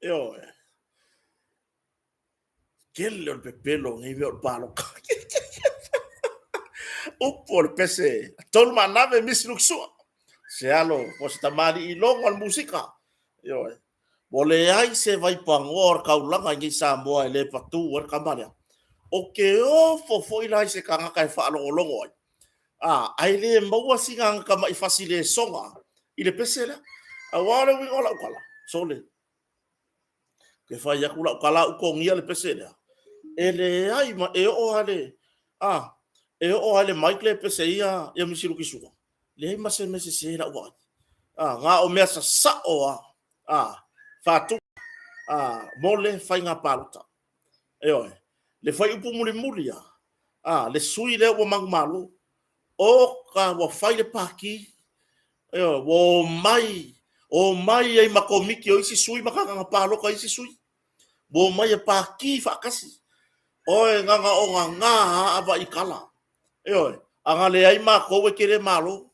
Ioe. Tele o le pepelo o nei mea o le palota. Upu o le pese, tolu maanave misi lukisua. Se alo, po se tamalii logo o le musika. Ioe. Ua leai se vaipanoa o le taulaga i nei Samoa e le patu ai le tama lea. Ou te ofo foi la i se tagata e faalogologo ai, a, ae le maua sina tamai fasi lesona i le pese lea. Aua o le uiga o lau tala, sole, ke fai atu lau tala au togia le pese lea, e leai ma, e oo lava le, a, e oo lava i le mic le pese ia, ia Misi Lukisua, leai ma se mea sese i lau vaai. A, na o mea sasao lava, a, faatu, a, mo le faiga palota. Ioe. Le fuaiupu mulimuli lava, a, le sui lea ua manumalo, oka ua fai le pati, ioe, ua omai, omai ai ma komiti o isi sui ma tagata palota o isi sui, ua omai e pati faatasi. Oi, na ona ogaga lava avaitala. Ioe, a na leai matou e te le malo.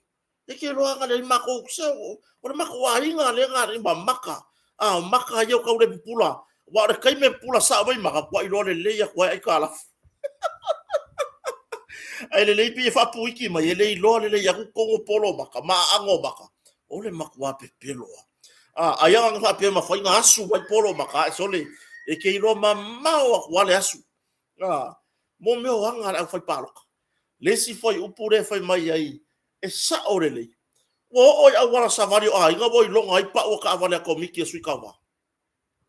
E te iloa a na leai matou, se o le matou aiga lea na alii ma maka. A o maka ia ua tau le pupula. Aua o le taimi e pupula sao mai maka, matua iloa lelei atu lava e aitalafu. Ae lelei pei e faapuiki mai, e le iloa lelei atu totonu o polo o maka ma aano o maka. O le matua pepelo lava. A, ai lava na faapea e mafai ona asu mai polo o maka, ae sole, e te iloa mamao atu lava le asu. A, mo mea o aga a le aufaipalota. Le isi fuaiupu lea e fai mai ai, e sao lelei, ua oo i auala savali o aiga ua iloga ai pau o taavale a Komiti a Sui Tauva.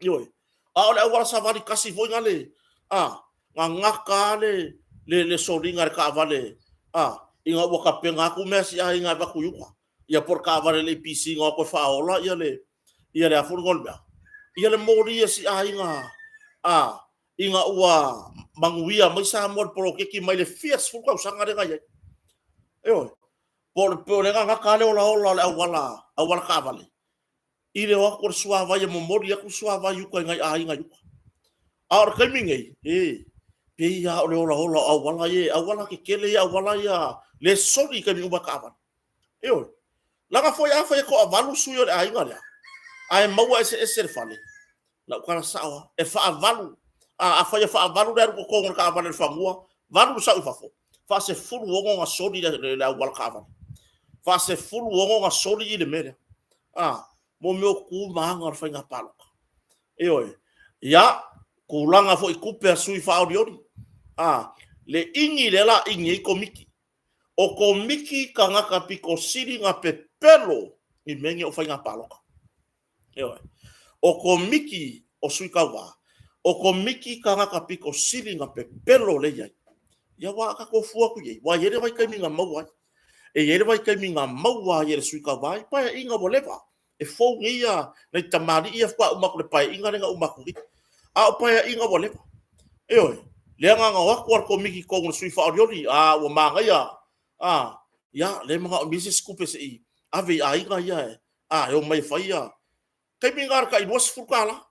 Ioe. A o le auala savali tasi foi na le, a, na gata lava le, le, le soliga e le taavale, a, ina ua tapena atu mea a si aiga e avatu i uta. Ia po o le taavale a le APC na o atu e faaola ia le, ia le a foi le igoa o le mea, ia le moli a si aiga, a, ina ua manuia mai Samoa i le poloketi mai le fia sefulu tausaga lea na i ai. Ioe. Po o le na gata lava le olaola o le auala, auala taavale i le o atu o le suavai e momoli atu le suavai i uta i nai aiga i uta. A o le taimi nei, e pei lava o le olaola o auala ia, auala tetele ia, auala ia le soli i taimi uma e taavale. Ioe. Leaga foi afai e toavalu sui o le aiga lea, ae maua eseese le fale, lau tala sao lava, e faavalu. A, afai e faavalu le alu i totonu o le taavale i le fanua, valu le sau i fafo, faasefulu ono ona soli le, le auala taavale. Faasefulu ono ona soli i le mea lea. A, mo mea o tu ma aga o le faiga palota. Ioe. Ia, tulaga foi tupe a sui faaolioli. A, le igi lea la igi ai komiti. O komiti tagata pito sili na pepelo i mea nei o faiga palota. Ioe. O komiti o sui tauva, o komiti tagata pito sili na pepelo lea e i ai. Ia aua a tatou fua atu i ai, aua e i ai le vaitaimi na maua ai. E i ai le vaitaimi na maua ai e le sui tauva i paeaiga ua leva. E fou nei ia nai tamalii ia faatoa uma atu i le paeaiga lea na uma atu nei. A o paeaiga ua leva. Ioe, lea na ona o atu lava le komiti i totonu o le sui faaolioli, a ua manaia, a, ia, lea e manaomia se isi tupe se i ave i aiga ia e, a, e omai e fai ia. Taimi lena o le tai $20,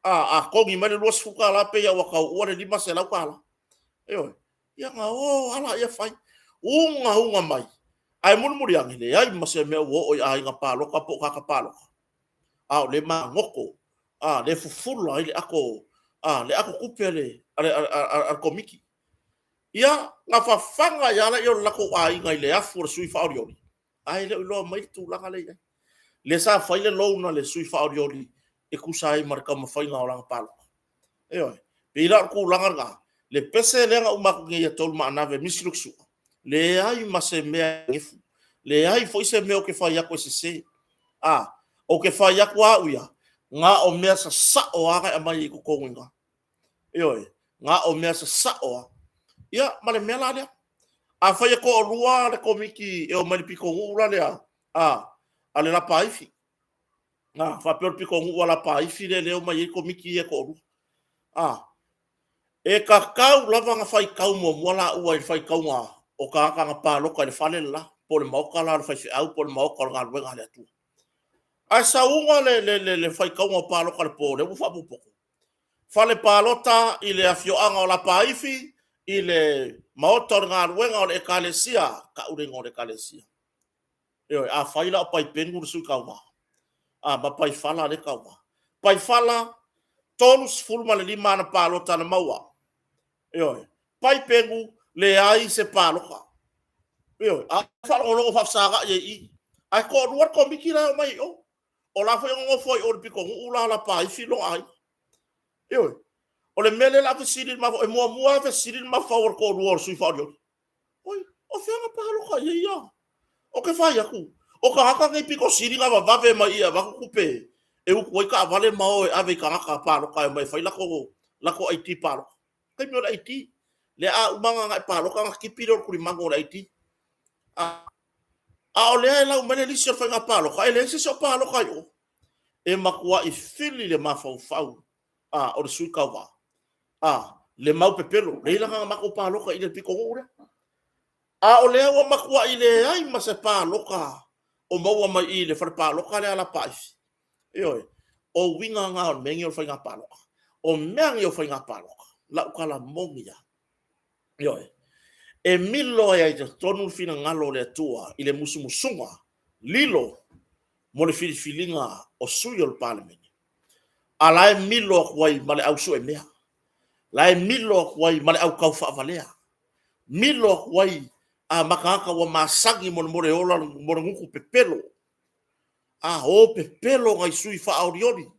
a, a togi mai le $20 pei lava ua tau ua le $500. Ioe, ia ona o lava lea fai, ugauga mai, ae mulimuli ane, leai ma se mea ua oo i aiga palota po o tagata palota, a o lea e magoto, a, lea e fufula ai le ato, a, le ato tupe a le, a le, a le komiti. Ia, na fafaga ai lava lea o le latou aiga i le afu o le sui faaolioli, ae le o iloa mai le tulaga lea e i ai. Lea sa fai le loan a le sui faaolioli e tusa ai ma le taumafaiga o lana palota. Ioe. Pei la o le tulaga lena, le pese lea na uma atu nei a Tolumaanave Misi Luksua, leai ma se mea e gefu, leai foi se mea ou te fai atu e sese. A, ou te fai atu lava au ia, na o mea sasao lava na e aumai i totonu i ina. Ioe, na o mea sasao lava. Ia, ma le mea la lea. Afai e toalua le komiti e omai i le pitonuu la lea, a, a le Lapaifi, a, faapea o le pitonuu a Lapaifi lea e omai ai komiti ia e toalua. A, e tatau lava ona faitau muamua laua i le faitauga o tagata na palota i le fale le la, po o le maota la o le faifeau po o le maota o le galuega a le Atua. Ae sauga le, le, le, le faitauga o palota i le po, lea ua faaopoopo. Fale palota i le afioaga o Lapaifi, i le maota o le galuega o le Ekalesia, tau le igoa o le Ekalesia. Ioe, afai la o Paipenu le sui tauva, a, ma Paifala le tauva. Paifala 35 ana palota na maua. Ioe. Paipegu, leai se paloka. Ioe. A faalogologo faafesagai ai i i. Ae toalua le komiti la e omai i o. O la foi e nonofo ai i o i le pitonuu la o Lapaifi lona aiga. Ioe. O le mea lea o le a fesili le mafaufau, e muamua lava fesili le mafaufau o le toalua o le sui faaolioli. Oi, o fea na palota i ai ia? Ou te fai atu, o tagata nei pito sili na vavave mai i e avatu tupe e utu ai taavale ma o e ave i tagata palota e omai e fai latou, latou ID palota. Taimi o le ID, lea a uma ona e palota ona tipi lea o le tulimanu o le ID. A, a o lea e lau mai le lisi o le faiga palota, e leai se isi o palota i o. E matuai fili le mafaufau a, o le sui tauva. A, le mau pepelo, leai la na matou palota i le pitonuu lea. A o lea ua matuai leai ma se palota o maua mai i le fale palota lea a Lapaifi. Ioe, o uiga na o le mea nei o le faiga palota. O mea nei o faiga palota, lau tala moni lava. Ioe, e milo ai i totonu le finagalo o le Atua i le musumusuga lilo mo le filifiliga o sui o le Palemene. A la e milo atu ai ma le au suemea, la e milo atu ai ma le au taufaavalea, milo atu ai a ma tagata ua masani mo le mo le ola mo le gutu pepelo. A o pepelo nai sui faaolioli,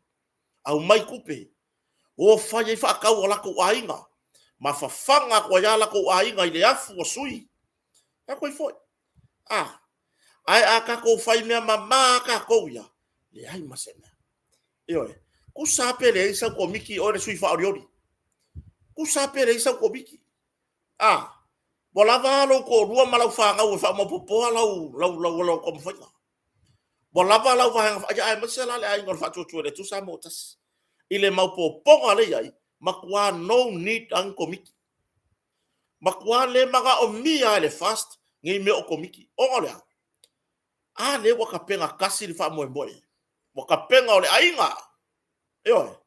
aumai tupe, o fai ai faatau a latou aiga, ma fafaga atu ai lava latou aiga i le afu o sui. Atu ai foi. A, ae a tatou fai mea mama lava tatou ia, leai ma se mea. Ioe. Tusa lava pe leai sau komiti oe le sui faaolioli. Tusa lava pe leai sau komiti. A, ua lava lou toalua ma lau fanau e faamaopoopoa lau, lau, lau, lau taumafaiga. Ua lava lau vaega, ia aemaise la le aiga o le Faatuatua i le Atua Samoa Tasi. I le maopoopoga lea e i ai, matua no need lava ni komiti. Matua le manaomia lava e le FAST nei mea o komiti. Ona o le a? A lea ua tapena tasi le faamoemoe, ua tapena o le aiga. Ioe.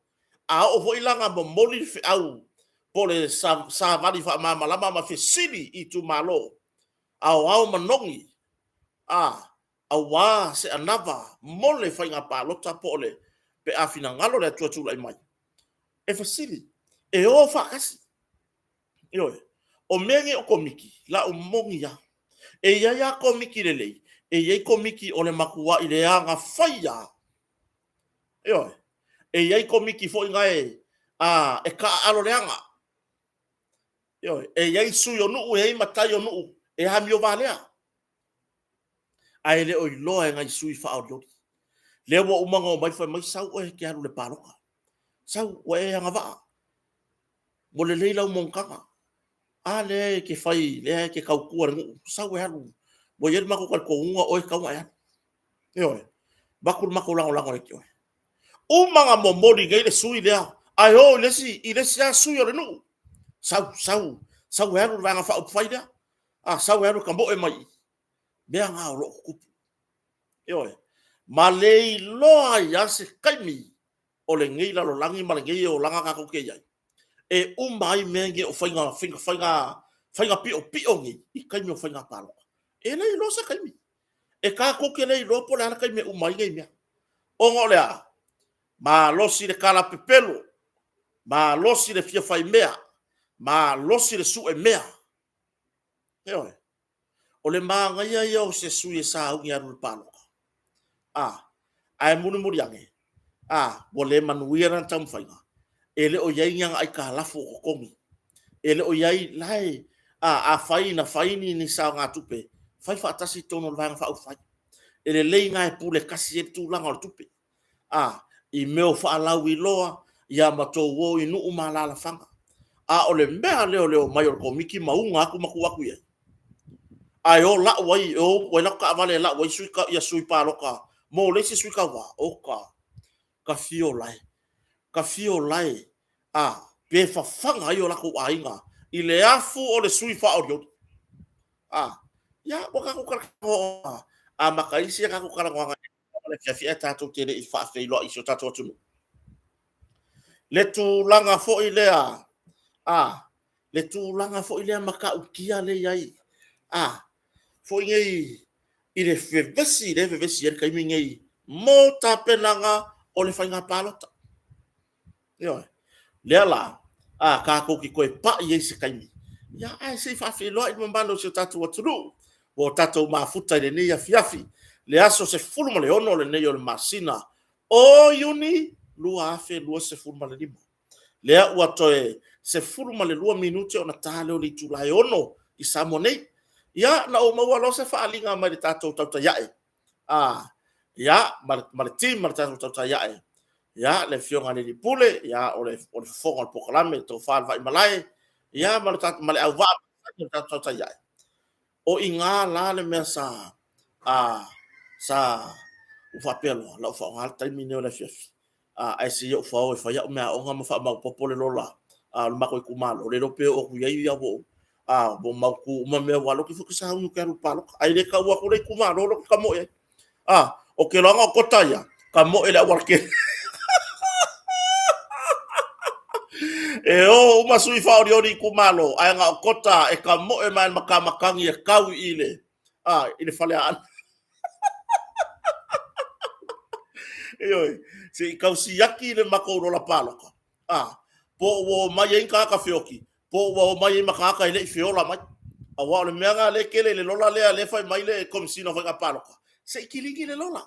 A oo foi la na momoli le feau po o le savali faamalamalama ma fesili i itumalo aoao manogi, a, aua se anava mo le faiga palota po o le, pe a finagalo le Atua e tulai mai, e fesili, e o faatasi. Ioe. O mea nei o komiti, lau moni lava, e i ai lava komiti lelei, e i ai komiti o le matuai leaga fai lava. Ioe. E i ai komiti foi na e, a, e taaalo leaga. Ioe. E i ai sui o nuu, e i ai matai o nuu e amio valea. Ae le o iloa e nai sui faaolioli. Lea ua uma ona omai fai mai, sau oe e te alu i le palota. Sau, ua e agavaa. Ua lelei lau monotaga. A lea e te fai, lea e te tautua i le nuu, sau e alu. Ua i ai le matou talitonuga o oe e tatau ona e alu. Ioe. Avatu le matou lagolago ia te oe. Uma ona momoli nei le sui lea, ae o i le isi, i le isi lava sui o le nuu. Sau, sau, sau e alu i le Vaega Faaupufai lea. A, sau e alu e tamoe mai i i. Mea na o lo o tutupu. Ioe. Ma le iloa ai lava se taimi o lenei lalolagi ma lenei olaga tatou te i ai, e uma ai mea nei o faiga, faiga, faiga, faiga piopio nei i taimi o faiga palota. E le iloa se taimi. E tatou te le iloa po o le a le taimi e uma ai nei mea. Ona o le a? Malosi le tala pepelo, malosi le fia fai mea, malosi le sue mea. Ioe. O le manaia ia o se sui e sauni e alu i le palota. A, ae mulimuli ane, a, ua le manuia lana taumafaiga, e le o i ai ni ana aitalafu o totogi, e le o i ai, la e, a, afai na fai ni, ni saogatupe, fai faatasi i totonu o le Vaega Faaupufai. E lelei na e pule tasi ai le tulaga o le tupe. A, i mea o faalauiloa, ia ma tou o i nuu ma alaalafaga. A o le mea lea o le omai o le Komiti ma uga atu ma tuu atu i ai, ae o lau ai, e o utu ai latou taavale e lau ai sui, ia sui palota mo le isi sui tauva, oka, ka fio lae, ka fio lae, a, pe fafaga ai o latou aiga i le afu o le sui faaolioli. A, ia, ua tatou talanoa, amata isi a tatou talanoaga le afiafi ae tatou te le i faafeiloai i si o tatou atunuu. Le tulaga foi lea, a, le tulaga foi lea matautia lea i ai, a, foi nei i le vevesi lea e vevesi ai le taimi nei mo tapenaga o le faiga palota. Ioe. Lea la, a kākou ke koe paʻi ai se kaimi. Ia, ae se i faafeiloai le mamalu o si o tatou atunuu. Ua o tatou mafuta i lenei afiafi, le aso 16 lenei o le masina o Iuni 2025. Lea ua toe 12 minute ona ta lea o le itula e 6 i Samoa nei. Ia, na ou maua loa se faaaliga mai le tatou tautai ae, ia, ma le team ma le tatou tautai ae, ia, le Afioga i le Alii Pule, ia, o le fofoga o le polokalame, le Tofa i le Vaimalae, ia, ma le auvaa o le tatou tautai ae. O i ina la le mea sa, sa ou faapea loa, o le a ou faaaoga le taimi lenei o le afiafi, ae se i ou fao e fai au meaaoga ma faamaopoopo le lola a lo matou itumalo, le iloa pe oo atu i ai ua ou mautu uma mea, aua o lea ou te ifo e sauni ou te alu i le palota. Ae le tau atu le itumalo lea ou te tamoe ai. Ou te iloa na o Kota ia, tamoe i le aualatele. E o uma sui faaolioli i itumalo, ae na o Kota e tamoe mai le matamatagi e tau i le, i le Faleaana. Ioe, se i tau siaki le matou lola palota, po ua omai ai ni tagata feoki, po ua omai ai ma tagata e le i feola mai. Aua o le mea lena lea e tele i le lola lea, lea e fai mai le Komesina o Faiga Palota, se i kilini le lola.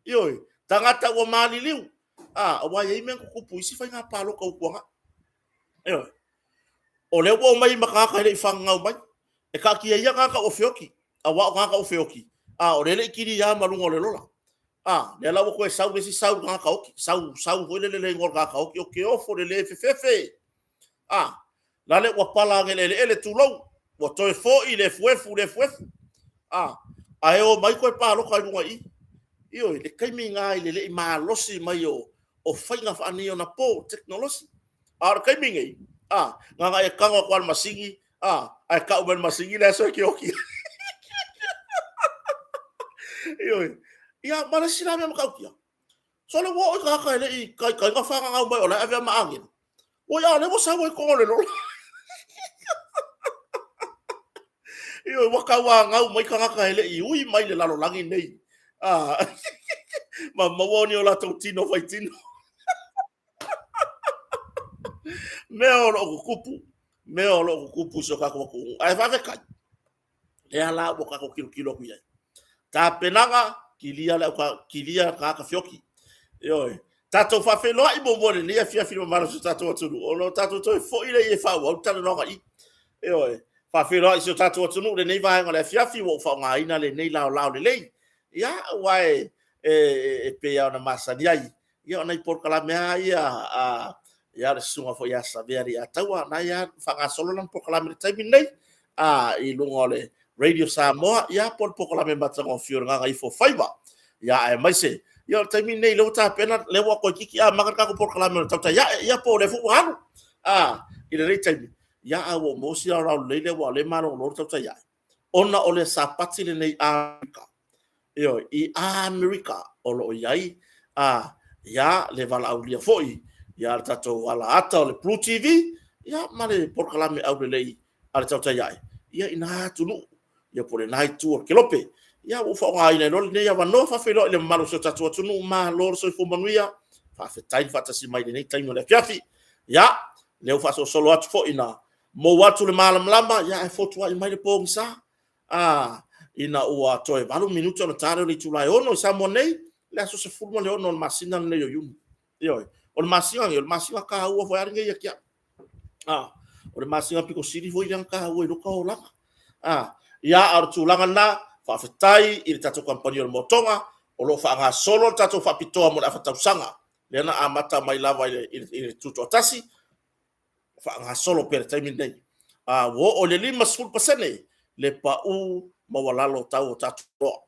Ioe, tagata ua maliliu, aua e i ai mea na tutupu i isi faiga palota ua tuanai. Ioe. O lea ua omai ma tagata e le i fananau mai. E taatia ia tagata ua feoki, aua o tagata ua feoki, a o lea e le i kiliia ma luga o le lola. A, lea la ua toe sau le isi sau i le tagata oti, sau, sau foi lele i le igoa o le tagata oti, o ke ofo le le fefefe. A, lale ua pala ane i le eleele, tulou, ua toe foi le efuefu i le efuefu. A, ae omai toe palota i luga i i. Ioe, le taimi lena i le le i malosi mai o faiga faaneionapo, tekonolosi. A o le taimi lenei, a, na ona e tago atu lava i le masini, a, ae tau mai e le masini le aso e te oti ai. Ioe. Ia, ma le isi la mea matautia, sole ua oo i tagata e le i taitai ona fananau mai o la e avea ma agelu. Oi a o lea ua sau ai i totonu o le lola. Ioe, ua tauanau mai tagata e le i ui mai i le lalolagi nei, ma maua ni o latou tino faitino. Mea o lo o tutupu, mea o lo o tutupu i si o tatou atunuu. Ae faafetai, lea la ua tatou tilotilo atu i ai. Tapenaga, kilia le auka, kilia tagata feoki. Ioe. Tatou faafeiloai muamua i lenei afiafi i le mamalu o si o tatou atunuu, ona o tatou toe foi lea e faaauau le talanoaga i. Ioe. Faafeiloai i si o tatou atunuu i lenei vaega o le afiafi ua ou faaaogaina lenei laolao lelei. Ia, aua e, e, e pei lava ona masani ai, ia o nai polokalame lava ia a ia le susuga foi ia Savea Alii-Ataua, na ia faagasolo lana polokalame i le taimi lenei a i luga o le Radio Samoa, ia po o le polokalame matagofie o le Gagaifo Faiva. Ia aemaise ia o le taimi lenei lea ua tapena, lea ua toeitiiti amata le tatou polokalame o le Tautai Ae, ia po o lea foi ua alu a i lenei taimi. Ia a ua ou maua si laolao lelei lea ua o lea e malolo le Tautai Ae ona o le Sapati lenei Amerika. Ioe, i Amerika o lo o i ai a, ia, le valaaulia foi ia le tatou alaata o le Blue TV, ia, ma le polokalame aulelei a le Tautai Ae, ia, i na atunuu, ia, po o lena itu o le kelope. Ia, ua ou faaaogaina ai loa lenei avanoa, faafeiloai i le mamalu o si o tatou atunuu, malo le soifua manuia, faafetai le faatasi mai i lenei taimi o le afiafi. Ia, lea ua faasolosolo atu foi ina mou atu le malamalama, ia, ae fotuai mai le pogisa, A, ina ua toe 8 minute ona ta lea o le itula e 6 i Samoa nei, le aso 16 o le masina lenei o Iuni. Ioe, o le masina lenei, o le masina taua foi lava lenei ia te au. A, o le masina pito sili foi lea ona taua i lota olaga. A, ia, a o le tulaga lena, faafetai i le tatou kamupani o le Motoga, o lo o faagasolo le tatou faapitoa mo le afa tausaga, lea na amata mai lava i le tutoatasi, faagasolo pea i le taimi lenei. A ua oo i le 50% le pau maualalo o tau o tatou oloa.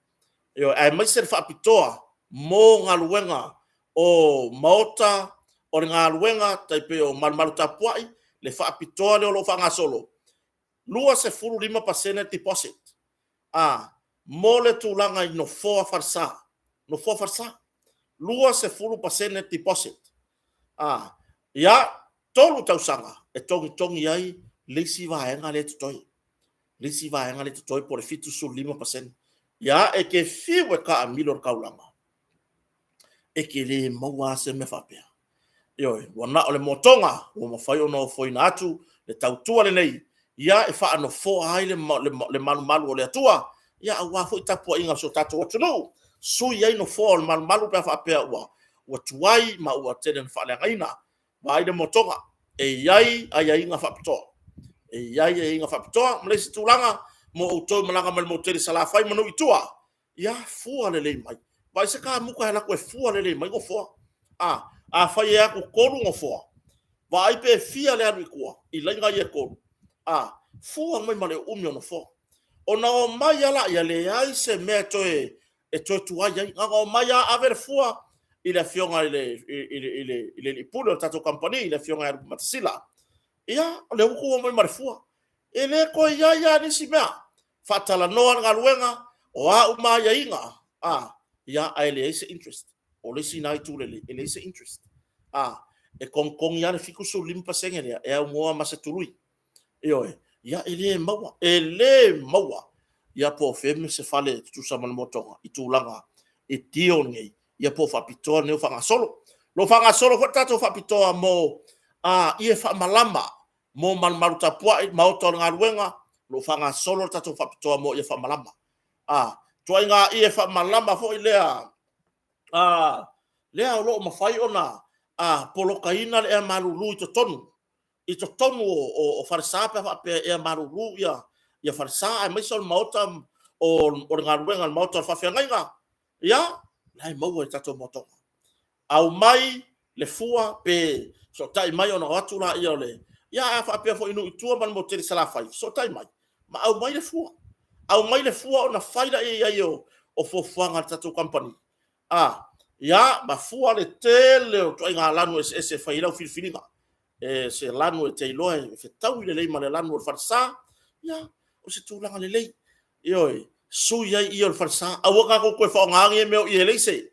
Ioe, aemaise le faapitoa mo galuega o maota o le galuega tai pei o Malumalu Tapuai, le faapitoa lea o lo o faagasolo, 25% deposit a mo le tulaga i nofoa falesa, nofoa falesa, 20% deposit. A, ia, 3 tausaga e togitogi ai le isi vaega lea e totoe, le isi vaega lea e totoe po o le 75%. Ia, e te fiu e taamilo i le taulaga, e te le maua lava se mea faapea. Ioe, ua na o le motoga ua mafai ona ofoina atu le tautua lenei, ia e faanofoa ai le malumalu o le Atua, ia aua foi tapuaiga a si o tatou atunuu, sui ai nofoa o le malumalu pe a faapea ua tuai ma ua tele ina faaleagaina. Vaai le motoga, e i ai aiaiga faapitoa. E i ai aiaiga faapitoa. Ma le isi tulaga, mo outou e malaga mai le motu tele i Salafai ma nuu i tua, ia fua lelei mai. Vaai se kamuta e alu atu e fua lelei mai nofoa. Afai e o atu 3 nofoa, vaai pe fia le alu i tua i laina ia e 3, fua mai ma le uumi o nofoa. Ona omai lava lea, leai se mea e toe tuai ai. Na ona omai lava ave le fua i le afioga i le alii Pule o le tatou kamupani, le afioga ia Lupematasila. Ia, o lea ua outou omai ma le fua. E le toe i ai lava nisi mea. Faatalanoa le galuega, o a uma aiaiga, ae leai se interest. O le isi lena itu lelei, e leai se interest. E togitogi lava le 75% lea e aunoa ma se tului. Ioe. Ia e le maua, e le maua ia po o fea se fale e tutusa ma le motoga i tulaga i deal nei, ia po o faapitoa nei o faagasolo. O lo o faagasolo foi le tatou faapitoa mo ie faamalama mo malumalu tapuai, maota o le galuega, o lo o faagasolo le tatou faapitoa mo ie faamalama. Ituaiga ie faamalama foi lea lea o lo o mafai ona polokaina le ea malulu i totonu o falesa pe a faapea e ea malulu falesa aemaise o le maota o le galuega, le maota o le faafeagaiga, ia, la e maua i le tatou motoga. Aumai le fua pe fesootai mai ona o atu lea o le... Ia ae a faapea foi i nuu i tua ma le motu tele i Salafai, fesootai mai ma aumai le fua. Aumai le fua ona fai lea i ai o fuafuaga a le tatou kamupani, ia ma fua le tele o ituaiga lanu eseese e fai ai lau filifiliga. Se lanu e te iloa e fetaui lelei ma le lanu o le falesa, ia, o se tulaga lelei. Ioe, sui ai ie o le falesa. Aua tatou te toe faaaogaina ia mea o ie eleise.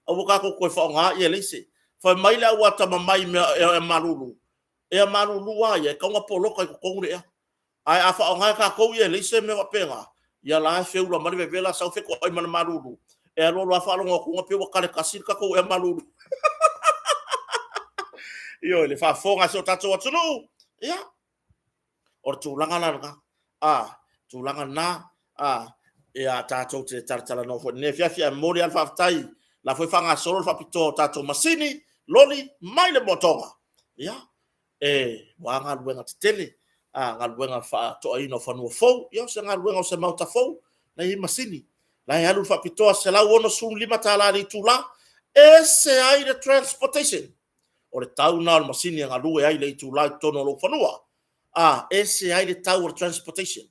Aua tatou te toe faaaogaina ie eleise. Fai mai le au atamamai i mea o ea malulu, ea malulu lava ia, e tatau ona poloka i totonu le ea. Ae a faaaoga e tatou ie eleise ma mea faapena, ia la e feula mai le vevela sau fetoai ma le malulu, e alu alu lava faalogo atu pei ua tale tasi le tatou ea malulu. Ioe, le faafofoga a si o tatou atunuu, ia, o le tulaga la lena. Tulaga lena, ia tatou te talatalanoa foi i lenei afiafi, ae momoli lava le faafetai, o la foi e faagasolo le faapitoa o tatou masini, loli mai le motoga, ia, aua galuega tetele, galuega faatoaina o fanua fou, ia o se galuega o se maota fou, la e i ai masini, la e alu le faapitoa e $165 i le itula, ese ai le transportation. O le tau lena o le masini e galue ai i le itula i totonu o lou fanua, ese ai le tau o le transportation.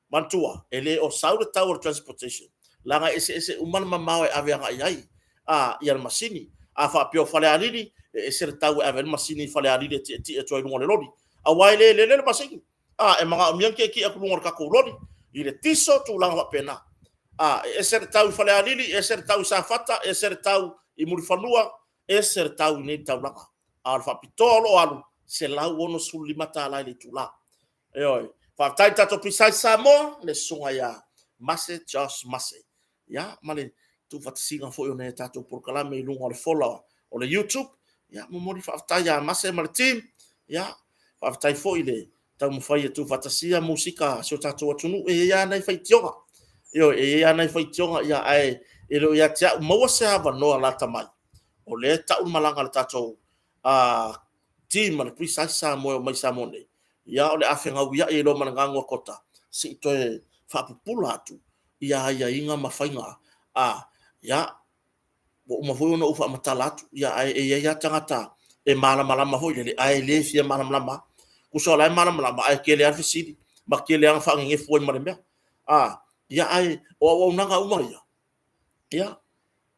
Manatua, e le o sau le tau o le transportation, leaga e eseese uma le mamao e ave agai i ai le masini. A faapea o Falealili, e ese le tau e ave ai le masini i Falealili e tietie atu ai i luga o le loli, aua e le lele le masini. E manaomia le tietie atu i luga o le tatou loli i le tiso, tulaga faapena. E ese le tau i Falealili, ese le tau i Safata, ese le tau i Mulifanua, ese le tau i inei i le taulaga. A o le faapitoa o lo o alu, $165 i le itula. Ioe. Faafetai i le tatou Precise Samoa, le susuga ia Mase Josh Mase, ia ma le tuufaatasiga foi o nai a tatou polokalame i luga o le fola o le YouTube. Ia, momoli faafetai ia Mase ma le team. Ia, faafetai foi i le taumafai e tuufaatasia musika a si o tatou atunuu. E i ai lava nai faitioga. Ioe, e i ai lava nai faitioga, ae e le o ia te au. Maua se avanoa lata mai, o lea e tau le malaga a le tatou team a le Precise Samoa e omai i Samoa nei, ia o le a fegauiai ai loa ma le ganu a Kota, se i toe faapupula atu ia aiaiga ma faiga. Ia, ua uma foi ona ou faamatala atu, ae i ai lava tagata e malamalama foi lele, ae le fia malamalama lava. Tusa o la e malamalama, ae tele lava fesili ma tele lava ina faanenefu ai ma le mea. Ia ae o auaunaga uma ia, ia,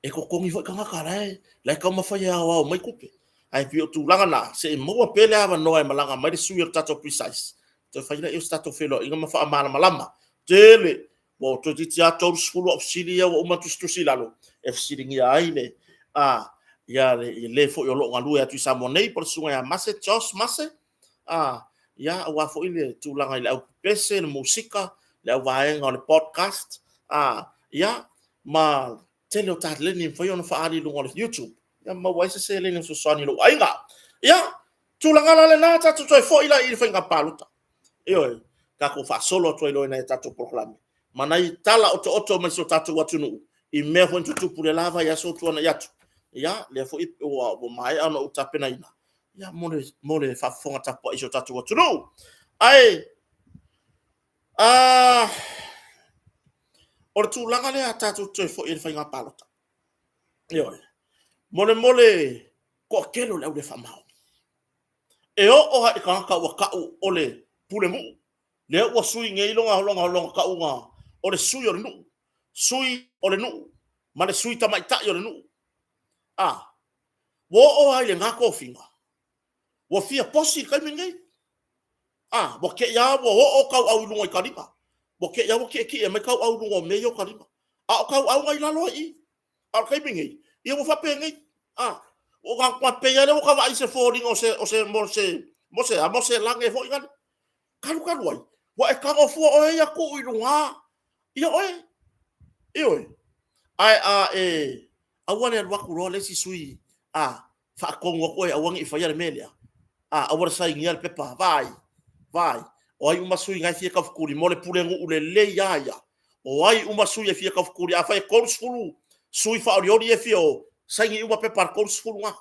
e totogi foi tagata la e taumafai e aoao mai tupe. Ae pei o tulaga na, se i maua pea le avanoa e malaga mai le sui o le tatou Precise, toe fai lea o se tatou feiloaiga ma faamalamalama tele. Ua toeitiiti lava 30 au fesili ia ua uma ona tusitusi i lalo e fesiligia ai le le foi o lo o galue atu i Samoa nei po o le susuga ia Mase Josh Mase, ia, aua foi le tulaga i le au pepese, le musika, le au vaega o le podcast, ia, ma tele o taleni e mafai ona faaali i luga o le YouTube, ia maua ai se seleni e fesoasoani i lou aiga. Ia, tulaga la lena, tatou toe foi la i le faiga palota. Ioe, tatou faasolo atu ai loa i nai a tatou polokalame ma nai tala otooto mai si o tatou atunuu i mea foi na tutupu i le la vaiaso ua tuanai atu. Ia, lea foi ua maea ona ou tapenaina, ia, mo le faafofoga tapuai a si o tatou atunuu. Ae, o le tulaga lea tatou te toe foi i le faiga palota. Ioe. Mo le toatele o le au le faamaoni. E oo lava i le tagata ua tau o le pulenuu, lea ua sui nei lona tauga o le sui o le nuu, sui o le nuu ma le sui tamaitai o le nuu. A, ua oo lava i lena tofiga, ua fia posi le taimi lenei. A, ua te i lava ua oo tauau i luga i taliga, ua te i lava ua tietie mai tauau i luga o mea ia o taliga. A o tauau na i lalo ai i i. A o le taimi lenei, ia ua faapenei, a, ua pei lava lea ua ta vaai i se foliga o se, mo se lage foi lale. Talu talu ai, ua e tago fua oe ia tuu i luga ia oe. Ioe. Ae a e aua le alu atu loa le isi sui a faatonu atu oe e aua ne i faia le mea lea, a, aua le sainia le pepa, vaai, vaai, o ai uma sui na e fia taufetuli mo le pulenuu lelei lava ia, o ai uma sui e fia taufetuli. Afai e 30 sui faaolioli ia e fia o, saini uma pepa a le 30 lena.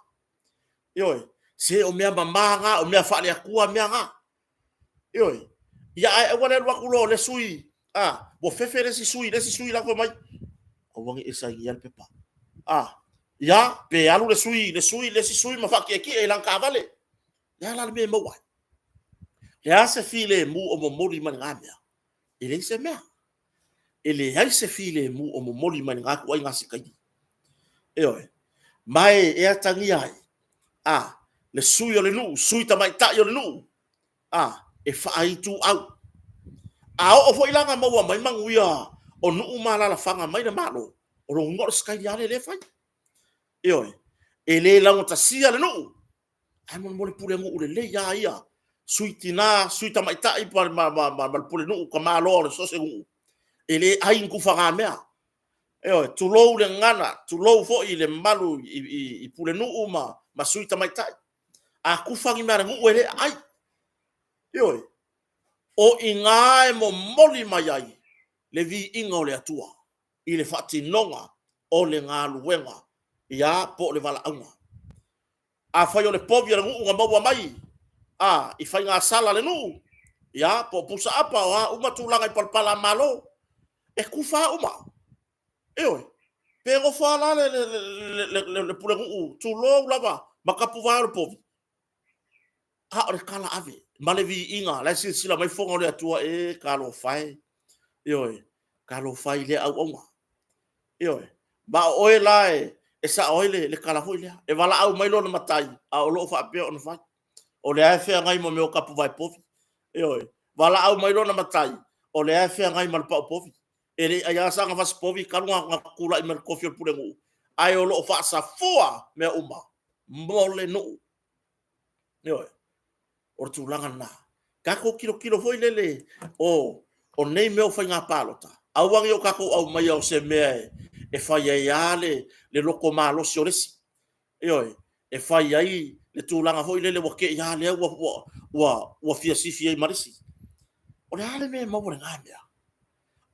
Ioe. Se o mea mama na, o mea faale-Atua mea na. Ioe. Ia ae aua le alu atu loa o le sui, a, ua fefe le isi sui i le isi sui la fai mai, aua ne i e sainia le pepa. A, ia, pe alu le sui le sui le isi sui ma faatietie i lana taavale. O le a la le mea e maua ai? O le a se filemu o momoli mai lena mea? E leai se mea. E leai se filemu o momoli mai lena ituaiga sikaini. Ioe. Ma e atagia ai, a, le sui o le nuu, sui tamaitai o le nuu, a, e faaituau. A oo foi la ina maua mai manuia o nuu ma alaalafaga mai le Malo, o lona uiga o le sikaili lava lea e fai. Ioe. E le laugatasia le nuu, ae mo le pulenuu lelei lava ia, sui tina, sui tamaitai ma le pulenuu, tamaloa o so o se nuu, e le ai ni tufagamea. Ioe, tulou le gagana, tulou foi le mamalu i pulenuu ma sui tamaitai. A tufa ni mea a le nuu e le aai. Ioe. O i ina e momoli mai ai le viiga o le Atua i le faatinoga o le galuega, ia po o le valaauga. Afai o le povi a le nuu na maua mai a i faigasala a le nuu, ia po o pusa apa o a uma tulaga i palapala a Malo, e tufa lava uma. Ioe. Pe nofo lava la le pulenuu, tulou lava, ma tapuvae o le povi, a o le tala ave ma le viiga, o la e silasila mai fofoga o le Atua, e talofa e, ioe, talofa e i lea auauna. Ioe. Ma o oe la e sao ai le tala foi lea, e valaau mai lona matai, a o lo o faapea ona fai. O lea e feagai ma mea o tapuvae povi. Ioe. Valaau mai lona matai, o lea e feagai ma le pau povi. E le i aia lava sana fasipovi talu ona tulai mai i le tofi o le pulenuu, ae o lo o faasafua mea uma mo le nuu. Ioe. O le tulaga lena. Tatou tilotilo foi lele o nei mea o faiga palota, aua ne i o tatou aumaia o se mea e fai ai lava le loto malosi o le isi. Ioe. E fai ai le tulaga foi lele ua te i lava lea ua fia sifi ai ma le isi. O le a le mea e maua i lena mea?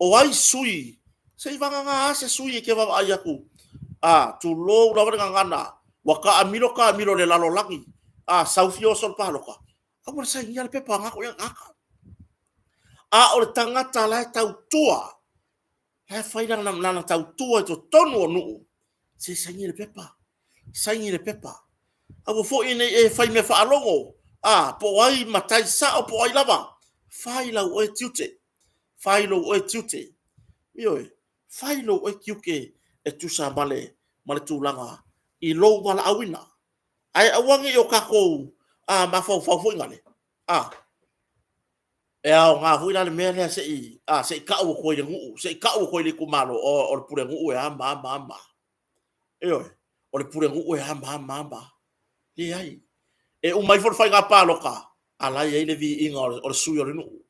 O ai sui, seivagana lava se sui e te vaavaai atu, a, tulou lava le gagana, ua taamilo taamilo i le lalolagi, a, sau fia oso i le palota, aua le sainia le pepa a na tagata. A o le tagata la e tautua, la e fai lana tautua i totonu o nuu, se saini le pepa, saini le pepa. Aua foi ne i e fai mea faalogo, a, po o ai matai sao po o ai lava, fai lau oe tiute, fai lou oe tiute. Ioe, fai lou oe tiute e tusa ma le tulaga i lou valaauina. Ae aua ne i o tatou mafaufau foi lale, a, e aoga foi la le mea lea se i, a, se i tau atu ai i le nuu, se i tau atu ai i le itumalo, o, o le pulenuu e a ma a ma a ma a. Ioe, o le pulenuu e a ma a ma a ma a. Leai. E uma ifo le faiga palota, a la e i ai le viiga o le sui o le nuu.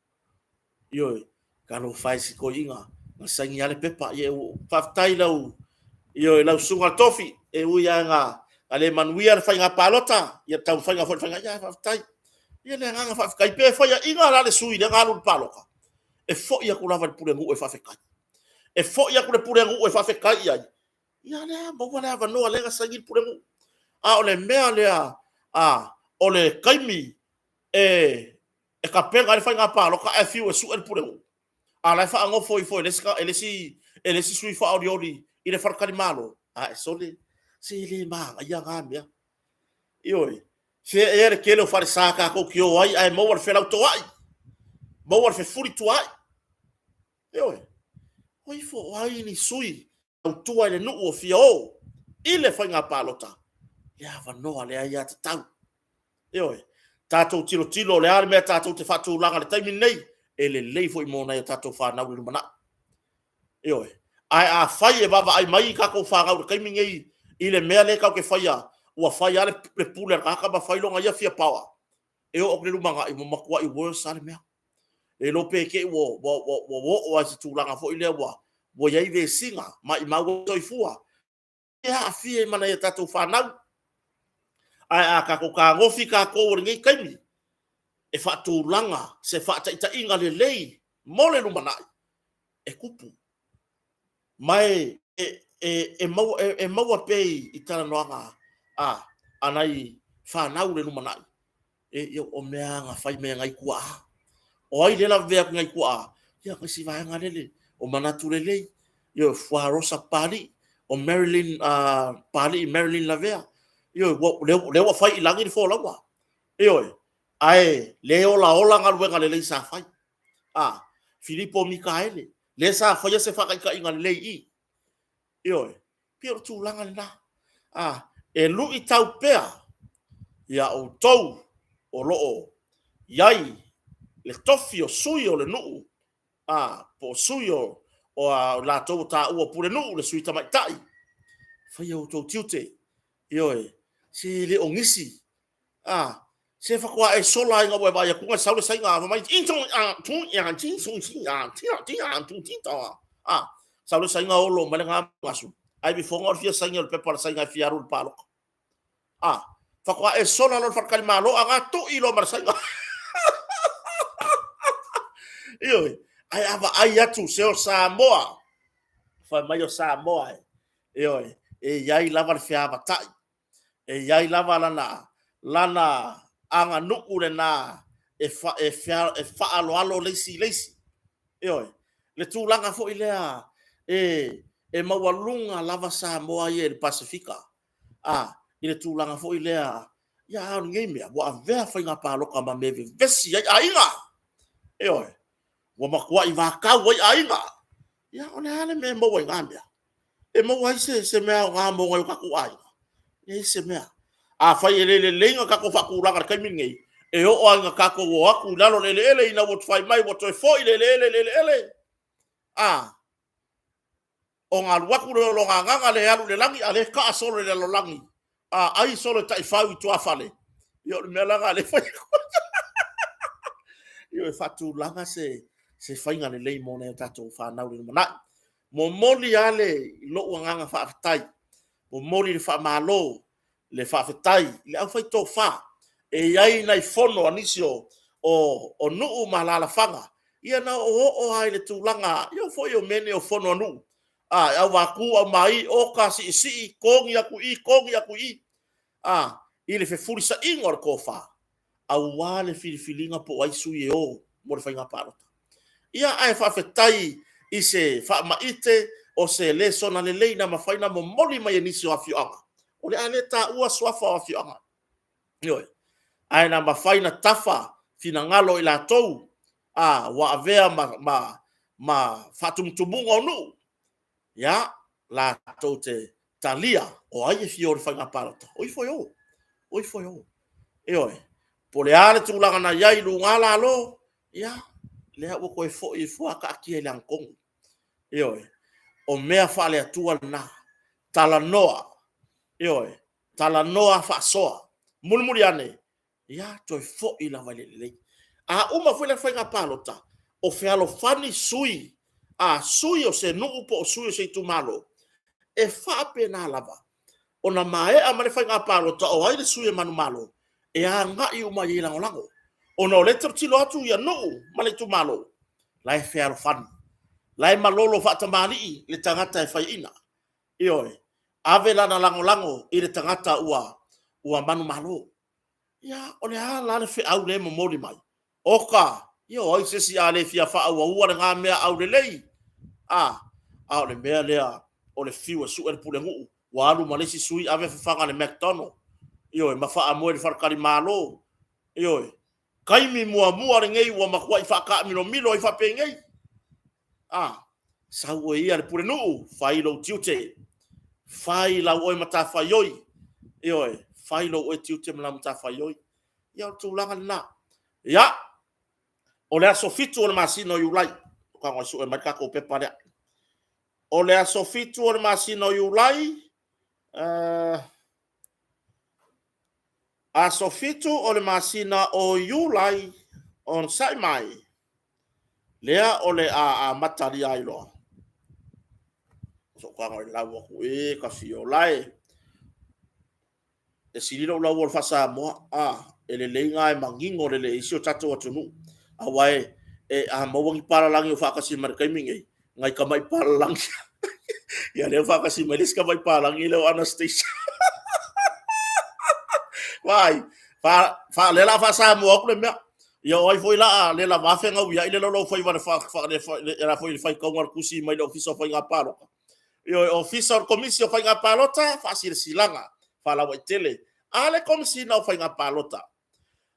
Ioe, talofa e i si toeaina, na saini lava le pepa. Ia, faafetai i lau, ioe, lau susuga i le tofi, e ui lava ina A le manuia le faiga palota, ia taumafaiga foi o le faiga, ia faafetai. Ia le agaga faafetai, pe faiaina la le sui lea na alu i le palota, e foi atu lava i le pulenuu e faafetai. E foi atu i le pulenuu e faafetai i ai, ia lea maua le avanoa lea na saini le pulenuu. A o le mea lea, o le taimi e tapena ai le faiga palota ae fiu e sue le pulenuu, a o la e faanofo ifo e le isi sui faaolioli i le faletalimalo, ae sole, se le manaia na mea. Ioe. Fea ea le tele o falesa tatou te o ai ae maua le felautoai, maua le fefulituaai. Ioe. O ifo o ai ni sui tautua i le nuu o fia o i le faiga palota? Le avanoa, le aiatatau. Ioe. Tatou tilotilo o le a le mea tatou te faatulaga i le taimi lenei, e lelei foi mo nai a tatou fanau i le lumanai. Ioe. Ae afai e vaavaai mai a tatou fanau i le taimi lenei i le mea lea tatou te faia, ua fai lava le pule a le tagata ma fai lona ia fia power, e oo atu i le lumanai ua matuai worse lava le mea. Le iloa pe te i ua oo lava i se tulaga foi lea ua i ai vesiga, maumau ai le soifua, e aafia ai ma nai a tatou fanau. Ae a tatou fetagofi tatou o lenei taimi e faatulaga se faataitaiga lelei mo le lumanai, e tupu. Ma e maua pea i talanoaga a nai fanau i le lumanai, o mea lava na fai mai e nai tuaa. O ai lea e lavevea atu i nai tuaa? Ia o si vaega lele o Manatu Lelei, o Fuarosa Papalii, o Marilyn Papalii Marilyn Lavea. Ioe, o lea ua fai i lagi le folauga. Ioe, ae le olaola galuega lelei sa fai. A, Filipo Mikaele, lea sa faia se faataitaiga lelei i i. Ioe, pei o le tulaga lena. E luitau pea ia outou o lo o i ai le tofi o sui o le nuu, po o sui o latou ua taua o pulenuu, le sui tamaitai, faia o outou tiute. Ioe, se le o nisi, se faatoa e sola lava ina ua e vaai atu e sau le Saina fai mai, sau le Saina olo mai lana gasu, ae alu ifo o le fia saini o le pepa a le Saina e fia alu i le palota. A, faatoa e sola loa i le faletalimalo a na tui loa ma le Saina. Ioe, ae a vaai atu, se o Samoa, fai mai o Samoa, ioe, e i ai lava le feavatai, e i ai lava lana aganuu lena e faaaloalo le isi i le isi. Ioe, le tulaga foi lea e maualuga lava Samoa ia i le Pasefika, i le tulaga foi lea, a o lenei mea, ua avea faiga palota ma mea e vevesi ai aiga. Ioe, ua matuai vatau ai aiga. Ia, o le a le mea e maua i na mea? E maua ai se mea aoga mo nai o tatou aiga? E leai se mea. Afai e le lelei ona tatou faatulaga i le taimi lenei, e oo lava ina tatou o atu i lalo o le eleele ina ua fai mai ua toe foi le eleele i le eleele, a, ona alu atu lea o lona agaga lea e alu i le lagi, a o lea e taa solo e le lalolagi, a ai solo e taifau i tuafale. Ia o le mea la lena o lea e fai atu. Ioe, faatulaga se faiga lelei mo nai a tatou fanau i le lumanai. Momoli lava lou agaga faafetai, momoli le faamalo, le faafetai i le aufaitofa. E i ai nai fono a nisi o nuu ma alaalafaga, ia na oooo lava i le tulaga, ia oo foi i mea nei o fono a nuu, e auvaku aumai, oka siisii, togi atu i i, togi atu i i, i le fefulisaiga o le tofa, aua le filifiliga po o ai sui e o mo le faiga palota. Ia, ae faafetai i se faamaite o se lesona lelei na mafai ona momoli mai e nisi o afioaga. O le a le taua suafa o afioaga, ioe, ae na mafai ona tafa finagalo o i latou ua avea ma faatumutumuga o nuu, ia, latou te talia o ai e fia o i le faiga palota, o ifo e o, o ifo e o. Ioe. Po o le a le tulaga na i ai luga lalo, ia, lea ua toe foi ifo lava taatia i le amiotonu. Ioe. O mea faale-Atua na, talanoa, ioe, talanoa faasoa, mulimuli ane, ia toe foi lava i le lelei. A uma foi le faiga palota, o fealofani sui, a sui o se nuu po o sui o se itumalo, e faapena lava. Ona maea ma le faiga palota o ai le sui e manumalo, e agai uma i ai e lagolago. Ona o lea e tilotilo atu ia nuu ma le itumalo, la e fealofani, la e malolo faatamalii le tagata e faiaina. Ioe, ave lana lagolago i le tagata ua manumalo. Ia, o le a la le feau lea e momoli mai? Oka, ia o ai se isi a le fia faaauaua lena mea aulelei? A, a o le mea lea o le fiu e sue le pulenuu, ua alu ma le isi sui ave fafaga i le McDonald, ioe, ma faamoe i le faletalimalo. Ioe, taimi muamua lenei ua matuai faataamilomilo ai faapenei. A, sau oe ia le pulenuu, fai lou tiute, fai lau oe matafaioi, ioe, fai lou oe tiute ma lau matafaioi. Ia o le tulaga lena. Ia, o le aso 7 o le masina o Iulai, tago e sue mai le tatou pepa lea. O le aso 7 o le masina o Iulai, aso 7 o le masina o Iulai, onosai mai, lea o le a amatalia ai loa. Sokaga i lau atu e ta fiola e. E sili lou lauola faa-Samoa, a, e lelei na e manino lelei ai si o tatou atunuu. Aua e, e a maua ni palalagi o faatasi mai le taimi nei, nai tamai palalagi. Ia lea ua faatasi mai le isi tamai palalagi lea o Anastasia. Vaai, fa, fa, lea la faa-Samoa atu le mea. Ia o ai foi la a le lava fegauiai le laulaufaiva le fa, fa, le, le, le, le faitauga o le tusi mai le Ofisa o Faiga Palota. Ioe, Ofisa o le Komisi o Faiga Palota, Faasilasilaga Faalauaitele a le Komesina o Faiga Palota.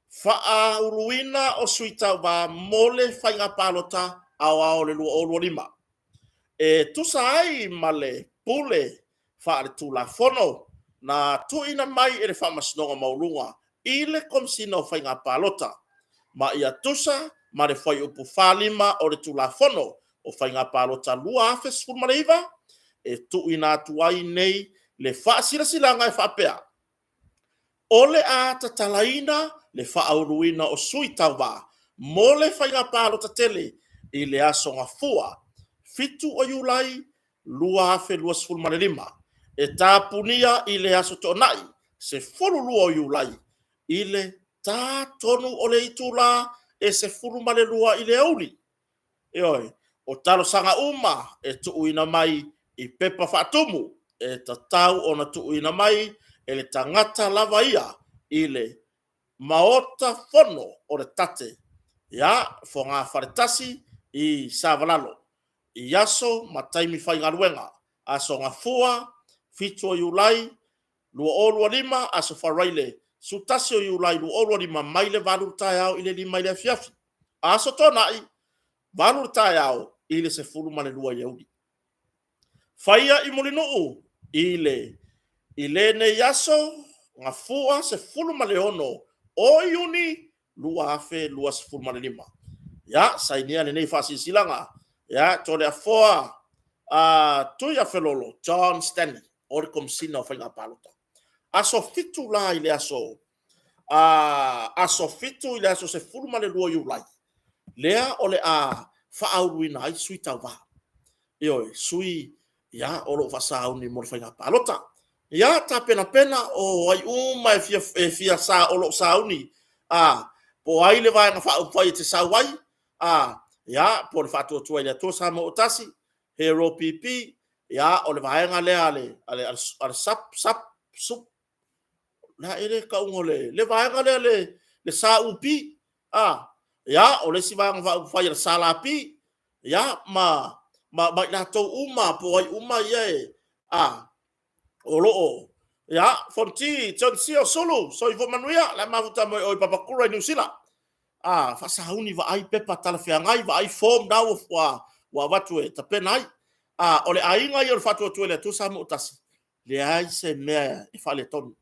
Faauluina o sui tauva mo le Faiga Palota Aoao o le 2025. E tusa ai ma le pule faaletulafono na tuuina mai e le Faamasinoga Maualuga i le Komesina o Faiga Palota, ma ia tusa ma le Fuaiupu 45 o le Tulafono o Faiga Palota 2019, e tuuina atu ai nei le faasilasilaga e faapea, o le a tatalaina le faauluina o sui tauva mo le faiga palota tele i le aso Gafua 7 o Iulai 2025, e tapunia i le aso Toonai 12 o Iulai i le ta tonu o le itula e 12 i le aoauli. Ioe, o talosaga uma e tuuina mai i pepa faatumu e tatau ona tuuina mai e le tagata lava ia i le Maota Fono o le Tate, ia, Fogafale 1 i Savalalo, i aso ma taimi faigaluega, Aso Gafua, 7 o Iulai 2025, Aso Faraile 11 o Iulai 2025 mai le 8 i le taeao i le 5 i le afiafi. Aso Toonai, 8 i le taeao i le 12 i le aoauli. Faia i Mulinuu i le i lenei aso Gafua 16 o Iuni 2025. Ia, sainia lenei faasilasilaga ia Toleafoa Tuiafelolo John Stanley o le Komesina o Faiga Palota. Aso 7 la i le aso aso 7 i le aso 12 o Iulai, lea o le a faauluina ai sui tauva. Ioe, sui ia o lo o faasauni mo le faiga palota. Ia tapenapena o ai uma e fia, e fia sa, o lo o sauni, a, po o ai le vaega faaupufai e te sau ai, a, ia, po o le Faatuatua i le Atua Samoa ua Tasi, Hero PP, ia, o le vaega lea a le, a le, a le SUP, SUP, SUP, le a ea le tauga o le, le vaega lea le, le SUP, a, ia, o le isi vaega faaupufai a le SLP, ia, ma, ma, ma i latou uma, po o ai uma ia e, a, o lo o, ia, Fonoti, John Sio, Sulu, soifua manuia, le a mafuta mo i Papakura i Niu Sila. A, faasauni vaai pepa talafeagai, vaai form na ua, ua, ua avatu e tapena ai. A, o le aiga ia o le Faatuatua i le Atua Samoa ua Tasi, leai se mea e faaletonu.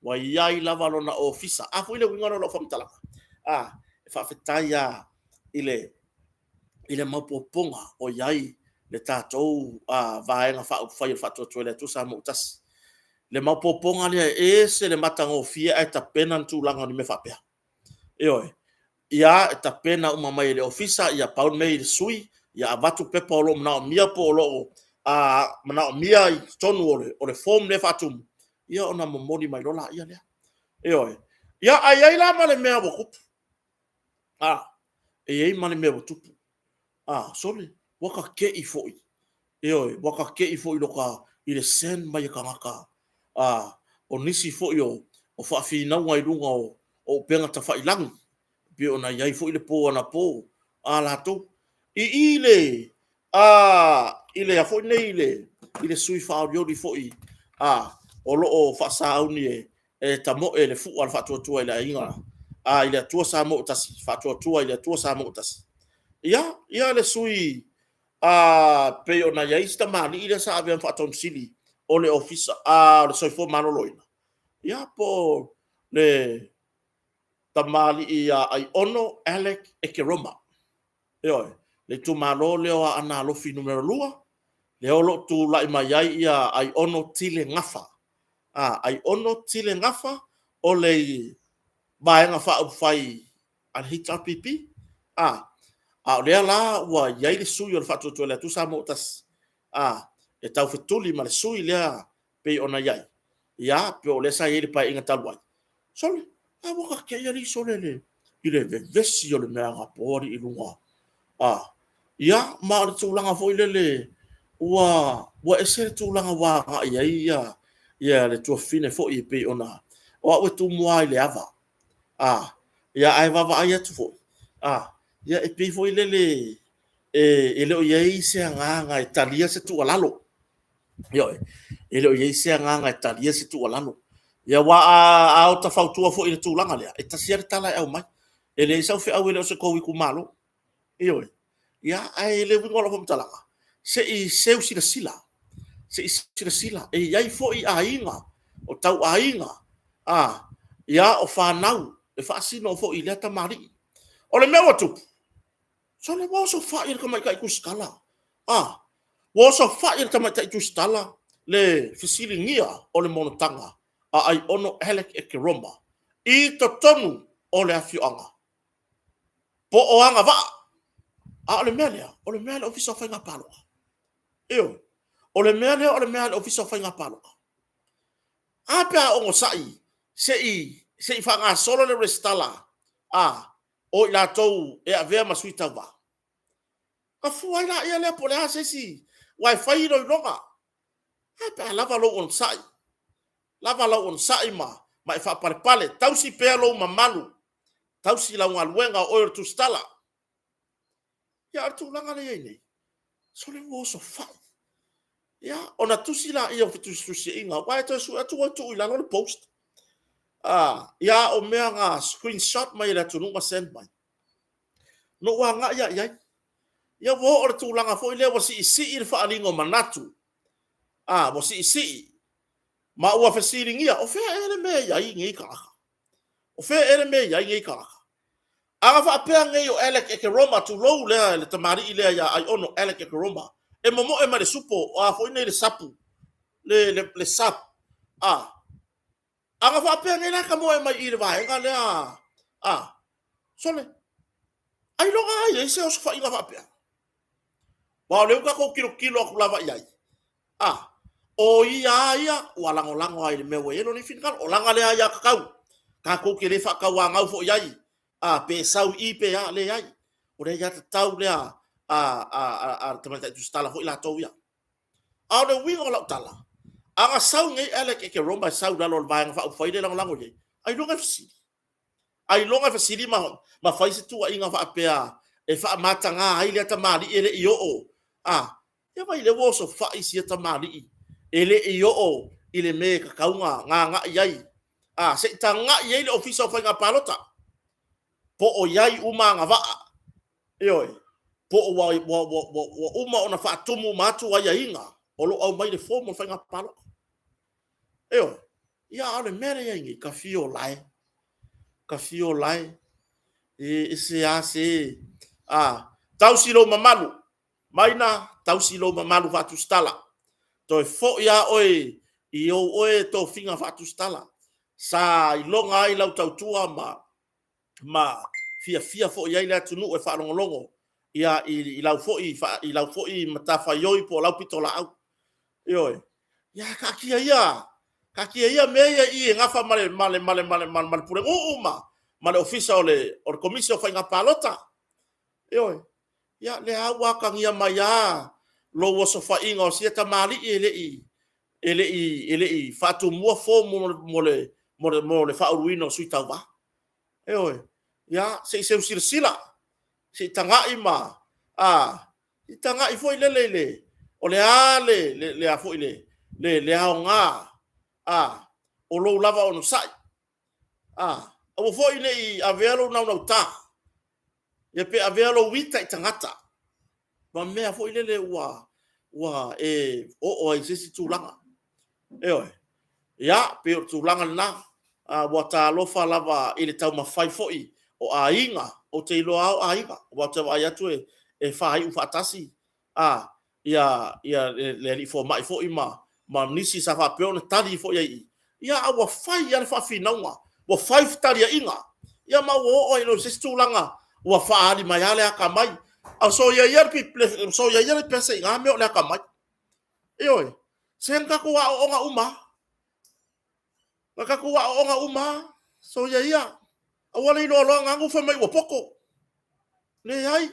Ua i ai lava lona ofisa. A foi le uiga lea o lau faamatalaga? A, e faafetai lava i le, i le maopoopoga o i ai le tatou Vaega Faaupufai o le Faatuatua i le Atua Samoa ua Tasi. Le maopoopoga lea e ese le matagofie ae tapena le tulaga o ni mea faapea. Ioe. Ia, e tapena uma mai e le ofisa, ia pau le mea i le sui, ia avatu pepa o lo o manaomia po o lo o manaomia i totonu o le form lea faatumu. Ia ona momoli mai loa laia lea. Ioe. Ia, ae i ai la ma le mea ua tupu. A, e i ai ma le mea ua tupu. A, sole, ua ta te i foi. Ioe, ua ta te i foi i lota, i le send mai e tagata, a, o nisi foi o, o faafinauga i luga o, o upega tafailagi, e pei ona i ai foi le po anapo a latou. I i le, a, i le a foi nei i le, i le sui faaolioli foi, a, o lo o faasauni e, e tamoe le fua o le faatuatua i le aiga, a, i le Atua Samoa ua tasi, faatuatua i le Atua Samoa ua tasi. Ia, ia le sui, a, pei ona i ai si tamalii lea sa avea ma faatonusili o le Ofisa, a, o le Soifua Maloloina, ia, po o le tamalii ia Aiono Alec Ekeroma. Ioe, le itumalo lea o Aana Alofi Nu.2, lea o lo o tulai mai ai ia Aiono Tile Gafa. A, Aiono Tile Gafa o le Vaega Faaupufai a le HRPP. A, a o lea la ua i ai le sui o le Faatuatua i le Atua Samoa ua Tasi, a, e taufetuli ma le sui lea pei ona i ai, ia, po o lea sa i ai i le Paeaiga talu ai. Sole, a ua ta te i alii sole le, i le vevesi o le mea anapo alii i luga. A, ia, ma o le tulaga foi lele, ua, ua ese le tulaga ua agai i ai ia, ia le tuafafine foi e pei ona, o au e tumu lava i le ava. A, ia, ae vaavaai atu foi, a, ia e pei foi lele, e, e le o i ai se agaga e talia se tuualalo. Ioe, e le o i ai se agaga e talia se tuualalo. Ia aua a, a ota fautua foi i le tulaga lea, e tasi lava le tala e aumai. E leai sau feau e le o se tou itumalo. Ioe. Ia, ae le uiga o lau faamatalaga, se i seu silasila, se i silasila, e i ai foi aiga, o tauaiga, a, ia, o fanau e faasino foi i lea tamalii. O le mea ua tupu, Sole, ua osofai e le tamaitai tusitala. A, ua osofai e le tamaitai tusitala le fesiligia o le monotaga a Aiono Alec Ekeroma i totonu o le afioaga po o agavaa. A o le mea lea, o le mea a le Ofisa o Faiga Palota. Ioe, o le mea lea o le mea a le Ofisa o Faiga Palota. A pe a onosai se i se i faagasolo le resitala a o i latou e avea ma sui tauva. Ona fua ai laia lea po o le a se isi, aua e fai iloiloga. Ae pe a lava lou onosai, lava lau onosai ma, ma e faapalepale, tausi pea lou mamalu, tausi lau galuega o oe o le tusitala. Ia, o le tulaga lea e i ai nei, sole ua osofai. Ia, ona tusi laia o fetusitusiaiga, aua e toe sue atu ua tuu i lalo le post. Ah, ia, o mea na screenshot mai e le atunuu ma send mai. Na ou agai lava i ai. Ia, ua oo i le tulaga foi lea ua siisii le faaaliga o manatu. Ah, ua siisii. Ma ua fesiligia, o fea ea le mea e i ai nei tagata? O fea ea le mea e i ai nei tagata? A na faapea nei o Alec Ekeroma, tulou lea le tamalii lea ia Aiono Alec Ekeroma, e momoe mai le supo, o a foi nei le sapu, le, le, le sap, a, a na faapea nei la e tamoe mai i le vaega lea, a, sole, ailoga lava e i ai se osofaiga faapea. Aua o lea ua tatou tilotilo atu lava i ai, a, o ia a ia ua lagolago lava i le mea ua i ai lona finagalo. O lana lea aiatatau, tatou te le faatauanau foi i ai, a, pe sau i i pe a, leai. O le aiatatau lea a, a, a, a le tamaitai tusitala foi latou ia. A o le uiga o lau tala, a na sau nei Alec Ekeroma e sau i lalo o le Vaega Faaupufai lea e lagolago i ai, ailoga e fesili. Ailoga e fesili ma, ma fai se tuuaiga faapea e faamataga ai lea tamalii e le i oo. A, ia vaai lea ua osofai sia tamalii e le i oo i le mea e tatau ona agai ai. A, se i tagai ai le Ofisa o Faiga Palota po o i ai uma agavaa. Ioe, po o ua, ua, ua, ua, ua uma ona faatumu uma atu aiaiga o lo o aumai le form o le faiga palota. Ioe, ia a o le mea lea e i ai nei, tafio lae, tafio lae, e ese a se, a, tausi lou mamalu, Maina, tausi lou mamalu faatusitala. Toe foi a oe i ou oe tofiga faatusitala. Sa iloga ai lau tautua ma ma fiafia foi i ai le atunuu e faalogologo ia i, i lau foi i lau foi matafaioi po o lau pitolaau. Ioe. Ia taatia ia. Taatia ia mea ia i i e gafa ma le, ma le, ma le, ma le, ma le, ma le pulenuu ma, ma le ofisa o le, o le Komisi o Faiga Palota. Ioe. Ia, lea ua atagia mai lava lou osofaiga o sia tamalii e le i, e le i, e le i faatumua form mo le, mo le, mo le, mo le faauluina o sui tauva. Ioe. Ia, se i seu silasila, se i tagai ma, a, i tagai foi lele i le, o le a le, le, le, a foi le, le, le aoga, a, o lou lava onosai. A, aua foi ne i avea lou naunauta, ia pe avea lou ita i tagata, ma mea foi lele ua, ua e oo ai i se isi tulaga. Ioe. Ia, pei o le tulaga lena. A, ua talofa lava i le taumafai foi o aiga, ou te iloa lava o aiga, aua ou te vaai atu e faaiu faatasi a, ia, ia le alii fomai foi ma, ma nisi sa faapea ona tali foi ai i i. Ia, a ua fai lava le faafinauga, ua fai fetaliaiga, ia ma ua oo ai loa i se isi tulaga ua faaali mai lava le atamai. A soia ia le, soia ia le pese i na mea o le atamai. Ioe, se na tatou aooga uma lava. Na tatou aooga uma lava, soia ia. Aua le iloa loa na fai mai ua poto. Leai.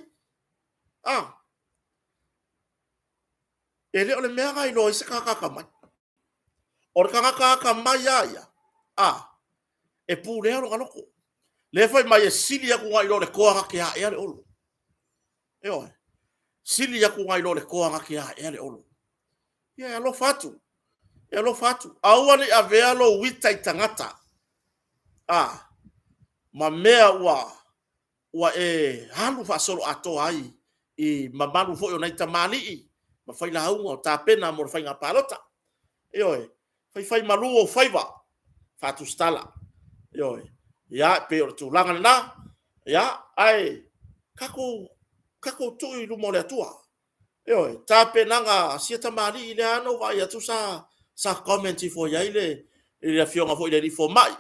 A. E le o le mea na iloa ai se tagata atamai. O le tagata atamai lava ia, a, e pulea lona loto. Lea fai mai e sili atu nai lo le toa na te aea le olo. Ioe. Sili atu nai lo le toa na te aea le olo. Ia e alofa atu. E alofa atu. Aua ne i avea lou ita i tagata. A, ma mea ua ua e alu faasoloatoa ai i mamalu foi o nai tamalii ma failauga o tapena mo le faiga palota. Ioe, faifai malu ou faiva, faatusitala. Ioe, ia, e pei o le tulaga lena. Ia, ae tatou, tatou tuu i luma o le Atua. Ioe, tapenaga a sia tamalii lea na ou vaai atu sa, sa comment ifo i ai le, le afioga foi i le alii fomai,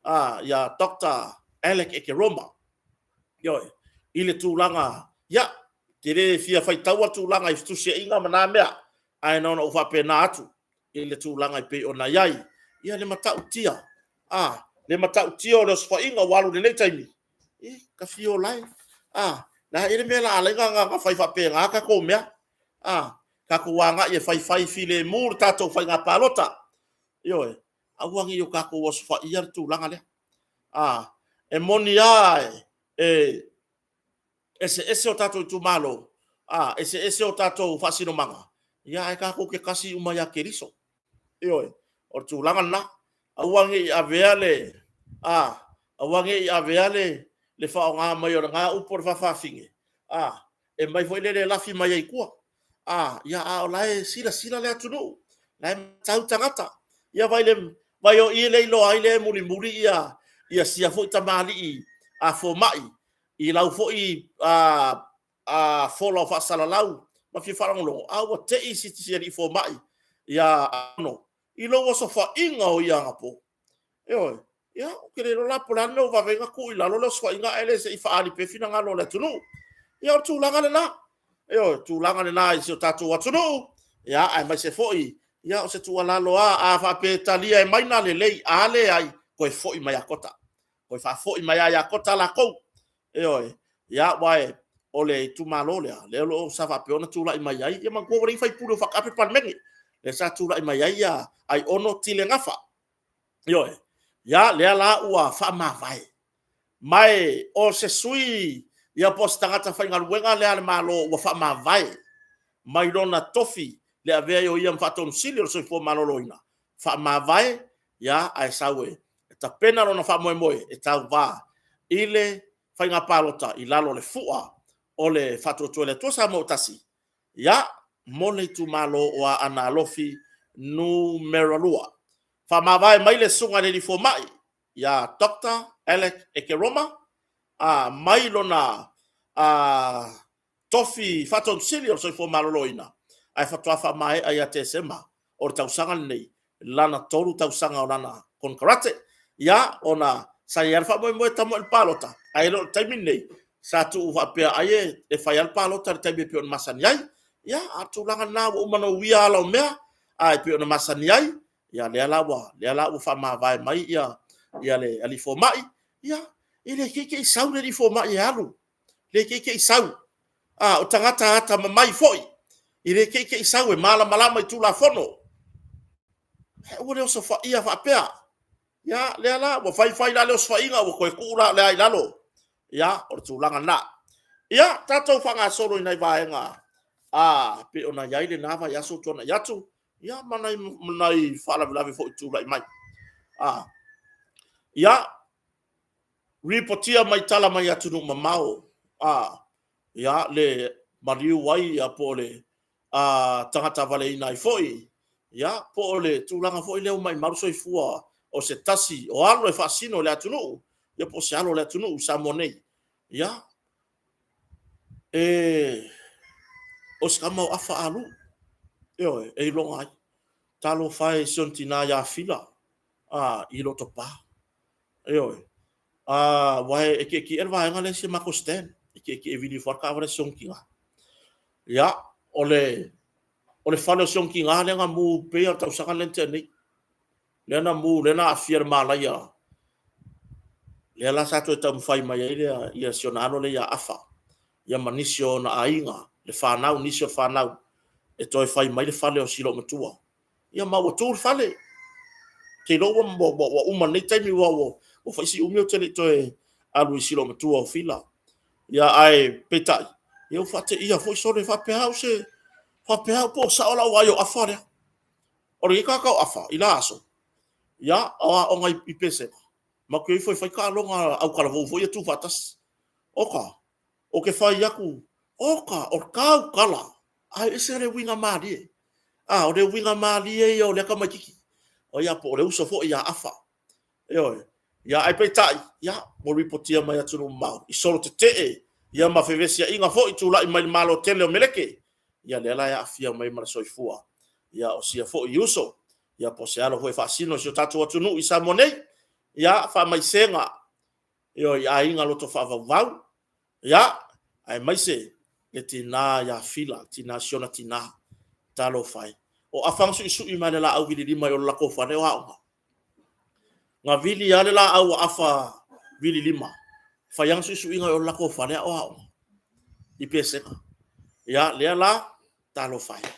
a, ia Dr. Alec Ekeroma. Ioe, i le tulaga, ia, te le fia faitaua tulaga i fetusiaiga ma na mea, ae na ona ou faapena atu i le tulaga e pei ona i ai. Ia, le matautia, a, le matautia o le osofaiga ua alu i lenei taimi, e, ka fio lae, a, la e le mea la alai na, na fai faapena tatou mea, a, tatou agai e faifai filemu le tatou faiga palota. Ioe, aua ne i o tatou osofaia le tulaga lea. A, e moni lava e eseese o tatou itumalo, a, eseese o tatou faasinomaga, ia ae tatou te tasi uma ia Keriso. Ioe, o le tulaga lena. Aua ne i avea le, a, aua ne i avea le, le faaaoga mai o lena upu o le faafafine, a, e mai foi lele e lafi mai ai i tua. A, ia, a o la e silasila le atunuu, la e matau tagata. Ia vai le, vai o i le iloa ai lea e mulimuli ia, ia sia foi tamalii a fomai i lau foi a, a fola o faasalalau ma fia faalogologo, a ua te i si, si alii fomai ia Ano i lou osofaiga o ia anapo. Ioe. Ia, ou te le iloa la po o le a le mea ua vave ai ona tuu i lalo le osofaiga ae le se i faaali pea finagalo o le atunuu. Ia, o le tulaga lena. Ioe, tulaga lena i si o tatou atunuu, ia, aemaise foi, ia, o se tuualalo lava, a faapea e talia e Maina, lelei, a leai, toe foi mai ia Kota. Toe faafoi mai lava ia Kota lakou. Ioe, ia, aua o le itumalo lea, lea o lo o sa faapea ona tulai mai ai, ia manatua ua leai ni faipule o faataape le Palemene, lea sa tulai mai ai ia Aiono Tile Gafa. Ioe, ia, lea la ua faamavae. Ma e o se sui ia po o se tagata faigaluega lea a le Malo ua faamavae mai lona tofi le avea ai o ia ma Faatonu Sili o le Soifua Maloloina, faamavae, ia, ae sau e tapena lona faamoemoe e tauva i le faiga palota i lalo o le fua o le Faatuatua i le Atua Samoa ua Tasi, ia, mo le itumalo o Aana Alofi Numera 2. Faamavae mai le Susuga i le Alii Fomai ia Doctor Alec Ekeroma, a, mai lona a, tofi Faatonu Sili o le Soifua Maloloina, ae faatoa faamaea ia Tesema o le tausaga lenei lana 3 tausaga o lana konekarate. Ia, ona sa i ai lava le faamoemoe e tama i le palota, ae le o le taimi lenei, sa tuu faapea ai e fai lava le palota i le taimi e pei ona masani ai. Ia, a o le tulaga lena ua uma ona uia ala o mea, a e pei ona masani ai. Ia lea la ua, lea la ua faamavae mai ia le alii fomai, ia e le te i te i sau le alii fomai e alu, le te i te i sau. A, o tagata atamamai foi, e le te i te i sau e malamalama i Tulafono. Aua le osofaia faapea. Ia, lea la ua fai fai la le osofaiga ua toe tuu la o le a i lalo. Ia, o le tulaga lena. Ia, tatou faagasolo i nai vaega e pei ona i ai lena vaiaso ua tuanai atu, ia ma nai faalavelave foi na tulai mai. Ia, ripotia mai tala mai atunuu mamao le maliu ai po o le tagata valeina ai foi, ia po o le tulaga foi lea ua maumau le soifua o se tasi o alo e faasino i le atunuu, ia po o se alo o le atunuu i Samoa nei. Ia, o si tama o Afa Ah Loo, ioe, e iloga ai. Talofa e i si ona tina ia Fila i Lotopa. Ioe. Aua e tietie le vaega lea i si a matou stand, e tietie e vili ifo lava le taavale a si ona tina. Ia, o le fale o si ona tina lea na mu pei lava o le tausaga lea na tea nei, lea na mu lea na aafia i le malaia, lea la sa toe taumafai mai ai si ona alo lea ia Afa, ia ma nisi o ona aiga, le fanau, nisi o fanau e toe fai mai le fale o si olomatua. Ia ma ua tu le fale. Ou te iloa ua uma i lenei taimi aua ua fai si umi ou te le i toe alu i si oloomatua o Fila. Ia ae peitai, ia ua faateia foi sole faapea au, faapea au po o sao lau vaai o Afa lea. O lenei tagata o Afa i la aso, ia o aoga i Peseta, matou te o ifo e fai taaloga autalavou foi ia tuufaatasi. Oka, ou te fai atu, oka, o tau tala, ae ese le uiga malie. A, o le uiga malie ia o lea tamaitiiti. Ia po o le uso foi ia Afa. Ioe. Ia ae peitai, ia, ua ripotia mai atunuu mamao i solo tetee ia ma fevesiaiga foi tulai mai le Malo tele o Meleke. Ia lea la e aafia mai ma le soifua ia o sia foi uso, ia po o se alo foi e faasino i si o tatou atunuu i Samoa nei. Ia faamaisega, ioe, i aiga loto faavauvau, ia, aemaise le tina ia Fila, tina, si ona tina. Talofa e. O afa na suisui mai le laau vililima i o le latou fale o aoga. Na vili lava le laau a afa vililima, fai lava suisuiga i o le latou fale a o aoga i Peseta. Ia, lea la, talofa e.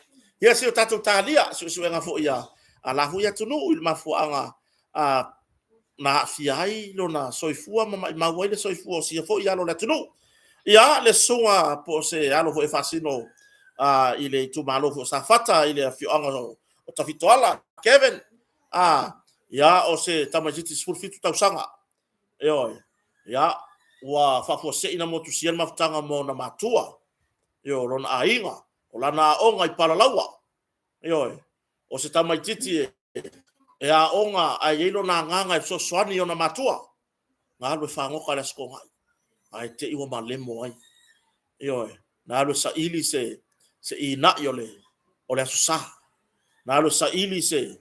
Ia se i o tatou talia suesuega foi a la foi atunuu i le mafuaaga na aafia ai lona soifua ma maumau ai le soifua o sia foi alo o le atunuu. Ia, le susuga po o se alo foi e faasino i le itumalo foi o Safata i le afioaga o Tafitoala, Kevin, ia, o se tamaitiiti 17 tausaga, ioe, ia, ua faafuasei ona motusia le mafutaga ma ona matua, ioe, o lona aiga, o lana aoga i Palalaua, ioe, o se tamaitiiti e aoga ae i ai lona agaga e fesoasoani i ona matua, na alu e fagota i le Aso Toonai, ae te i ua malemo ai. Ioe, na alu e saili se inai o le Aso Sa, na alu e saili se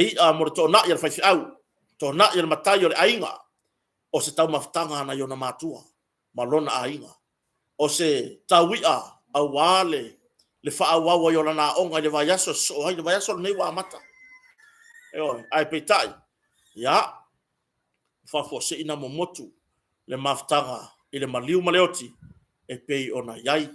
i'a mo le toonai a le faifeau, toonai a le matai o le aiga, o se taumafataga nai ona matua ma lona aiga. O se taui'a aua le faaauau ai o lana aoga i le vaiaso e sosoo ai, le vaiaso lenei ua amata. Ioe, ae peitai, ia, faafuasei ona momotu le mafutaga i le maliu ma le oti e pei ona i ai,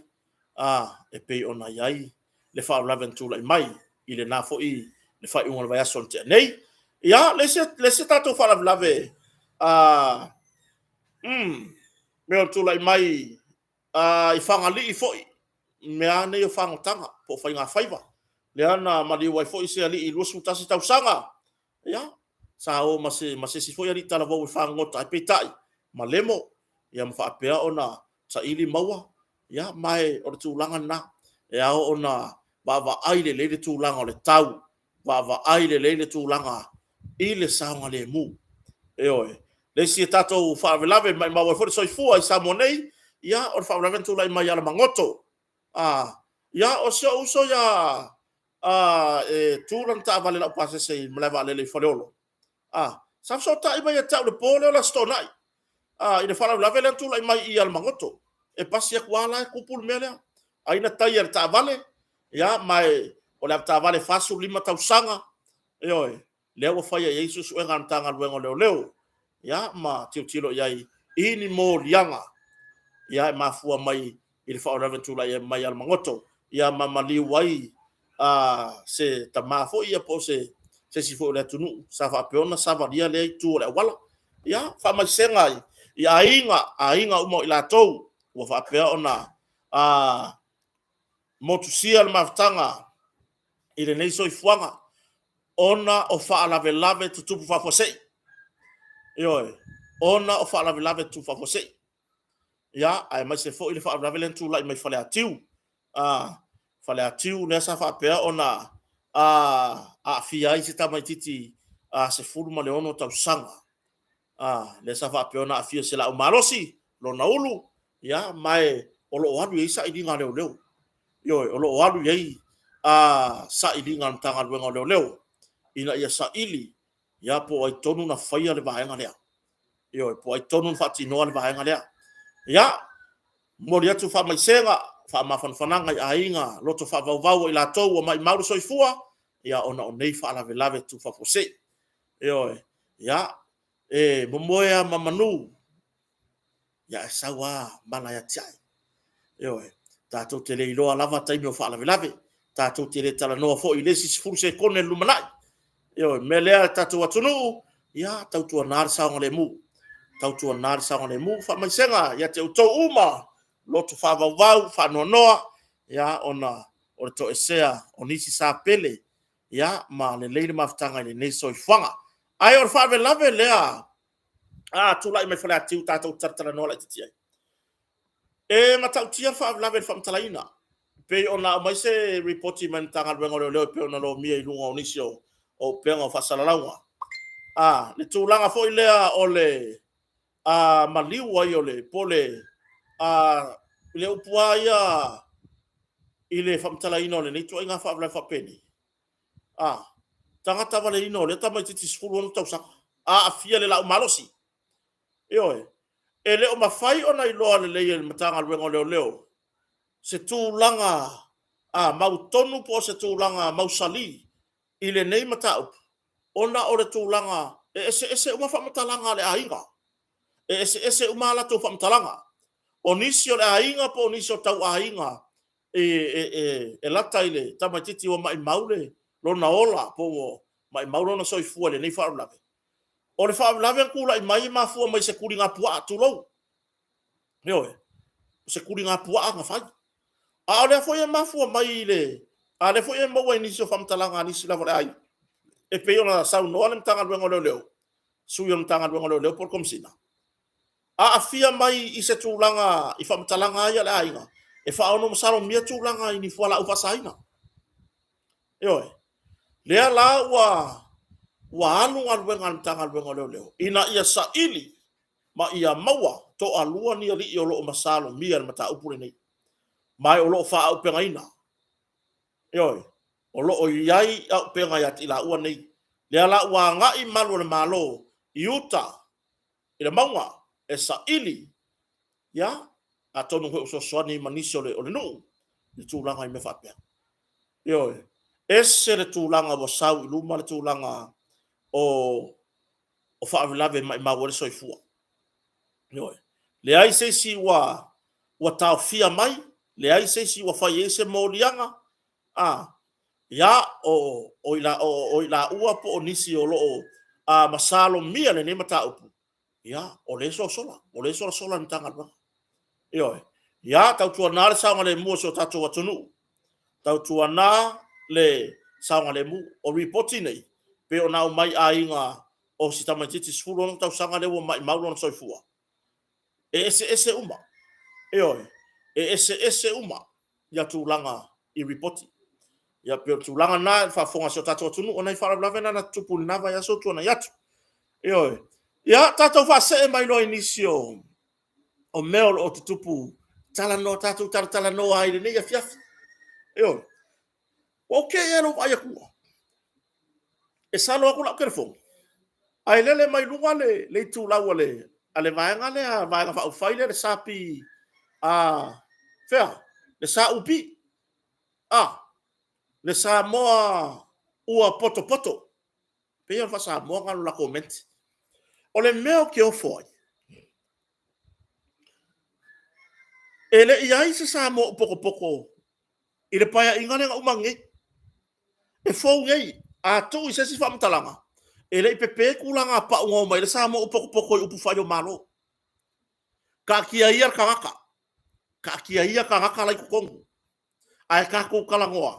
e pei ona i ai le faalavelave na tulai mai i lena foi le faaiuga o le vaiaso na tea nei. Ia, le isi tatou faalavelave, mea o tulai mai i Fagalii foi, mea lava nei o fagotaga po o faigafaiva, lea na maliu ai foi se alii 21 tausaga, ia, sa o ma se isi foi alii talavou e fagogota, ae peitai, malemo, ia ma faapea ona saili maua, ia, ma o le tulaga lena, e ao ona vaavaai lelei le tulaga o le tau, vaavaai lelei le tulaga i le saogalemu. Ioe. Le isi tatou faalavelave maumau ai foi le soifua i Samoa nei, ia o le faalavelave na tulai mai i Alamagoto. Ia, o si ou uso ia e tu lana taavale laupasese i le malaevaalele i Faleolo, sa fesootai mai ia te au i le po lea o le Aso Toonai i le faalavelave lea na tulai mai i Alamagoto. E pasi atu lava la e tupu le mea lea. Ai na taia e le taavale, ia ma o le avetaavale 45 tausaga, ioe. lea ua faia i ai suesuega a le Matagaluega o Leoleo, ia, ma tilotilo i ai i ni moliaga, ia, e mafua mai i le faalavelave na tulai mai Alamagoto, ia, ma maliu ai a se tama foi ia po o se isi foi o le atunuu sa faapea ona savalia lea itu o le auala. Ia, faamaisega i aiga, aiga uma o i latou ua faapea ona motusia le mafutaga i lenei soifuaga ona o faalavelave tutupu faafuasei. Ioe, ona o faalavelave tutupu faafuasei. Ia, aemaise foi le faalavelave lea na tulai mai Faleatiu. Faleatiu lea sa faapea ona aafia ai se tamaitiiti 16 tausaga, lea sa faapea ona aafia i se laau malosi lona ulu, ia, ma o lo o alu i ai sailiga a leoleo. Ioe, o lo o alu i ai sailiga a le Matagaluega o Leoleo ina ia saili ia po o ai tonu na faia le vaega lea. Ioe, po o ai tonu na faatinoa le vaega lea. Ia, momoli atu faamaisega, faamafanafanaga i aiga loto faavauvau o i latou ua maumau le soifua ona o nei faalavelave tutupu faafuasei. Ioe, ia, e momoe lava ma manu, ae sau lava mala e atiae. Ioe, tatou te le iloa lava taimi o faalavelave, tatou te le talanoa foi i le isi 10 sekone i le lumanai. Ioe, o le mea lea le tatou atunuu, ia tautuana le saogalemu, tautuana le saogalemu. Faamaisega ia te outou uma loto faavauvau, faanoanoa ona o le toesea o nisi sa pele ma lelei le mafutaga i lenei soifuaga. Ae o le faalavelave lea tulai mai Faleatiu tatou talatalanoa laitiiti ai. E matautia le faalavelave i le faamatalaina, pei ona aumai se lipoti mai le Matagaluega o Leoleo e pei ona lomia i luga o nisi o upega o faasalalauga, le tulaga foi lea o le maliu ai o le po o le le upu lava ia i le faamatalaina o lenei ituaiga faalavelave faapenei, tagata valeina o lea tamaitiiti 16 tausaga, aafia i le laau malosi. Ioe. E le o mafai ona iloa lelei e le Matagaluega o Leoleo se tulaga mautonu po o se tulaga mausali i lenei mataupu, ona o le tulaga e eseese uma faamatalaga a le aiga, e eseese uma a latou faamatalaga. O nisi o le aiga po o nisi o tauaiga e lata i le tamaitiiti ua maumau lona ola po ua maumau lona soifua i lenei faalavelave. O le faalavelave na tulai mai e mafua mai i se tuliga puaa, tulou. Ioe, o se tuliga puaa na fai. A o lea foi e mafua mai i le... a o lea foi e maua i nisi o faamatalaga a nisi lava o le aiga, e pei ona saunoa le Matagaluega o Leoleo, sui o le Matagaluega o Leoleo po o le Komesina, aafia mai i se tulaga i faamatalaga lava ia a le aiga, e faaono masalomia tulaga i ni fualaau faasaina. Ioe. Lea la ua alu galuega a le Matagaluega o Leoleo ina ia saili ma ia maua toalua ni alii o lo o masalomia i le mataupu lenei, ma o lo o faaauupegaina. Ioe, o lo o i ai auupega ia te i laua nei. Lea la ua agai malu o le Malo i uta i le mauga e saili, ia, atonu foi ua fesoasoani ma nisi o le nuu i tulaga i mea faapea. Ioe, ese le tulaga ua sau i luma le tulaga o faalavelave e maumau ai le soifua. Ioe, leai se isi ua taofia mai, leai se isi ua fai i ai se moliaga, a, ia, o i laua po o nisi o lo o masalomia lenei mataupu, ia, o lea e sosola, o lea e sosola le Matagaluega. Ioe. Ia, tautuana le saogalemu o si o tatou atunuu, tautuana le saogalemu. O lipoti nei, pei ona aumai aiga o si tamaitiiti 16 tausaga lea ua maumau lona soifua, e eseese uma. Ioe, e eseese uma ia tulaga i lipoti. Ia pei o le tulaga lena i le faafofoga a si o tatou atunuu, o nai faalavelave na na tutupu i lena vaiaso ua tuanai atu. Ioe. Ia, tatou faasee mai loa i nisi o mea o lo o tutupu, talanoa, tatou talatalanoa ai i lenei afiafi. Ioe. Ua ou te'i lava i lou vaai atu e salo atu lau telefoni, ae lele mai luga le itulau a le vaega lea, Vaega Faaupufai lea, le SAP, fea? Le SUP, le Samoa ua potopoto. Pei o le faa-Samoa na o le latou menti. O le mea ou te ofo ai, e le i i ai se Samoa o potopoto i le Paeaiga lea na uma atu nei. E fou nei. A tuu i se isi faamatalaga, e le i pepe tulaga pau na omai ai le Samoa potopoto i upufai o Malo. Taatia ia le tagata, taatia ia tagata la e i totonu, ae tatou talanoa,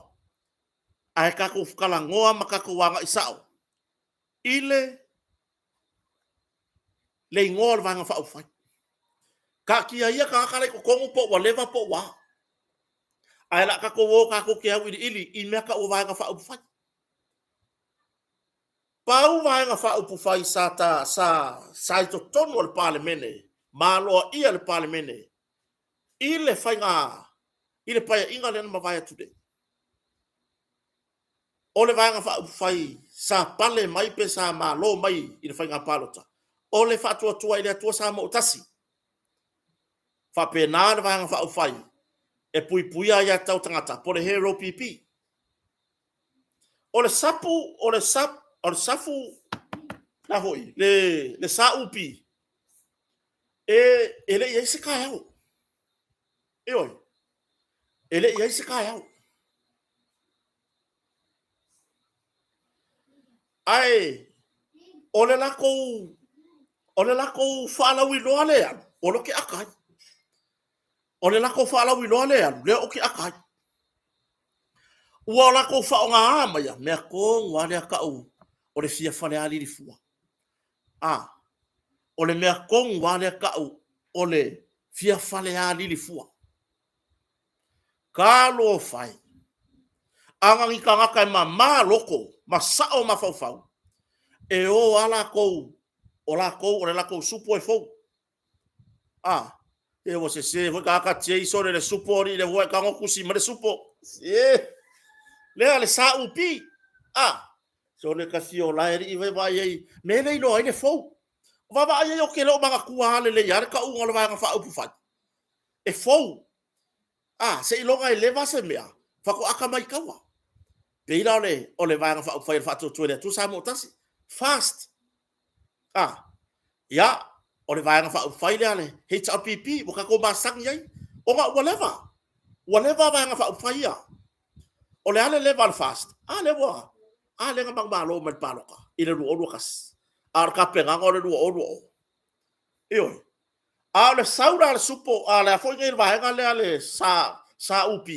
ae tatou talanoa ma tatou agai sao i le igoa o le Vaega Faaupufai. Taatia ia tagata la e i totonu po ua leva po o a, ae o le a tatou o tatou te auiliili i mea tau o Vaega Faaupufai. Pau Vaega Faaupufai sa sa i totonu o le Palemene ma aloaia e le Palemene i le faiga i le Paeaiga lea na mavae atu nei, o le Vaega Faaupufai sa pale mai pe sa malo mai i le faiga palota, o le Faatuatua i le Atua Samoa ua Tasi. Faapena le Vaega Faaupufai e Puipuia Aia Tatau a Tagata po o le HRPP. O le sapu, o le safu, le a foi, le SUP, e le i i ai se taeao. Ioe, e le i i ai se taeao. Ae o le latou, o le latou faalauiloa lea e alu, o lea ou te ata ai. O le latou faalauiloa lea e alu, lea ou te ata ai. Ua latou faaaogaā maia mea tonu lava lea tau o le fia falealili fua. A, o le mea tonu lava lea tau o le fia falealili fua. Talofa e! A na o ni tagata e mama loto ma sao mafaufau, e o lava latou, o latou o le latou supo e fou. A, se ua sese foi tagata Jason i le supo, alii lea ua e tago tusi mai le supo. Se, lea le SUP. A, sole tasi o la e alii vai vaai ai, me le iloa ai le fou. Vaavaai ai ou te le o manatua lava lelei lava le tauga o le Vaega Faaupufai. E fou. A, seiloga e leva se mea, faatoa atamai i taua. Pei la o le Vaega Faaupufai o le Faatuatua i le Atua Samoa ua Tasi. Fast. A, ia, o le Vaega Faaupufai lea a le HRPP ua tatou masani ai, ona ua leva, ua leva Vaega Faaupufai ia. O le a le leva o le FAST? A lea ua, a lea na manumalo mai i le palota i le 2021, a o le tapenaga o le 2020. Ioe. A o le sau la a le supo, a le a foi nei le vaega lea a le SUP,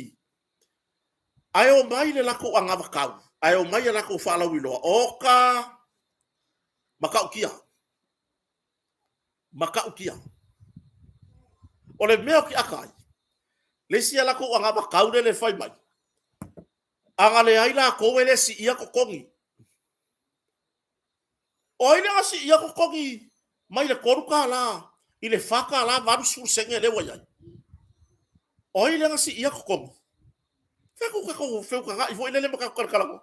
ae omai le latou anavatau, ae omai a latou faalauiloa, oka matautia, matautia. O le mea ou te ata ai, le isi a latou anavatau lea e fai mai, a na leai latou e le siia totogi. O ai lea na siia totogi mai le $3 i le $4.80 sene lea ua i ai? O ai lea na siia totogi? Fai atu tatou feutagai foi lele ma tatou talatalanoa.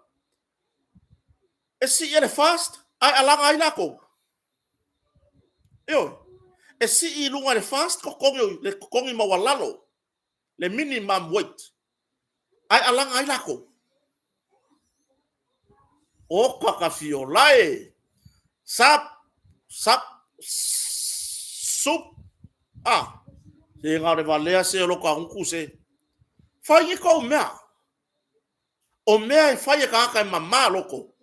E sii e le FAST ae alaga ai latou. Ioe. E sii i luga e le FAST totogi, le totogi maualalo, le minimum wage, ae alaga ai latou. Oka ka fiola e! Sap, sap, sup, a, se na o le valea se o lota gutu se. Fai ni tou mea. O mea e fai e tagata e mama loto,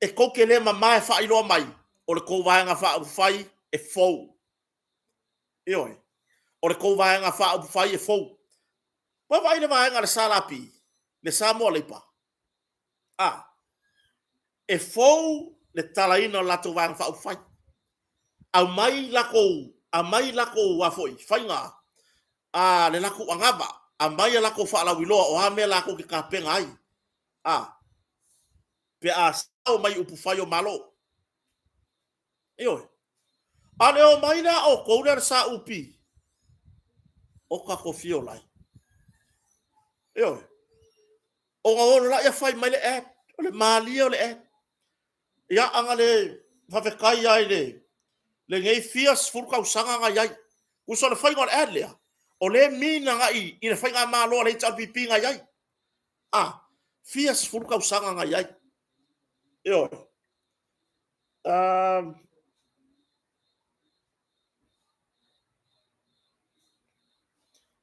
e tou te le mama e faailoa mai, o le tou Vaega Faaupufai e fou. Ioe. O le tou Vaega Faaupufai e fou. Vaavaai i le vaega a le SLP, le Samoa Labour. A, e fou le tatalaina o le latou Vaega Faaupufai. Aumai latou, aumai latou a foi, faiga, a, le latou anava, aumai a latou faalauiloa o a mea latou te tapena ai, a, pe a sao mai i upufai o Malo. Ioe. A o le omai lea a outou lea le SUP, oka tofi o lai. Ioe. Ona o loa lea fai mai le ad, o le malie o le ad. Ia, ana le faafetai lava i lenei fia sefulu tausaga na i ai. Tusa o le faiga o le ad lea, o lea e mean agai i le faigamalo a le HRPP na i ai. A, fia sefulu tausaga na i ai. Ioe. Um,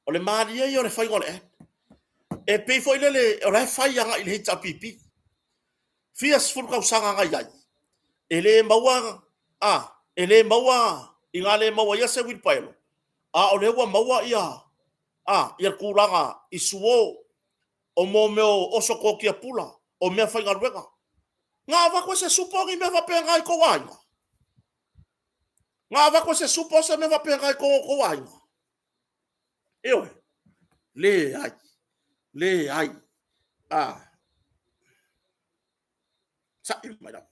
o le malie ia o le faiga o le ad. E pei foi lele, o la e fai agai i le HRPP. Fia 10 tausaga na i ai, e le maua, a, e le maua, i na le maua ia se uilipaelo, a o lea ua maua ia, a, ia tulaga i suo, o mo mea o oso totia pula, o mea faigaluega. Na avatu e se supo ni mea faapena i tou aiga? Na avatu e se supo se mea faapena i tou aiga? Ioe, leai, leai. A, sa'i mai lava.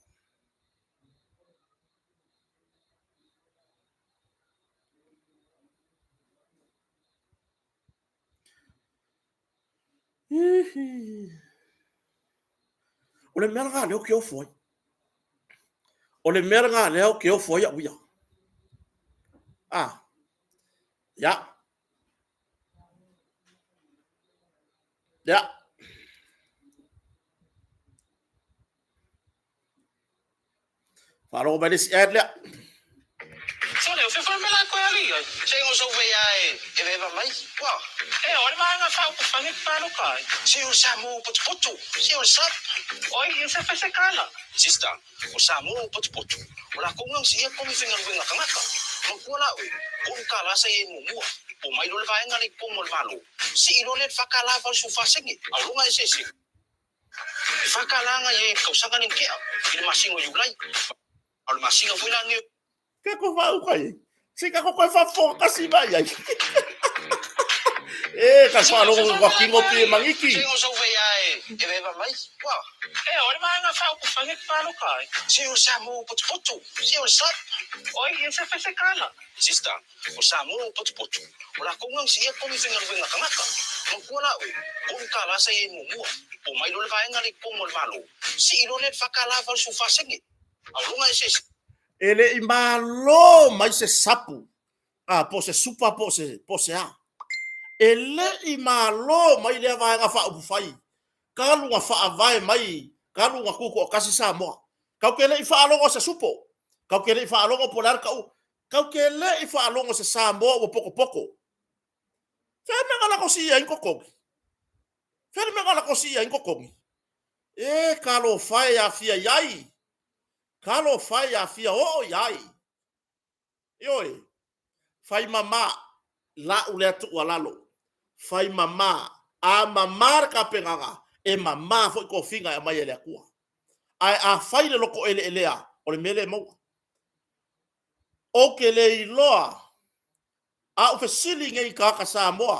O le mea lena lea ou te ofo ai. O le mea lena lea ou te ofo ai au ia. Ah, ia. Ia. Faalogo mai le isi ad lea. Sole, o fefo me la koe ali ai. Se ngo so ve ai e veva mai. Wa. E o le vaega faaupufai e paloka ai. Se o sa mo potupotu. Se o sa. Oi, e se fese kala. Sister, o sa mo potupotu. O la konga si ia komi faigaluega tagata. Matua la oe, kolu kālā sa i ai muamua. Po mai loa le vaega lea i totonu o le Malo. Sii loa lea i le 4 kālā 84 sene. Aologa eseese. E 4 kālā na i ai i le tausaga lea na tea, i le masina o Iulai. A o le masina foi la nei o. Ke ko whauka i. Se ka ko koe whafofoga kasi mai ai. E, ka whaalongo ki kino pi e mangiki. Se ngo sau vei a e veva mai. Wa. E, o le vaega faaupufai e paloka ai. Se o le Samoa potupotu. Se o le sap. Oi, e se fese kala. Sister, o Samoa potupotu. O lakou na siia komi faigaluega tagata. Matua la oe, 3 kālā sa i ai muamua. Po mai loa le vaega lea i totonu o le Malo. Sii loa lea i le 4 kālā 84 sene. Aologa eseese. E le i malo mai se sapu, a, po o se supa po o se, po o se a. E le i malo mai lea vaega faaupufai, talu na faavae mai, talu na tutoatasi Samoa. Tatou te le i faalogo se supo, tatou te le i faalogo po o le a le tau, tatou te le i faalogo se Samoa ua potopoto. Fea le mea na lako siia ai ni totogi? Fea le mea na lako siia ai ni totogi? E, talofa e afia i ai. Talofa e afia oo i ai. Ioe, fai mama, la'u lea tuualalo. Fai mama, a mama le tapenaga, e mama foi tofiga e aumai e le Atua. Ae a fai le loto eleelea, o le mea lea e maua. Ou te le iloa, a ou fesili nei i tagata Samoa,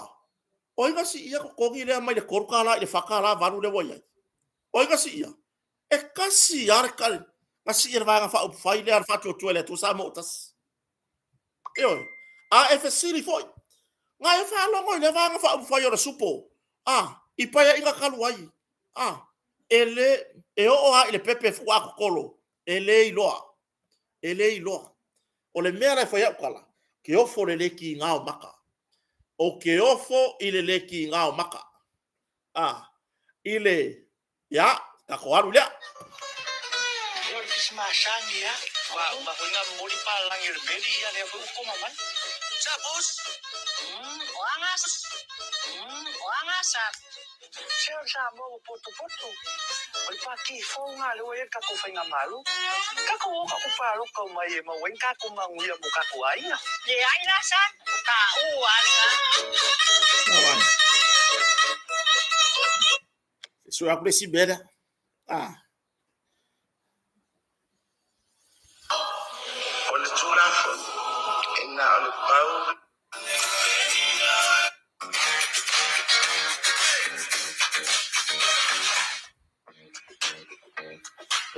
o ai na siia totogi lea mai le $3 i le $4 8 lea ua i ai? O ai na siia? E kasi lava le kali na sii e le Vaega Faaupufai lea a le Faatuatua i le Atua Samoa ua Tasi. Ioe. A e fesili foi, na e faalogo i lea Vaega Faaupufai o le Supo, a, i Paeaiga talu ai, a, e le, e oo lava i le pepe fuaa totolo, e le iloa. E le iloa. O le mea la e fai au tala, ke ofo le le kiga o maka. O ke ofo i le le kiga o maka. A, i le Ia, tatou alu lea. Ia o le Kisimasani a, ua uma foi na momoli palalagi o le meli, ia lea foi ua koma mai. Sa boss. O aga o aga sa. Se o le Samoa ua potopoto. O le pati fou na lea ua i ai le tatou faigamalo. Tatou o tatou palota uma ai e maua ai ni tatou manuia mo tatou aiga. Leai la sa, o taua lava lena. Sue aku le isi mea lea. Ah. O le Tulafono, e na o le pau.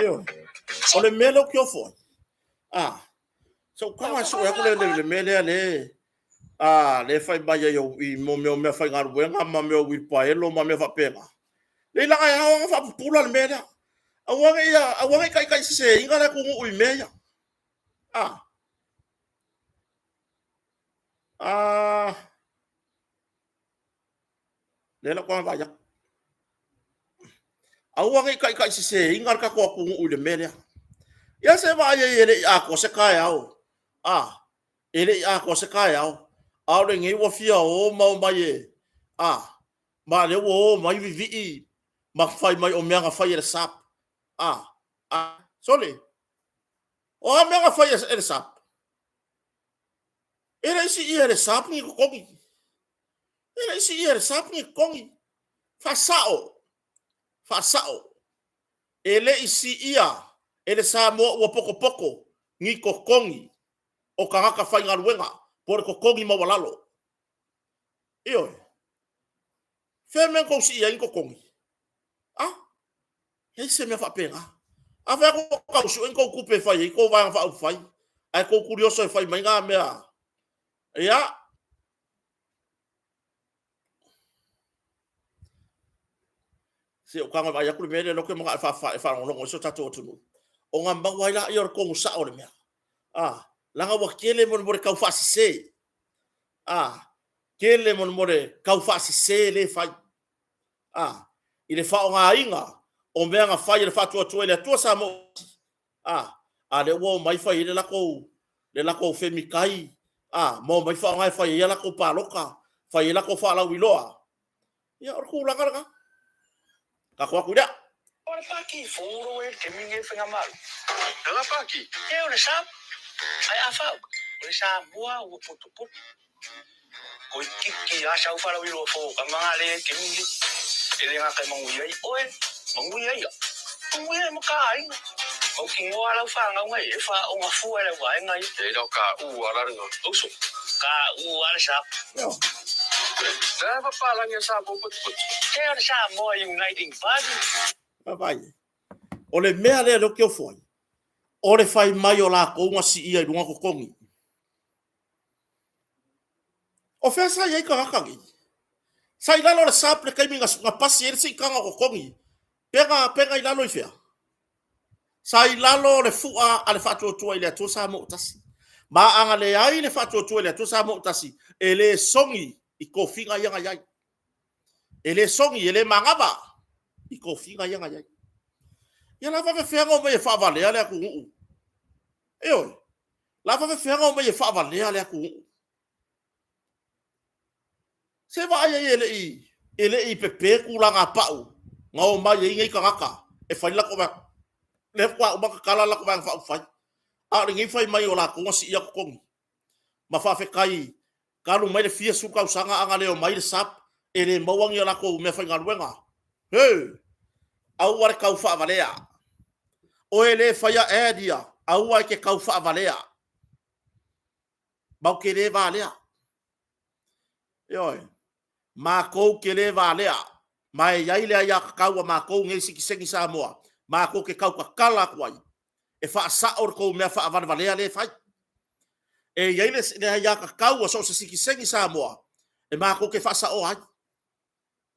Ioe. O le mea lea ou te ofo ai. Ah. So kanga sue aku le le mea lea le a le fai mai ai i mo mea mea faigaluega ma mea uilipaelo ma mea faapena. Le laga e ao faapupula le mea lea. Aua ne i aua ne i taitaiseseina le atunuu i mea ia. Ah. Ah. Lea la ou vaai atu. Aua ne i taitaiseseina le tatou atunuu i le mea lea. Ia se vaai ai e le i atoa se taeao. A, e le i atoa se taeao, a o lenei ua fia o ma omai e, a, ma lea ua o mai vivii ma fai mai o mea na fai e le SAP. A, a, sole, o a mea na fai e le SAP? E le i siia e le SAP ni totogi. E le i siia e le SAP ni totogi. Faasao, faasao. E le i siia e le Samoa ua potopoto ni totogi o tagata faigaluega po o le totogi maualalo. Ioe. Fea mea na tou siia ai ni totogi? A, leai se mea faapena. A fai atu tau sue ni tou tupe e fai ai tou Vaega Faaupufai, ae tou tulioso e fai mai na mea. Ia, se o tago e vaai atu le mea lea, ou te manao e faalogologo ai si o tatou atunuu, ona maua ai lea o le tonu sao o le mea. A, leaga ua tele mo le tau faasese. A, tele mo le tau faasese le fai. A, i le faaaogaina o mea na fai e le Faatuatua i le Atua Samoa. A, a lea ua omai fai ai le latou femitai, a, ma omai faaaoga e fai ai a latou palota, fai ai latou faalauiloa. Ia, o le tulaga lena. Tatou atu i lea. O le paki fou e le taimi lenei o le Faigamalo. Lana paki? E o le SAP. Ae a fau, o le Samoa ua potopoto. Toeitiiti lava sau faalauiloa fou ka maga le taimi lenei. E le gata e manuia ai oe, manuia ai au, manuia ai ma ka aiga. Mautinoa lau fanau e faaoga fua e lau vaega ia. E le o ka u ala le uso. Ka u ala sa. Le papalagi a Samoa potopoto. E o le Samoa Uniting Party. Vaai. O le mea lea lea ou te ofo ai, o le fai mai o latou na siia i luga totogi. O fea sa i ai tagata nei? Sa i lalo o le SAP le taimi na pasi ai le siitaga o totogi. Pega, pega i lalo i fea? Sa i lalo o le fua a le Faatuatua i le Atua Samoa ua Tasi. Ma a na leai le Faatuatua i le Atua Samoa ua Tasi, e le sogi i tofiga ia na i ai. E le sogi, e le manava i tofiga ia na i ai. Ia la faapefea ona omai e faavalea le atunuu? Ioe, la faapefea ona omai e faavalea le atunuu? Se vaai ai e le i pepe tulaga pau na omai ai nei tagata e fai le latou vaega. Lea faatoa uma tatala le latou Vaega Faaupufai. A o lenei fai mai o latou na siia totogi. Ma faafetai talu mai le fia sefulu tausaga a na le omai le SAP e le maua ni a latou meafaigaluega. He! Aua le tau faavalea. Oe le faia ad ia, aua e te tau faavalea. Matou te le valea. Ioe. Matou te le valea. Ma e i ai le aiatatau a matou nei sitiseni Samoa, matou te tautatala atu ai e faasao le tou mea faavalevalea lea e fai. E i ai le aiatatau a so o se sitiseni Samoa e matou te faasaoa ai.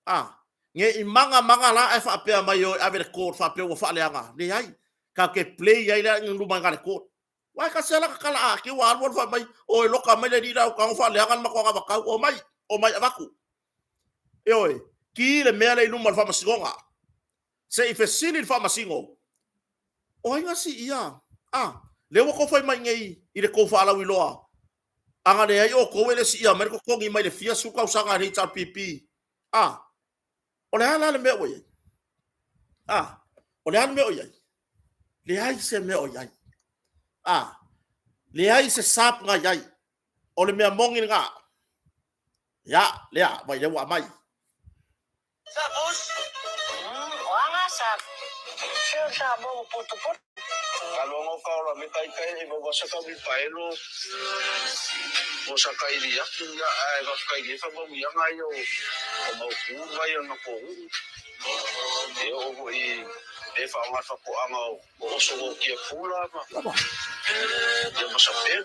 A, ne i maga maga la ae faapea mai o e ave le court faapea ua faaleaga. Leai, tatou te play ai lea i luma i le court. Uae tasi a la tatala a te ua alu alu fai mai, o e loka mai le alii la tago faaleaga le matou anavatau, omai, omai avatu. Ioe, ki le mea lea i luma o le faamasinoga. Se i fesili le faamasino, o ai na siia? A, lea ua tou fai mai nei i le tou faalauiloa, a na leai outou e le siia mai le totogi mai le fia sefulu tausaga a le HRPP. A, o le a la le mea ua i ai? A, o le a le mea o i ai? Leai se mea o i ai. A, leai se SAP na i ai. O le mea moni lena. Ia, lea, vai lea ua aumai. Sa boss. O aga sa. Se o sa mo potopoto. Ka logo ka ola me kai kai e maua sa ka paelo o sa kai li aki ia ae va kai le fa mau ia ngai o o mau ku vai o na ko e o ho i e fa nga fa ko anga o oso o kia pula ma ia ma sa pelu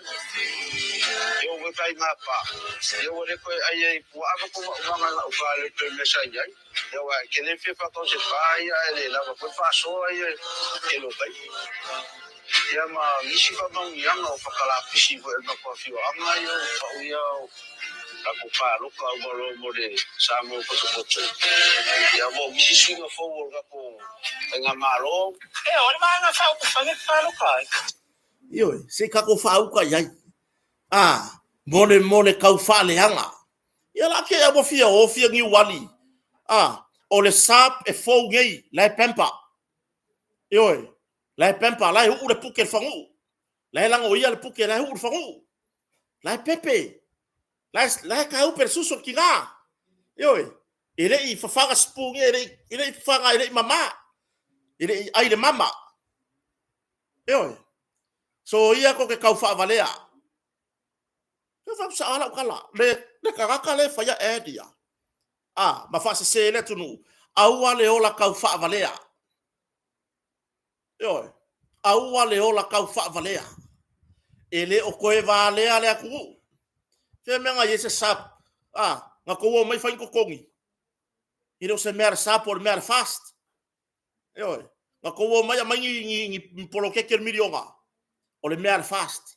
e o we kai ngā pa e o le koe ai ai kua ava ko wa umanga na uka le pe me sa iai e wa ke le fia fa se pa ia e le lava koe fa soa ia ke lo kai ia ma nisi fa maungianga o whakalapisi fo e ma kua whio anga ia o whau ia o Tatou palota uma loa mo le Samoa potopoto, ia ua isi suiga fou o le tatou faigamalo. E o le vaega faaupufai e palota ai. Ioe, se i tatou faauta i ai. A, mo le mo le tau faaleaga. Ia la te ua fia o fia niuali. A, o le SAP e fou nei, la e pamper. Ioe, la e pamper, la e uu le puke i le fagu'u. La e lagoia le puke, la e uu le fagu'u. La e pepe. La e, la e taupe le susu o le tina. Ioe, e le i fafaga sipugia, e le i fafaga, e le i mama. E le i ai le mama. Ioe. So ia ko te tau faavalea. Se fai sao lau tala. Le tagata le faia ad ia. A, ma faasese le atunuu. Aua le ola tau faavalea. Ioe. Aua le ola tau faavalea. E le o toe valea le atunuu. Fea mea na i ai se SAP? A, na tou omai fai ni totogi. E le o se mea a le SAP o le mea a le FAST. Ioe. Na tou omai aumai ni poloketi o le miliona. O le mea a le FAST.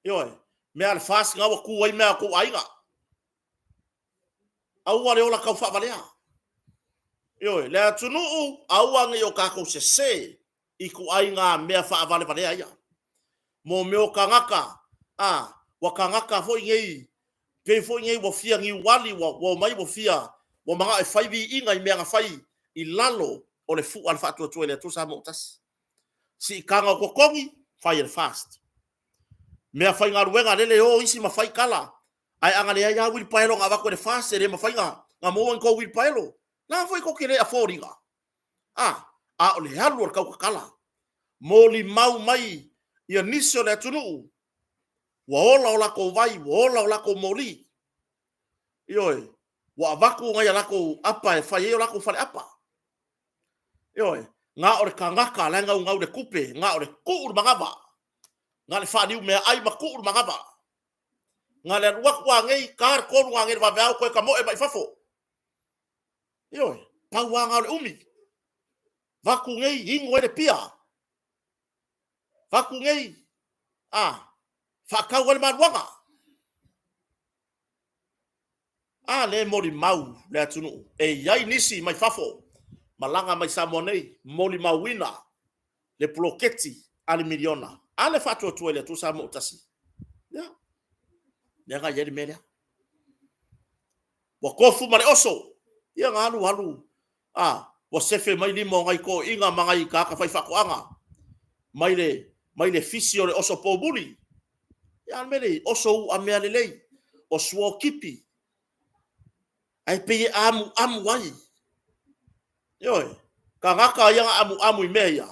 Ioe. Mea a le FAST na ua tu ai mea a tou aiga. Aua le ola tau faavalea. Ioe, le atunuu, aua ne i o tatou sese i ituaiga mea faavalevalea ia. Mo mea o tagata, a, ua tagata foi nei, pei foi nei ua fia niuali, ua omai ua fia, ua manao e fai viiga i mea na fai i lalo o le fua a le Faatuatua i le Atua Samoa ua Tasi. Siitaga o totogi, fai e le FAST. Mea faigaluega lele e o isi ma fai tala, ae a na leai lava uilipaelo na avatu e le FAST e le mafai na maua ni tou uilipaelo. La foi tou te le afford ina. A, a o le alu o le tautatala. Molimau mai ia nisi o le atunuu ua ola o latou vai, ua ola o latou moli. Ioe, ua avatu nai a latou apa e fai ai o latou faleapa. Ioe, na o le tagata la e naunau i le tupe, na o le tuu le manava, na o le faaliu meaai ma tuu le manava. Na o le alu atu lava nei, ta le 3 nanei i le vaveao toe tamoe mai fafo. Ioe, pau lava na o le umi. Vaku nei, inu ai le pia. Vaku nei, a, faatau ai le maluaga. A lea e molimau le atunuu, e i ai nisi mai fafo, malaga mai Samoa nei, molimauina le poloketi a le miliona. A le Faatuatua i le Atua Samoa ua Tasi. Ia, lea na i ai le mea lea. Ua tofu ma le oso. Ia na alu alu, a, ua sefe mai lima o nai toeaiina ma nai tagata faifaatoaga mai le, mai le fisi o le oso poumuli. Ia a le mea lea, oso uamea lelei, o suotipi, ae pei e amuamu ai. Ioe, tagata ia na amuamu i mea ia.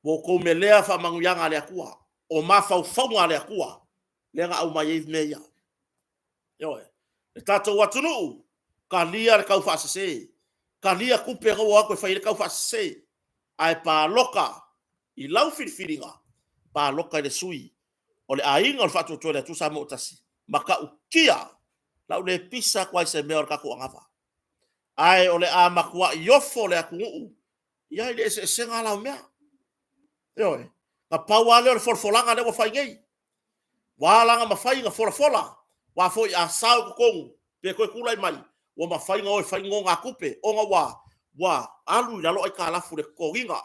Ua outou melea faamanuiaga a le Atua, o mafaufauga a le Atua, lea na aumai ai mea ia. Ioe, le tatou atunuu, talia le taufaasese, talia tupe na ua o atu e fai ai le taufaasese, ae palota i lau filifiliga, palota i le sui o le aiga o le Faatuatua i le Atua Samoa ua Tasi, matautia lau le pisa atu ai i se mea o le tatou anava. Ae o le a matuai ofo le atunuu ia i le eseesega la o mea. Ioe, na pau lava lea o le folafolaga lea ua fai nei. Ua ala ona mafai ona folafola, aua foi a sao i totonu pe toe tulai mai, ua mafai ona o e fai nonogatupe, ona ua alu i lalo aitalafu i le totogiina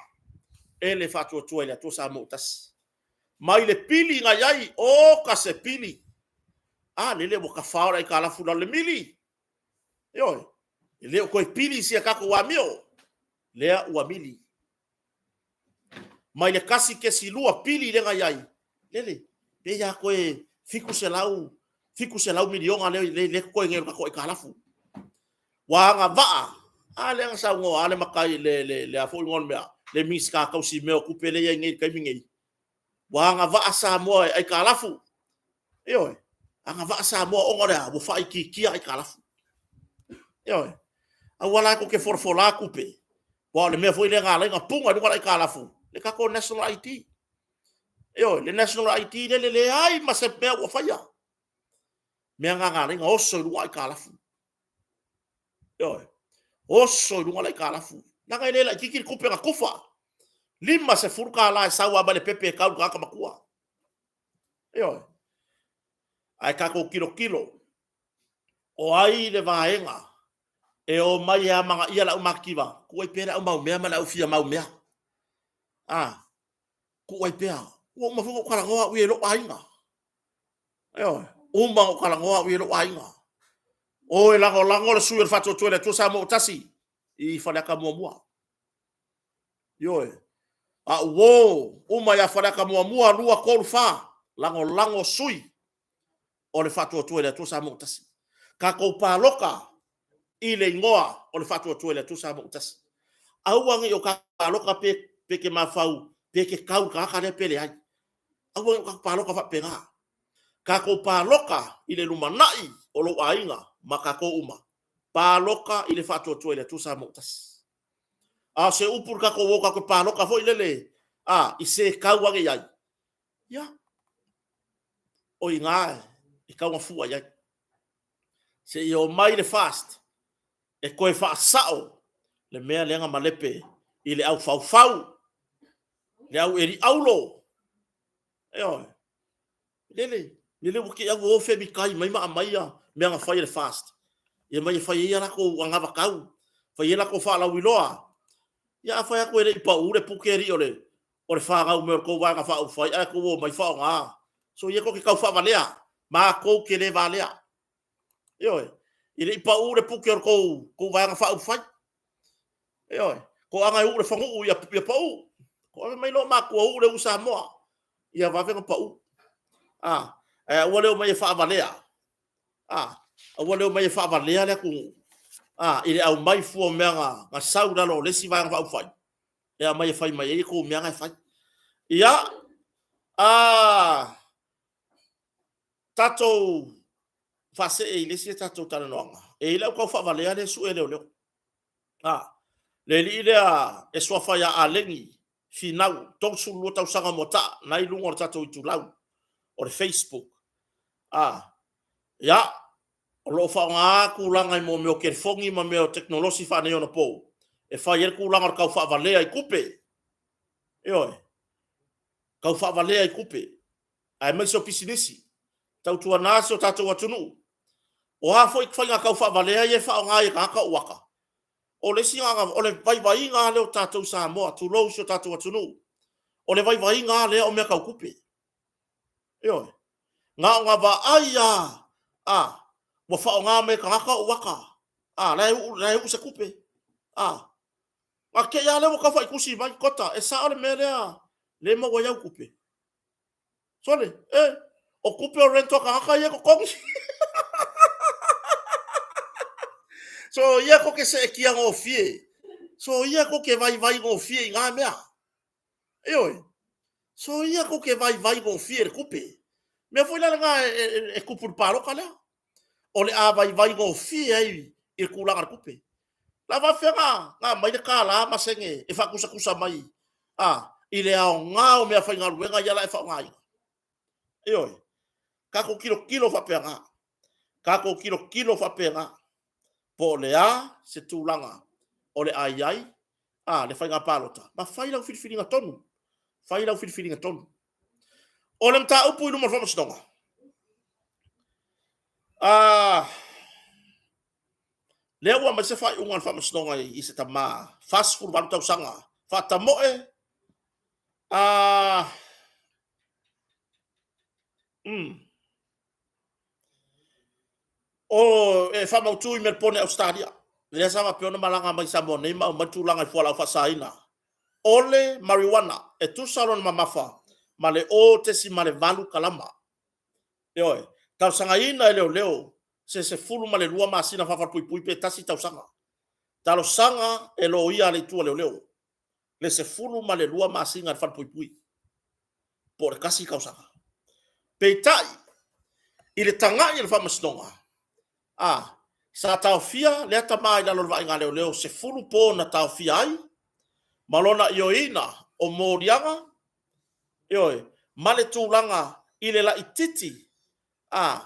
e le Faatuatua i le Atua Samoa ua Tasi. Mai le pili na i ai, oka se pili! A lele ua tafao le aitalafu i lalo i le mili. Ioe, e le o toe pili si a tatou amio, lea ua mili. Mai le 1.2 pili lea na i ai, lele, pei lava toe 700, 700 miliona lea e totoe nei o le tatou aitalafu. Ua agavaa, a lea na saunoa lava le matai, le a foi igoa o le mea, le Minisita tausi mea o tupe lea e i ai nei i le taimi nei, ua agavaa Samoa e aitalafu. Ioe, agavaa Samoa ona o le a? Ua faaitiitia aitalafu. Ioe, aua la tou te folafola tupe, aua o le mea foi lea na ala ai ona puna i luga le aitalafu, le tatou National ID. Ioe, le National ID lea e leai ma se mea ua faia. Mea na na ala ai ona oso i luga aitalafu. Ioe, oso i luga le aitalafu. Leaga e le laitiiti le tupe na tufa. $50 e sau lava mai le pepe e tau i le tagata matua. Ioe. Ae tatou tilotilo, o ai le vaega e o mai e amanaia le aumatitiva, tuu ai pea le au maumea ma le au fia maumea. A, tuu ai pea. Ua uma foi ona ou talanoa au ia i lou aiga. Ioe, uma ona ou talanoa au ia i lou aiga. O e lagolago le sui o le Faatuatua i le Atua Samoa ua Tasi i Faleata 1. Ioe, a uo uma ia Faleata 1, 2, 3, 4, lagolago sui o le Faatuatua i le Atua Samoa ua Tasi. Tatou palota i le igoa o le Faatuatua i le Atua Samoa ua Tasi. Aua ne i o tatou palota pe te mafaufau pe te tau i le tagata lea pe leai. Aua ne i o tatou palota faapena. Tatou palota i le lumanai o lou aiga ma tatou uma. Palota i le Faatuatua i le Atua Samoa ua Tasi. A o se upu i le tatou o tatou te palota foi lele, a, i se tau ane i ai, ia, o i ina e tatau ona fua i ai. Se i omai le FAST e toe faasao le mea lea na malepe i le aufaufau, le au eli auro, ioe. Lele, lele ua te i lava ua o femitai mai ma aumai mea na fai e le FAST, ia ma ia fai ai a latou anavatau, fai ai a latou faalauiloa. Ia a fai atu e le i pau le pute alii o le fanau mai o le tou Vaega Faaupufai ae tou omai faaaoga. Soia tou te tau faavalea, matou te le valea. Ioe, e le i pau le pute o le tou Vaega Faaupufai. Ioe, toaga e uu le faguu ia pau. Toaga mai loomatutua uu le uu Samoa, ia vave ona pau. A, ae aua le omai e faavalea, a, aua le omai e faavalea le atunuu, a, i le aumai fua o mea na sau i lalo o le isi Vaega Faaupufai, e aumai e fai mai ai tou mea na e fai. Ia, a, tatou faasee i le isi a tatou talanoaga. E i ai le au tau faavalea lea e sue e leoleo. A, le alii lea e suafa ia Aleni Finau, 32 tausaga o Moataa, na i luga o le tatou itulau o le Facebook. A, ia, o lo o faaaoga tulaga i mea o telefoni ma mea o tekonolosi faaneionapo e fai ai le tulaga o le tau faavalea i tupe. Ioe, tau faavalea i tupe, aemaise o pisinisi. Tautuana si o tatou atunuu. O a foi faiga tau faavalea ia e faaaoga ai e tagata o uaka, o le isi lena, o le vaivaiga lava lea o tatou i Samoa, tulou si o tatou atunuu, o le vaivaiga lava lea o mea tau tupe. Ioe. Na ona vaai lava, a, ua faaaoga mai e tagata ou ata, a, la e uu, la e uu se tupe. A, na te i lava lea ua tau faitusi mai, Kota, e sao le mea lea, lea e maua ai au tupe. Sole, e, o tupe o rent a tagata ia e totogi. So ia tou te seetia gofie. So ia tou te vaivai gofie i na mea. Ioe. So ia tou te vaivai gofie i le tupe. Mea foi la lena e tupu i le palota lea. O le a vaivai gofie ai i le tulaga o le tupe. La faafefea na aumai le $1 ma sene e faatusatusa mai a, i le aoga o meafaigaluega ia la e faaaogaina. Ioe. Tatou tilotilo faapena. Tatou tilotilo faapena. Po o le a se tulaga o le a i ai a, le faiga palota, ma fai lau filifiliga tonu. Fai lau filifiliga tonu. O le mataupu i luma o le Faamasinoga, a, lea ua aumai se faaiuga a le Faamasinoga i se tama 48 tausaga, faatamoe, a, O, e faamautu i Melpone, Ausetalia, lea sa faapea ona malaga mai i Samoa nei ma aumai le tulaga i fualaau faasaina. O le marijuana, e tusa lona mamafa ma le 0.8 kalama. Ioe, talosagaina e leoleo se 12 masina faa-falepuipui pe tasi tausaga. Talosaga e loia a le itu a leoleo le 12 masina i le falepuipui po o le tasi tausaga. Peitai, i le tagai a le Faamasinoga, a, sa taofia lea tama i lalo o le vaaiga a leoleo 10 po na taofia ai ma lona ioeina o moliaga, ioe, ma le tulaga i le laititi, a,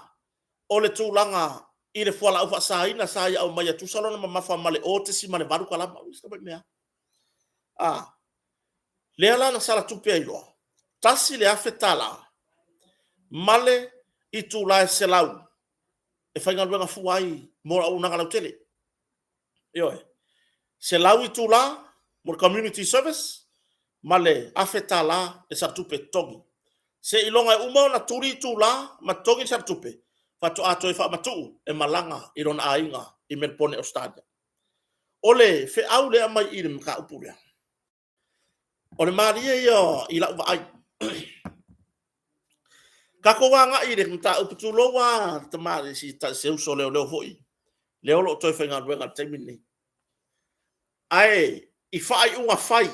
o le tulaga i le fualaau faasaina sa ia aumaia e tusa lona mamafa ma le 0.8 kalama. Ui, se mea. A, lea la na sala tupe ai loa, $1,000 ma le itula e 100 e faigaluega fua ai mo le auaunaga lautele. Ioe. 100 itula mo le community service ma le $1,000 le salatupe e totogi. Seiloga e uma ona tuli itula ma totogi le salatupe, faatoa toe faamatuu e malaga i lona aiga i Melbourne, Ausetalia. O le feau lea e aumai i le mataupu lea, o le malie ia i lau vaai. Tatou agai i le mataupu, tulou lava le tamalii, se uso leoleo foi, lea o lo o toe faigaluega i le taimi lenei. Ae i faaiuga fai,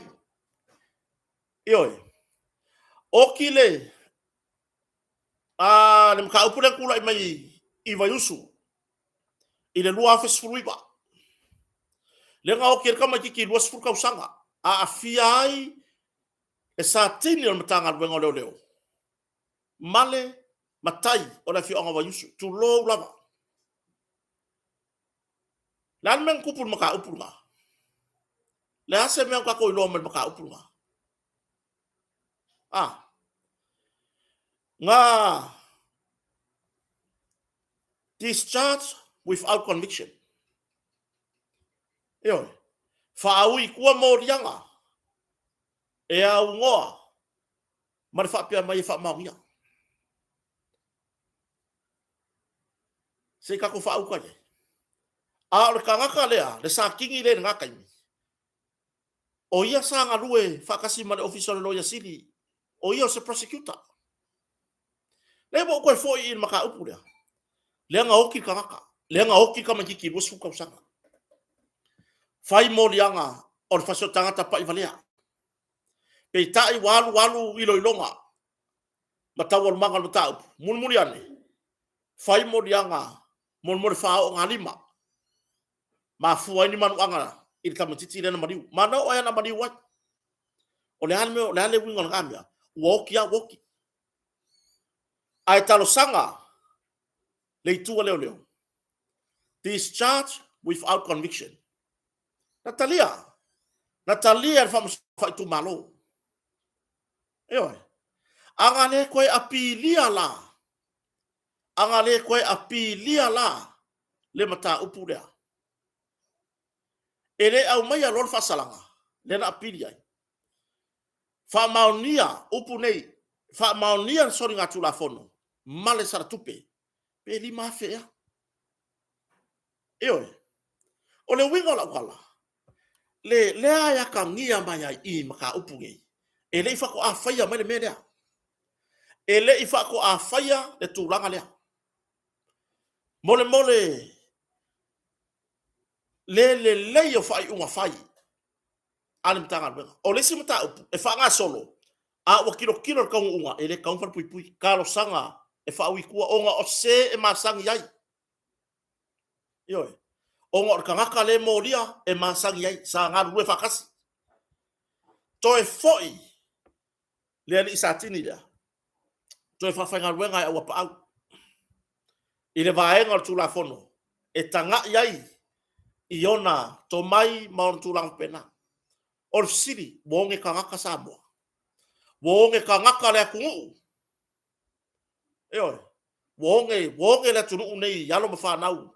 ioe, oti le mataupu lea na tulai mai i Vaiusu i le 2019, lea na oti ai le tamaitiiti 20 tausaga, aafia ai le Satini o le Matagaluega o Leoleo ma le matai o le afioaga o Vaiusu, tulou lava. Le a le mea na tupu i le mataupu lena? Le a se mea ua tatou iloa mai le mataupu lena? A, na discharge without conviction. Ioe, faaui i tua moliaga e aunoa ma le faapea mai e faamaonia. Se i tatou faauta i ai. A o le tagata lea, le Satini lea i lena taimi, o ia sa galue faatasi ma le Ofisa o le Loia Sili, o ia o se prosecutor. Lea ua ou toe foi i le mataupu lea, lea na oti le tagata, lea na oti le tamaitiiti 20 tausaga. Fai moliaga o le fasiotagata pai valea. Peitai ua alu alu iloiloga ma taualumaga o le mataupu, mulimuli ane, fai moliaga mo le faaoogalima, mafua ai ni manuaga i le tamaitiiti lea na maliu. Ma na oo lava ina maliu ai. O le a le mea, o le a le uiga o lena mea? Ua oti lava ua oti. Ae talosaga le itu a leoleo, discharge without conviction. Na talia, na talia e le Faamasinoga Faaitumalo. Ioe. A na le toe apilia la, a na le toe apilia la le mataupu lea, e le aumaia loa le faasalaga lea na apili ai, faamaonia upu nei, faamaonia le soligatulafono ma le salatupe pe $5,000 ea. Ioe. O le uiga o lau tala, le lea e atagia mai ai i mataupu nei, e le i faatoa faia mai le mea lea. E le i faatoa faia le tulaga lea. Molemole le lelei o faaiuga fai a le Matagaluega. O le isi mataupu e faagasolo, a ua tilotilo i le taunuuga, e le tatau ona falepuipui. Talosaga e faaui i tua ona o se e masani ai. Ioe. Ona o le tagata lea e molia e masani ai, sa galulue faatasi. Toe foi le alii Satini lea, toe faafaigaluega e Auapaau i le vaega o le Tulafono e tagai ai i ona tomai ma ona tulaga faapena. O le fesili, ua oge tagata Samoa? Ua oge tagata le atunuu? Ioe, ua oge, ua oge le atunuu nei i alo ma fanau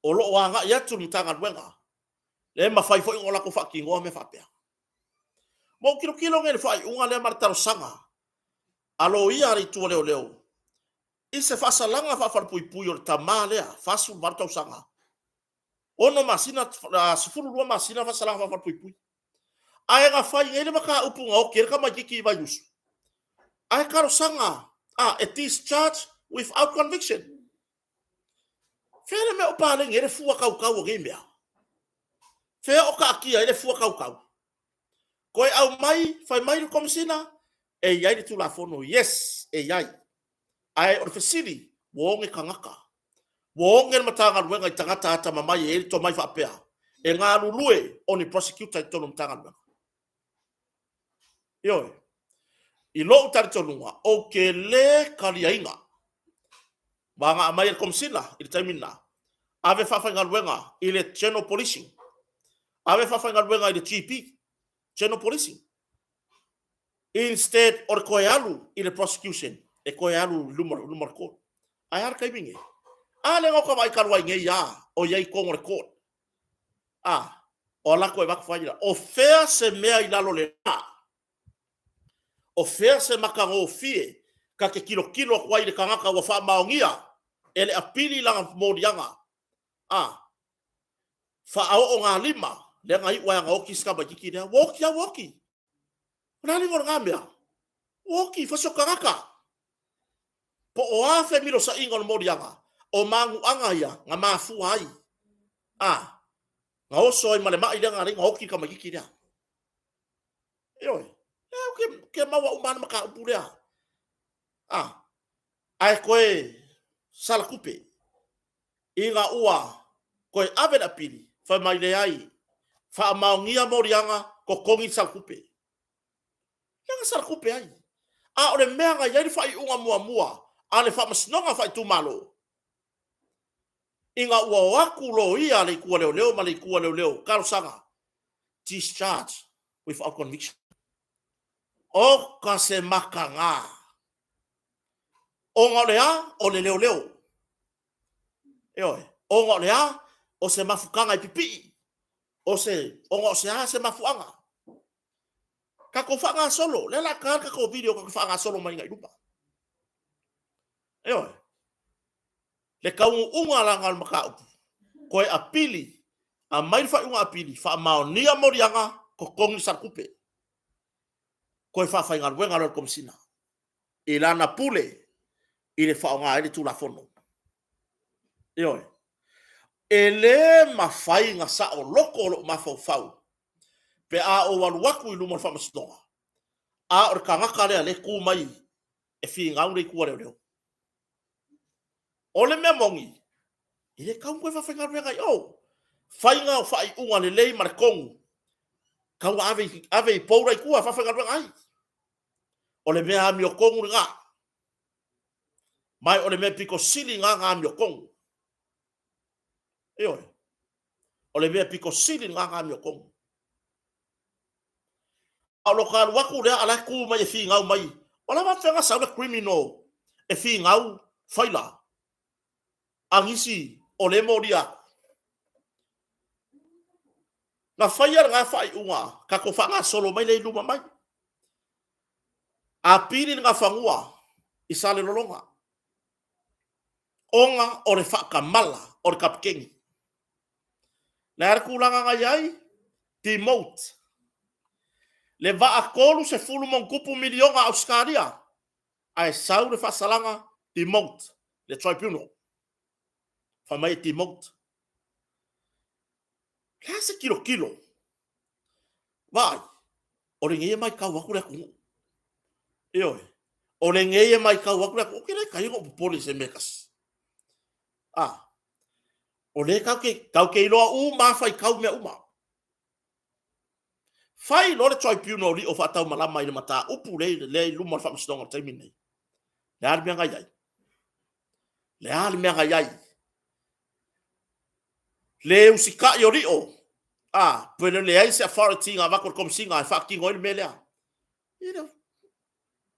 o lo o agai atu i le Matagaluega, e mafai foi ona latou faatinoa mea faapea. Ua ou tilotilo nei i le faaiuga lea ma le talosaga a loia a le Itu a Leoleo i se faasalaga faafalepuipui o le tama lea 48 tausaga, 6 masina, 12 masina faasalaga faafalepuipui. Ae na fai nei le mataupu na oti ai le tamaitiiti i Vaiusu, ae talosaga a e discharge without conviction. Fea le mea o paleni ai le fua tautau o nei mea? Fea o taatia ai le fua tautau? Toe aumai, fai mai le Komesina, e i ai le Tulafono, yes, e i ai. Ae o le fesili, ua oge tagata? Ua oge le Matagaluega i tagata atamamai e i ai le tomai faapea e galulue o ni prosecutor i totonu o le Matagaluega? Ioe. I lou talitonuga, ou te le taliaina. Ua agai mai e le Komesina i le taimi lena, ave faafaigaluega i le General Policing, ave faafaigaluega i le GP, General Policing, instead o le toe alu i le prosecution, e toe alu i luma o le court. Ae a le taimi nei? A le ka vaai talu ai nei a o i ai i totonu o le court. A, o alu atu e avatu fai la. O fea se mea i lalo le la? O fea se matagofie ta te tilotilo atu ai i le tagata ua faamaonia e le apili lana moliaga? A, faaoogalima lea na iu ai lava ina oti si tamaitiiti lea. Ua oti lava ua oti. O le a le igoa o lena mea? Ua oti, fai si o tagata. Po o a femilosaiga o le moliaga, o manuaga ia na mafua ai, a, na oso ai ma le mai lea na ala ai ona oti le tamaitiiti lea. Ioe, lea ou te maua uma lava le mataupu lea. A, ae toe salatupe ina ua toe ave le apili, fai mai leai, faamaonia moliaga, totogi le salatupe. Lea na salatupe ai. A o le mea na i ai le faaiuga muamua a le Faamasinoga Faaitumalo, ina ua o atu loia a le Itu a Leoleo ma le Itu a Leoleo talosaga, discharge without conviction. Oka se mataga. Ona o le a? O le leoleo. Ioe. Ona o le a? O se mafutaga e pipii. O se, ona o se a se mafuaaga. Tatou faagasolo, lea la ta le tatou video tatou faagasolo mai i luma. Ioe. Le taunuuga la o le mataupu, toe apili, aumai le faaiuga apili, faamaonia moliaga, totogi le salatupe. Toe faafaigaluega loa le Komesina i lana pule i le faaaoga ai le Tulafono. Ioe. E le mafai na saoloto lou mafaufau pe a ou alu atu i luma o le faamasinoga, a o le tagata lea lea e tu mai e finau le itu a leoleo. O le mea moni, e le tatau ona toe faafaigaluega i o. Faiga o faaiuga lelei ma le tonu, tau ave, ave i pou la i tua e faafaigaluega ai. O le mea amiotonu lena. Ma o le mea pito sili lena na amiotonu. Ioe. O le mea pito sili lena na amiotonu. A o lo ta alu atu lea a la e tu mai e finau mai, o le a faapefea ona sau le criminal e finau faila a nisi o lea e molia atu. Na faia lena faaiuga, tatou faagasolo mai lea i luma mai. Apili le Nafanua i Salelologa ona o le faatamala o le kapikeni. Le a le tulaga na i ai? Demote. Le vaa 30 ma ono tupu miliona Ausetalia, ae sau le faasalaga demote le tribunal. Fai mai e demote. Le a se tilotilo? Vaai, o lenei e matau atu le atunuu. Ioe, o lenei e matau atu le atunuu. Ou te le taia ona ou popole i se mea e tasi. Ah, o lea tatou te iloa uma lava faitau mea uma. Fai loa le tribunal lio faataumalama i le mataupu lea i luma o le faamasinoga o le taimi lenei. Le a le mea na i ai? Le a le mea na i ai? Le usitai o lio, a, pe le leai se authority na avatu e le Komesina e faatino ai le mea lea.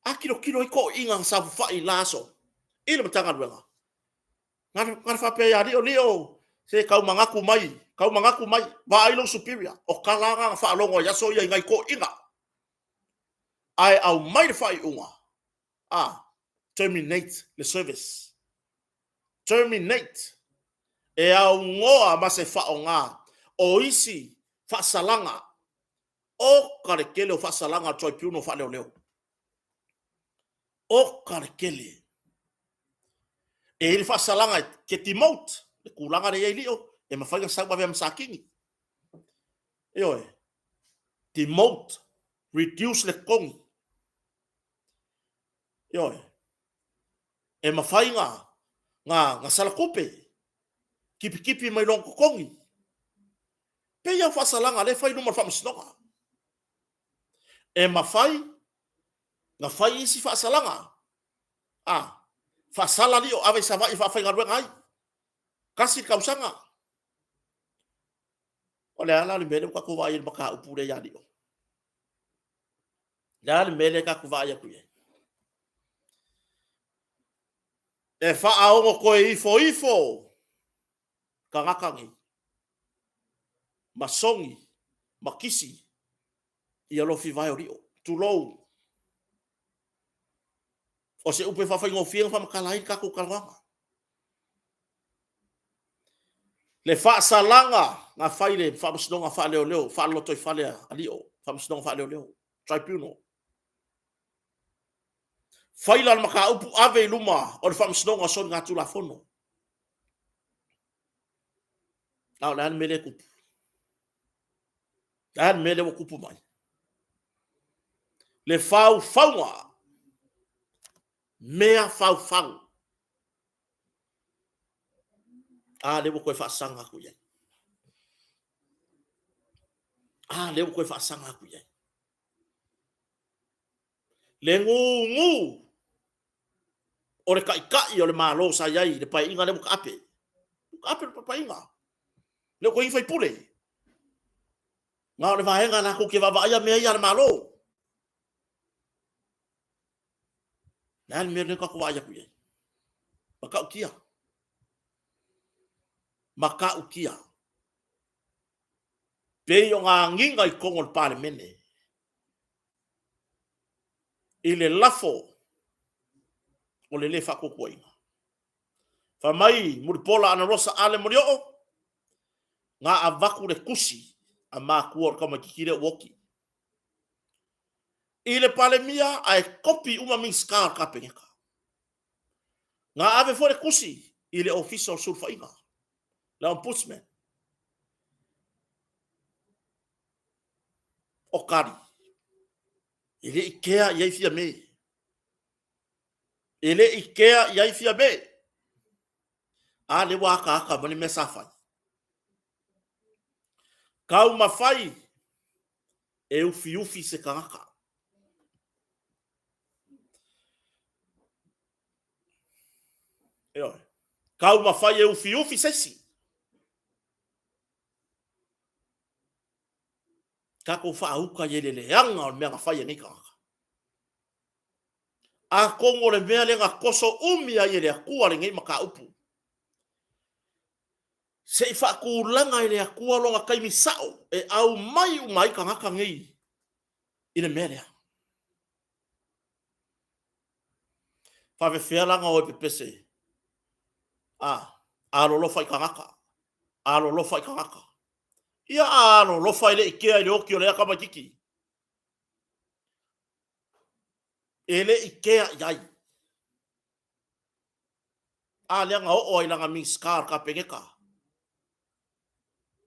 A tilotilo ai toeaiina na saofafai i la aso i le Matagaluega, na le faapea ia Lio, Lio, se tau manatu mai, tau manatu mai, vaai lou superior. O tala lava na faalogo ai aso ia i nai toeaiina. Ae aumai le faaiuga, a, terminate le service. Terminate. E aunoa ma se faaaoga o isi faasalaga. Oka le tele o faasalaga a le Tribunal faaleoleo. Oka le tele. E i ai le faasalaga e te demote, le tulaga lea e i ai Lio, e mafai ona sau avea ma Satini. Ioe. Demote, reduce le totogi. Ioe. E mafai na salatupe, tipitipi mai lona totogi. Pei lava o faasalaga lea e fai i luma o le faamasinoga. E mafai na fai isi faasalaga, a, faasala Lio ave i Savaii e faafaigaluega ai, tasi le tausaga. O le a la le mea lea ua tatou vaai ai i le mataupu lea ia Lio? O le a le mea lea tatou vaai atu i ai? E faaogo toe ifo ifo tagata nei, ma sogi, ma kisi, ia lofi vae o lio. Tulou. O se upu e faafaigofie ona faamatala ai le tatou talanoaga. Le faasalaga na fai i le Faamasinoga Faaleoleo, Faalotoifale a Lio, Faamasinoga Faaleoleo, Tribunal. Faila le mataupu ave i luma o le Faamasinoga o Soligatulafono. A o le a le mea lea e tupu? Le a le mea lea ua tupu mai? Le faufauga, mea faufau. A lea ua toe faasaga atu i ai. A lea ua toe faasaga atu i ai. Le gugu o le taitai o le Malo sa i ai i le Paeaiga lea ua taape. Ua taape le Paeaiga. Le o toe i ai faipule. Na o le vaega latou te vaavaaia mea ia a le Malo. Le a le mea lea tatou vaai atu i ai? Matautia. Matautia. Pei ona agiga i totonu o le Palemene i le lafo o le le faatuatuaina. Fai mai Mulipola Anarosa Ale Molioo, na avatu le tusi a matua o le tamaitiiti lea ua oti i le Palemia ae kopi uma Minisita o le Kapeneta. Na ave foi le tusi i le Ofisa o le Sulufaiga, le Ombudsman. O tali, e le i kea i ai Fiame. E le i kea i ai Fiame. A lea ua ataata mai le mea sa fai. Taumafai e ufiufi se tagata. Ioe. Taumafai e ufiufi se isi. Tatou faauta i le leaga o le mea na fai e nei tagata. Atonu o le mea lea na toso umi ai e le Atua lenei mataupu, se i faatulaga e le Atua lona taimi sao e aumai uma ai tagata nei i le mea lea. Faafefea la ona o e pepese a alolofa i tagata, alolofa i tagata. Ia a alolofa e le i kea i le oti o lea tamaititi. E le i kea i ai. A lea na oo ai lana Minisita o le Kapeneta.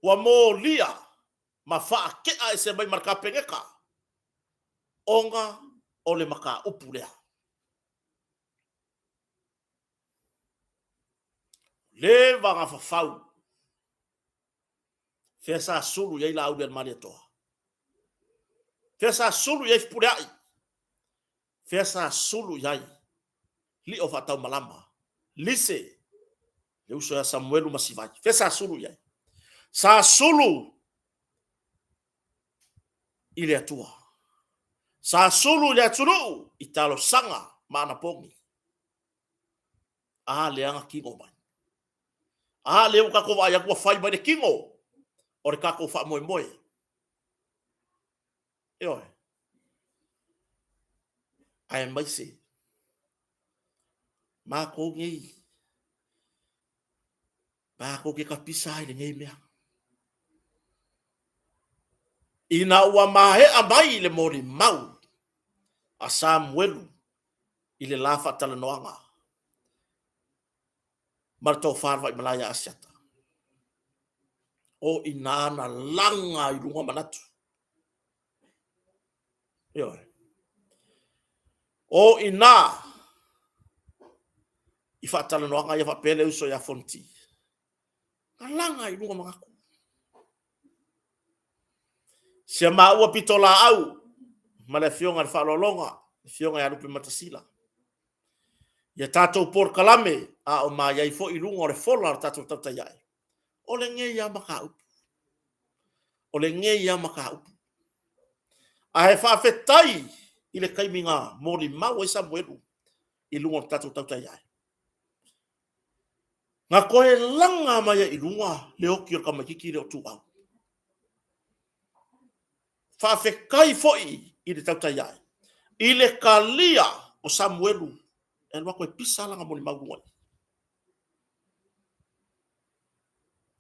Ua molia ma faatea ese mai ma le Kapeneta ona o le mataupu lea. Leva na fafau. Fea sa sulu i ai Laaulialemalietoa? Fea sa sulu i ai Fepuleai? Fea sa sulu i ai Lio Faataumalama? Lise, le uso ia Samuelu ma Sivai. Fea sa sulu i ai? Sa sulu i le Atua. Sa sulu i le atunuu i talosaga ma anapogi. A lea na kino mai. A lea ua tatou vaai atu ua fai mai le kino o le tatou faamoemoe. Ioe. Aemaise matou nei, matou te tapisa ai lenei mea. Ina ua maea mai le molimau a Samuelu i le la faatalanoaga ma le tofa le Vaimalae ia Asiata. O i ina na laga i luga manatu. Ioe. O i ina i faatalanoaga ia faapea le uso ia Fonoti. Na laga i luga manatu. Sia maua pitolaau ma le afioga i le faaaloaloga, le afioga ia Lupematasila. Ia tatou polokalame a o ma i ai foi i luga o le fola o le tatou tautai ae. O lenei lava mataupu. O lenei lava mataupu. Ae faafetai i le taimi na molimau ai Samuelu i luga o le tatou tautai ae. Na koe laga mai ai i luga le oki o le tamaititi lea o Tuau. Faafetai foi i le tautai ae, i le talia o Samuelu e alu atu e pisa lana molimau i luga i.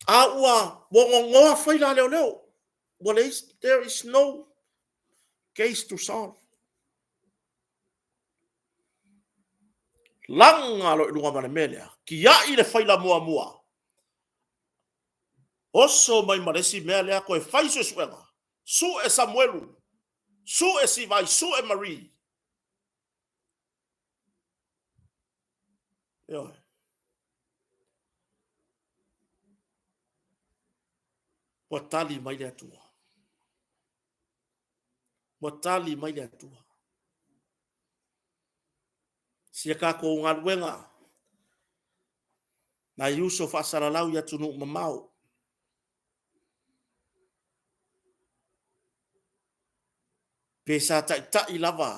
A ua nonoa faila a leoleo, ua leai, there is no case to solve. Laga loa i luga ma le mea lea, tiai le faila muamua, oso mai ma le isi mea lea, toe fai suesuega, sue Samuelu, sue Sivai, sue Marie. Ioe. Ua tali mai le Atua. Ua tali mai le Atua. Sia tatou galuega, nai uso faasalalau i atunuu mamao. Pe sa taitai lava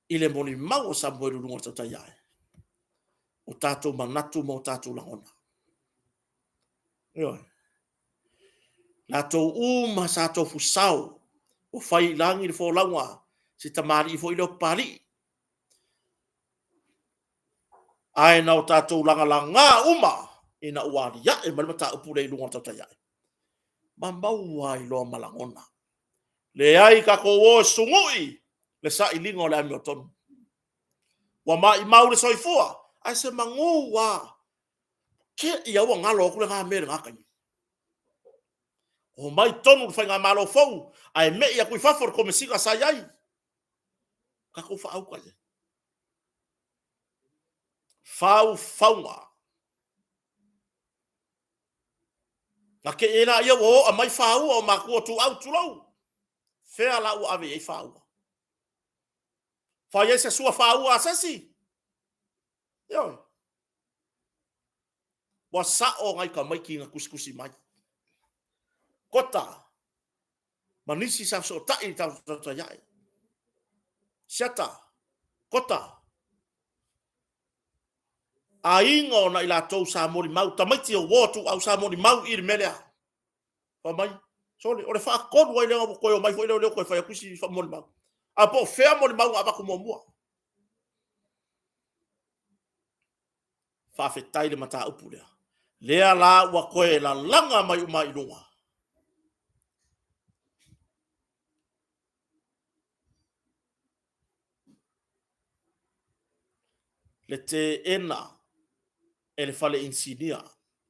i le molimau o Samuelu i luga o le tautai ae, o tatou manatu ma o tatou lagona. Ioe. Latou uma sa tofusao, ua fai i lagi le folauga, si tamalii foi lea o Papalii. Ae na o tatou lagalaga uma ina ua aliae mai le mataupu lea i luga o le tautai ae. Ma maua ai loa ma lagona. Leai tatou o e sugui le sailiga o le amiotonu. Ua maimau le soifua, ae se manu lava Te i a ua galo atu lena mea i lena taimi. Omai tonu le faigamalo fou ae me'i atu i fafo le Komesina sa i ai. Tatou faauta i ai. Faufauga. Na te i ai laia ua oa mai faua o matua ituau, tulou. Fea la ua ave i ai faua? Fai ai se sua faua a se isi? Ioe. Ua sao nai tamaiti na tusitusi mai. Kota ma nisi sa fesootai i le tautai ae. Siata, Kota, aiga o nai latou sa molimau, tamaiti o uo ituau sa molimau i le mea lea. Fai mai, sole, o le faatolu ai lea ua toe omai foi leoleo toe fai atu isi molimau. A po o fea molimau na avatu muamua? Faafetai le mataupu lea. Lea la ua toe lalaga mai uma i luga. Le teena e le fale inisinia,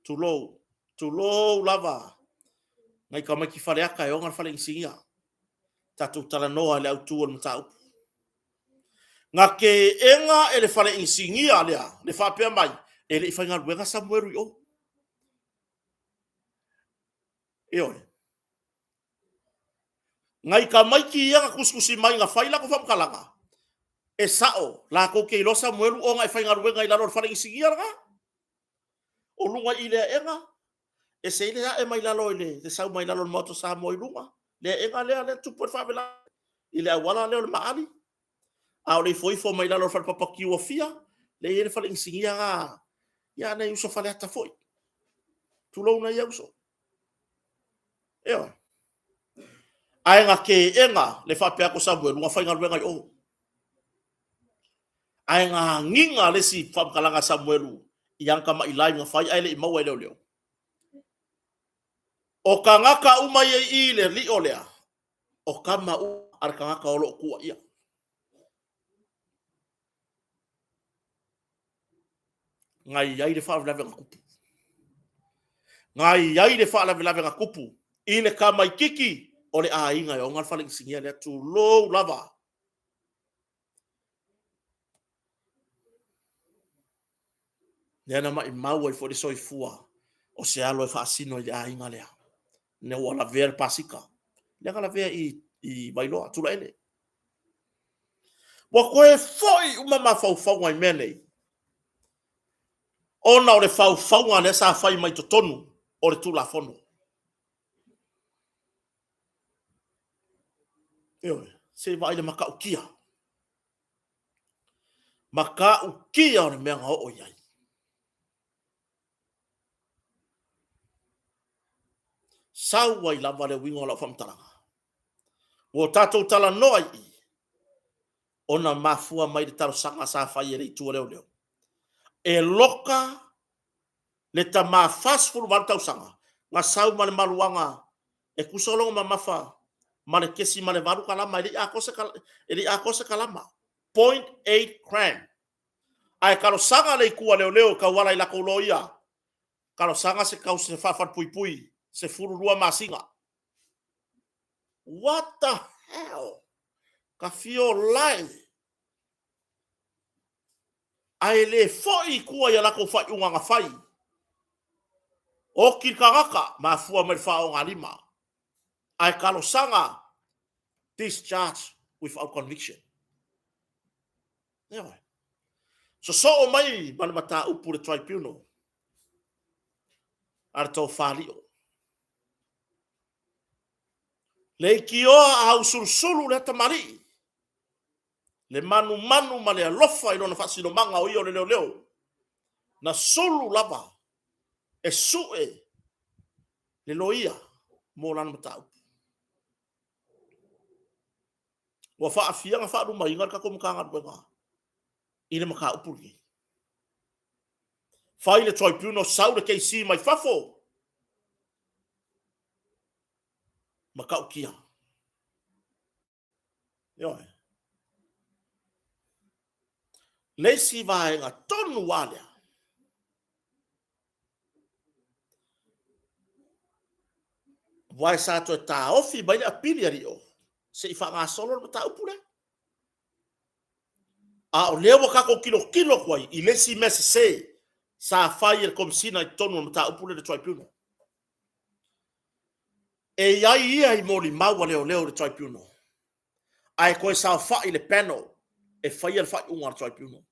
tulou, tulou lava nai tamaiti Faleata e ona le fale inisinia. Tatou talanoa i le autu o le mataupu. Na teena e le fale inisinia lea le faapea mai, e le i faigaluega Samuelu i o. Ioe. Nai tamaiti ia na tusitusi mai na fai latou faamatalaga, e sao, latou te iloa Samuelu ona e faigaluega i lalo o le fale inisinia lena. O luga i le aega, e se i le ae mai lalo i le sau mai lalo o le Maota o Samoa i luga, le aega lea lea tupu ai le faalavelave i le auala lea o le Maali, a o le ifoifo mai lalo o le falepapa tiu o Fia, lea e i ai le fale inisinia na, ia nai uso Faleata foi. Tulou nai ia uso. Ioe. Ae na teena le faapea atu o Samuelu na faigaluega i o. Ae na agiga le isi faamatalaga a Samuelu i ana tamai live na fai ae le i maua e leoleo. O tagata uma ia i i le lio lea, o tama uma a le tagata o lo o tuuaia. Na i ai le faalavelave na tupu. Na i ai le faalavelave na tupu i le tamaititi o le aiga e ona le fale inisinia lea, tulou lava. Lea na maimau ai foi le soifua o se alo e faasino i le aiga lea. Ina ua lavea le pasika. Lea na lavea i, i Vailoa, Tulaele. Ua toe foi uma mafaufauga i mea nei, ona o le faufauga lea sa fai mai totonu o le Tulafono. Ioe, se i vaai le matautia. Matautia o le mea na oo i ai. Sau ai lava le uiga o lau faamatalaga. Ua tatou talanoa i i, ona mafua mai le talosaga sa fai e le Itu o Leoleo. E loka le tama 48 tausaga na sau ma le maluaga e tusa lona mamafa ma le kesi ma le 8 kalama, e le i atoa se kalama, 0.8 gram. Ae talosaga le Itu a Leoleo e tauala i latou loia, talosaga se tausaga faafalepuipui 12 masina. What the hell? Ka fiolae. Ae le foi i tua i a latou faaiuga na fai. Oti le tagata, mafua mai le faaaogalima. Ae talosaga discharge without conviction. Ioe. Sosoo mai ma le mataupu le tribunal a le tofa Lio. Leitioa a usulusulu lea tamalii, le manumanu ma le alofa i lona faasinomaga o ia o le leoleo, na sulu lava e sue le loia mo lana mataupu. Ua faafia na faalumaina le tatou Matagaluega i le mataupu lenei. Fai le tribunal, sau le KC mai fafo, matautia. Ioe. Le isi vaega tonu lava lea, aua sa toe taofi mai le apili a Lio se i faagasolo le mataupu lea. A o lea ua tatou tilotilo atu ai i le isi mea sese sa fai e le Komesina i totonu o le mataupu lea i le Tribunal. E i ai ia i molimau a leoleo i le Tribunal, ae toe saofai le panel e faia le faaiuga a le Tribunal.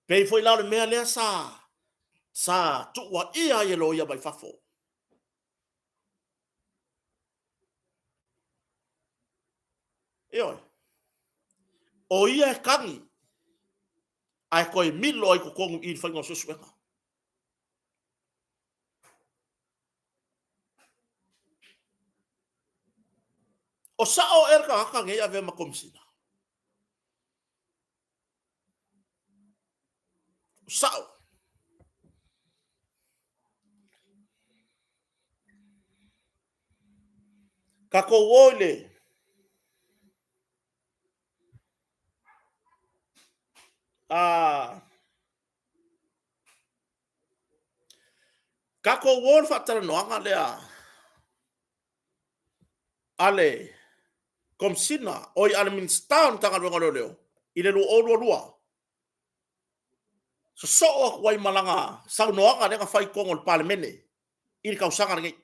Pei foi la o le mea lea sa sa tuuaia ai e loia mai fafo. Ioe. O ia e tagi, ae toe milo ai totonu i le faiga o suesuega. O sao ea le tagata nei e avea ma Komesina? O sao. Tatou o i le a tatou o le faatalanoaga lea a le Komesina, oi, a le Minisita o le Matagaluega o Leoleo i le 2022, sosoo atu ai ma lana saunoaga lea na fai i totonu o le Palemene i le tausaga lenei.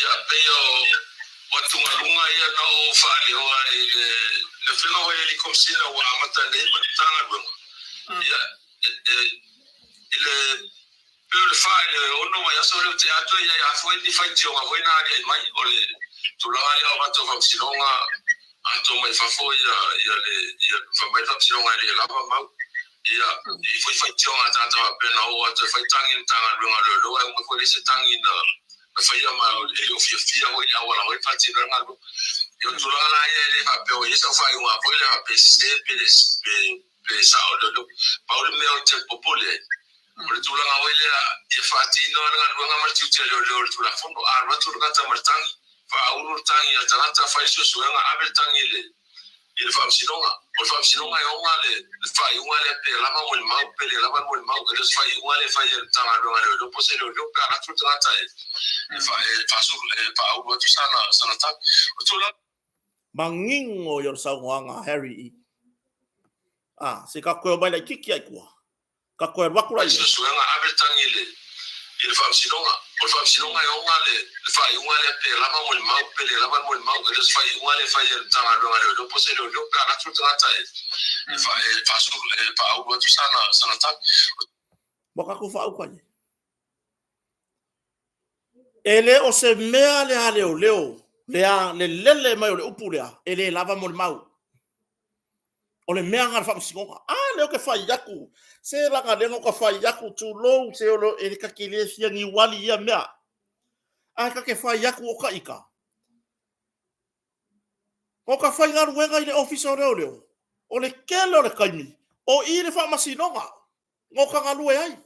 Ia, pei o atugaluga ia na ou faaleoa i le Afioga foi i le Komesina ua amata nei ma le Matagaluega. Ia, i le pei o le fa i le ono vaiaso lea ua tea atu e i ai lava foi ni faitioga foi na aliae mai o le tulaga lea o avatu o faamasinoga atoa mai fafo ia ia le ia fai mai le faamasinoga e le lava mau. Ia, e i ai foi faitioga a tagata faapea na oo atu e fai tagi i le Matagaluega o Leoleo ae uma foi le isi tagi na na faia ma e le o fiafia foi i le auala foi e faatino ai le galuega. Ia o le tulaga la ia e le faapea ua i ai sau faaiuga foi lea faapea e sese pe le pe pe sao le leoleo. Pau le mea ou te popole ai, o le tulaga foi lea ia faatino le galuega ma le tiute a leoleo i le Tulafono. A alu atu le tagata ma le tagi, faaulu le tagi a le tagata, fai le suesuega, ave le tagi i le i le Faamasinoga. O le Faamasinoga e ona le faaiuga lea pe lava molimau pe le lava molimau. E le o se faaiuga lea e fai e le Matagaluega a Leoleo po o se leoleo pe a alu atu le tagata e e faaulu atu sana tagi. O tulaga. Manino ia o le saunoaga a Harry i. A, se ka koe o mai laititi ai tua. Ka toe alu atu la ia. Suesuega ave le tagi i le i le Faamasinoga. O le Faamasinoga e ona le le faaiuga lea pe lava molimau pe le lava le molimau. E le o se faaiuga lea e fai e le Matagaluega a Leoleo po o se leoleo pe a alu atu le tagata e e fa e faasulu e faaulu atu sana sana tagi. Ua tatou faauka ai. E le o se mea le a leoleo. Le a le lele mai o le upu lea, e le lava mo le mau. O le mea lena a le faamasinoga. A lea ou te fai atu, se leaga lea na ou fai atu, tulou, se o le, e ta te le fia niuali i ia mea. Ae ta te fai atu o ta ita, o ta faigaluega i le Ofisa o Leoleo, o le tele o le taimi, o i le faamasinoga na o ta galue ai.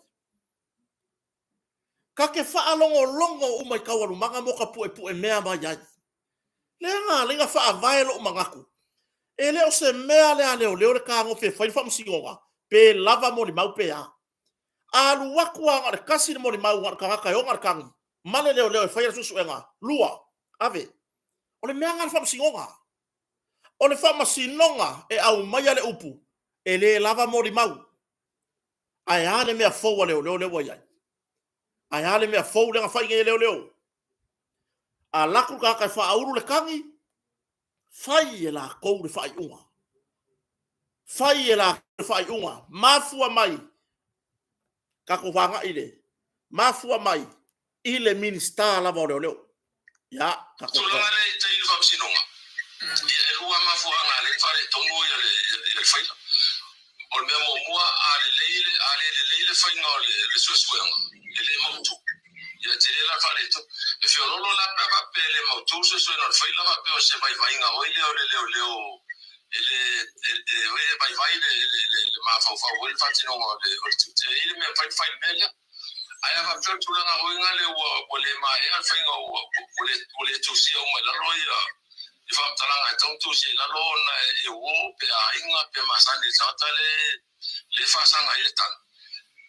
Ta te faalogologo uma i taualumaga ma ta puepue mea mai ai. Lea na ala ai ona faavae lou manatu, e le o se mea lea a leoleo le fetagofi e fai le faamasinoga, pe lava molimau pe a. A alu atu lava na o le tasi le molimau na o le tagata e ona le tagi ma le leoleo e faia le suesuega, lua, ave. O le mea lena a le faamasinoga. O le faamasinoga e aumaia le upu, e le lava molimau. Ae a le mea fou a leoleo lea ua i ai? Ae a le mea fou lea na fai nei e leoleo? A alu atu le tagata e faaulu le tagi, fai e latou le faaiuga. Fai e latou le faaiuga. Mafua mai, tatou agai i le, mafua mai i le Minisita lava o Leoleo. Ia, tatou. Tulaga lea i tai i le faamasinoga, ia e lua mafuaaga e ala ai ona faaletonu ia le faila. O le mea muamua, a lelei le, a le lelei le faiga o le suesuega, e le mautu. Ia e tele la le faaletonu. E feoloolo la pe a faapea e le mautu le suesuega o le faila faapea o se vaivaiga foi lea o le leoleo e le, e, e vaivai le, le, le mafaufau foi le faatinoga o le tiute. E i ai le mea e mafai ona fai i le mea lea. Ae a faapea o le tulaga foi lea ua le maea le faiga ua le tusia uma i lalo ia faamatalaga e tatau ona tusia i lalo ona e uo pe aiga pe masani i le tagata lea e faasaga ai le tala.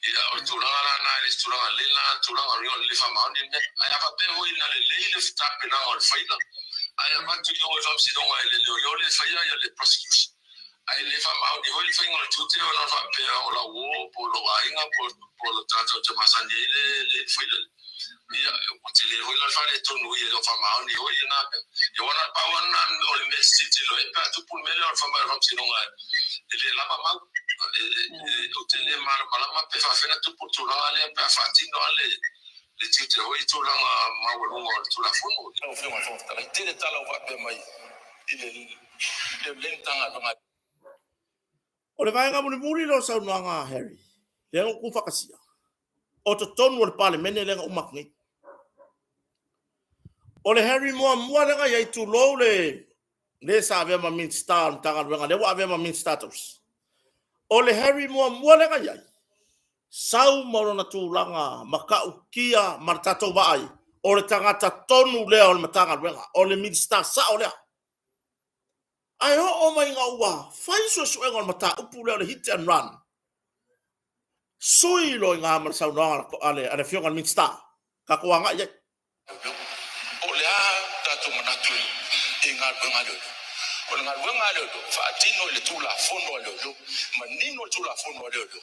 Ia o le tulaga la lena e le o se tulaga lelei lena tulaga o le le faamaoni le mea. Ae a faapea foi na lelei le tapenaga o le faila ae avatu i o i le faamasinoga e le leoleo lea e faia le prosecution, Ae le faamaoni foi le faiga o le tiute ona faapea o lau uo po o lou aiga po o le tagata ou te masani ai le faila lea. Ia, ua tele foi la le faaletonu i e le o faamaoni foi lena mea. Ia aua na o le pau lava lena o le mea e tilotilo ai pe a tupu le mea lea o le fai mai o le faamasinoga e le lava mau. Ou te le malamalama pe faafefea ona tupu le tulaga lea pe a faatino lava le tiute foi i tulaga maualuga o le Tulafono. Lau Afioga i le Fofoga Fetalai, tele tala ua faapea mai i le lelei Matagaluega. O le vaega mulimuli lea o le saunoaga a Harry, lea na ou tuufaatasia, o totonu o le Palemene lea na uma atu nei. O le Harry muamua lea na i ai, tulou le le sa avea ma Minisita o le Matagaluega, lea ua avea ma Minisita tausi. O le Harry muamua lea na i ai, sau ma lona tulaga matautia ma le tatou vaai, o le tagata tonu lea o le Matagaluega, o le Minisita sao lea. Ae oo mai ina ua fai suesuega o le mataupu lea o le hit and run, sui loa i ina ma le saunoaga a le Afioga i le Minisita, tatou agai i ai. Po o le a tatou manatu i galuega a leoleo? O le galuega a leoleo, e faatino i le Tulafono a leoleo, manino le Tulafono a leoleo.